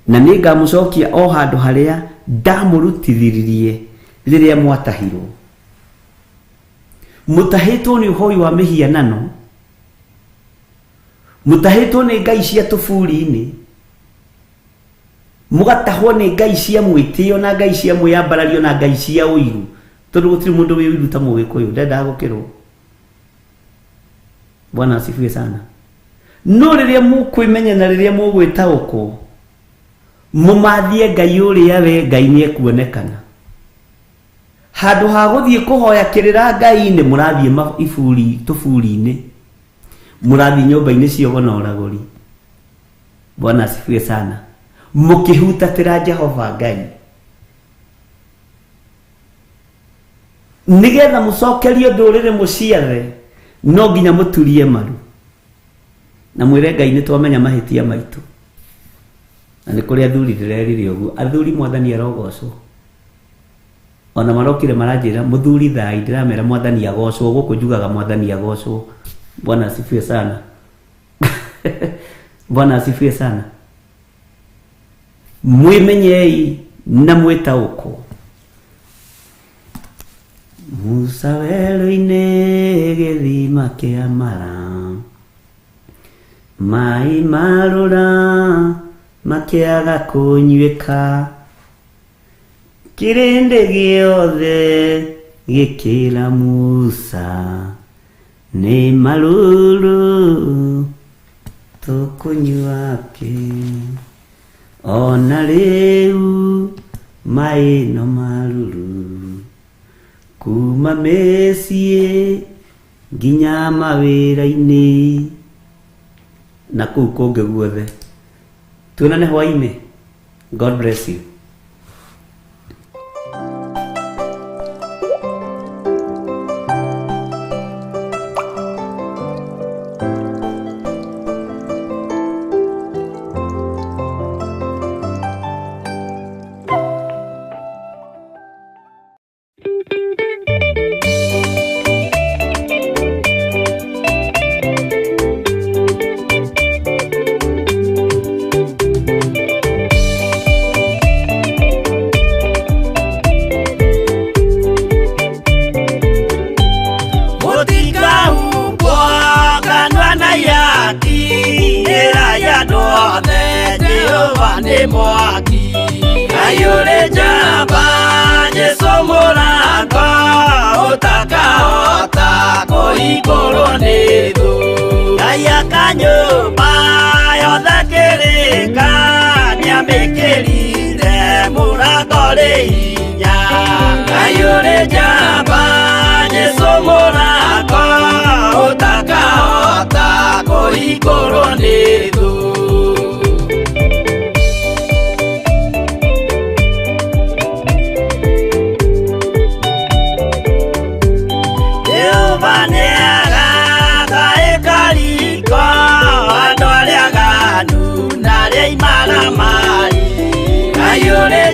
Na nĩngamũcokia o handũ harĩa ndamũrutithiririe rĩrĩa mwatahirwo. Mũtahĩtwo nĩ ũhoi wa mĩhianano, mũtahĩtwo nĩ ngai cia tũburi-inĩ, mũgatahwo nĩ ngai cia mwĩtĩo na ngai cia mwĩyambarario na ngai cia ũiru, tondũ gũtirĩ mũndũ wĩ ũiru ta Mũgĩkũyũ, ndendaga gũkĩrwo. Bwana asifiwe sana. No rĩrĩa mũkwĩmenya na rĩrĩa mũgwĩtaũkwo, mũmathie Ngai ũrĩa we Ngai nĩekuonekana. Handũ ha gũthiĩ kũhoya kĩrĩra Ngai-inĩ, mũrathiĩ iburi tũburi-inĩ, mũrathiĩ nyũmba-inĩ cia ũgo na ũragũri. Bwana asifiwe sana. Mũkĩhutatĩra Jehova Ngai nĩgetha mũcokerio ndũrĩrĩ mũciathe, no nginya mũturie maru na mwĩre Ngai nĩ twamenya mahĩtia maitũ. Na nĩ kũrĩ athuri ndĩrerire ũguo, athuri mwathani arogocwo. Ona marokire maranjĩra mũthuri thai, ndĩramera mwathani agocwo, gũkũ njugaga mwathani agocwo. Bwana asifiwe sana. Bwana asifiwe sana. Mwĩmenyei na mwĩtaũkwo. Musa werũ-inĩ gĩthima kĩa Mara, maĩ marũra makĩaga kũnyuĩka, kĩrĩndĩ gĩothe gĩkĩra Musa, nĩ marũrũ tũkũnyua kĩ, ona rĩu maĩ no marũrũ, kuma mĩciĩ nginya mawĩra-inĩ na kũu kũngĩ guothe. Tuonane hwaĩ-inĩ. God bless you.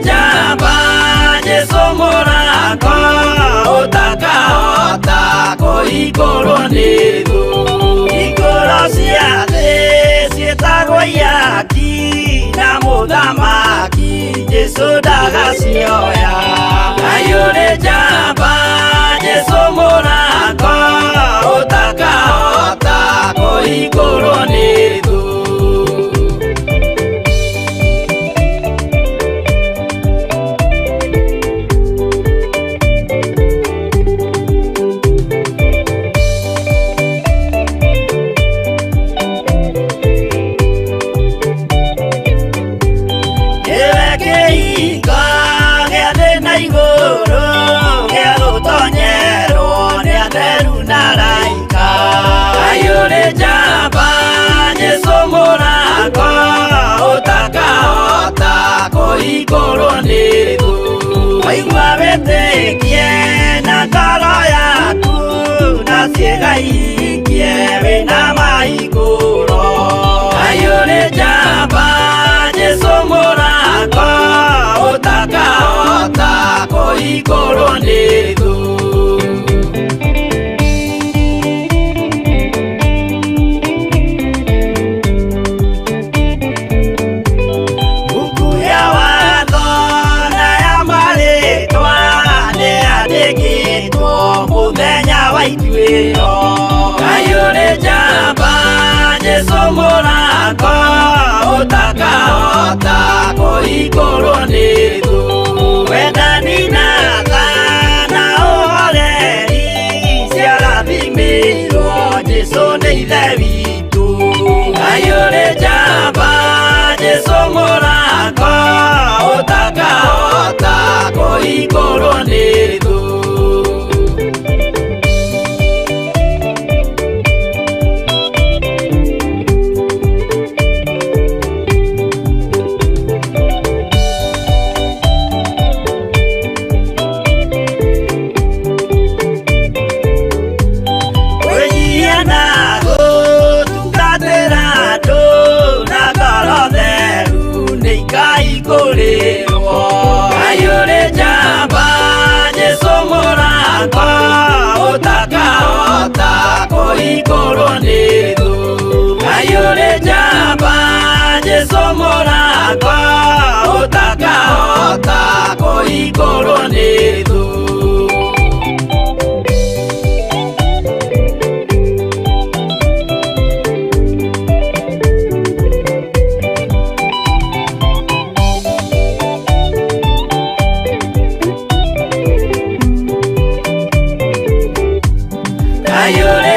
Jamba, kũhingũrwo nĩ thũ. Hingũro cia thĩ ciĩtagwo ihaki na mũthamaki Jesũ ndagacioya. Ngai ũrĩ njamba Jesũ mũrango ũtakahota kũhingũrwo nĩ thũ. Nĩwe kĩhingo gĩa thĩ na igũrũ gĩa gũtonyerwo nĩ atheru na araika. Ngai ũrĩ njamba Jesũ mũrango ũtakahota kũhingũrwo nĩ thũ. Waigua wĩtĩkie na ngoro yaku na ciĩga ihingie wĩna mahingũro. Ngai ũrĩ njamba Jesũ mũrango ũtakahota kũhingũrwo nĩ thũ. Mbuku ya watho na ya marĩtwa nĩyandĩkĩtwo mũthenya wa ituĩro. Ngai ũrĩ njamba Jesũ mũrango ũtakahota kũhingũrwo nĩ thũ. Wendani na tha na ũhoreri ciarathimĩirwo Jesũ nĩ Ithe witũ. Ngai ũrĩ njamba Jesũ mũrango ũtakahota kũhingũrwo nĩ thũ. Kwĩnyihia na gũtungatĩra andũ na ngoro theru nĩ ikahingũrĩrwo. Ngai ũrĩ njamba Jesũ mũrango ũtakahota kũhingũrwo nĩ thũ. Ngai ũrĩ njamba Jesũ mũrango ũtakahota kũhingũrwo nĩ thũ. Ngai ũrĩ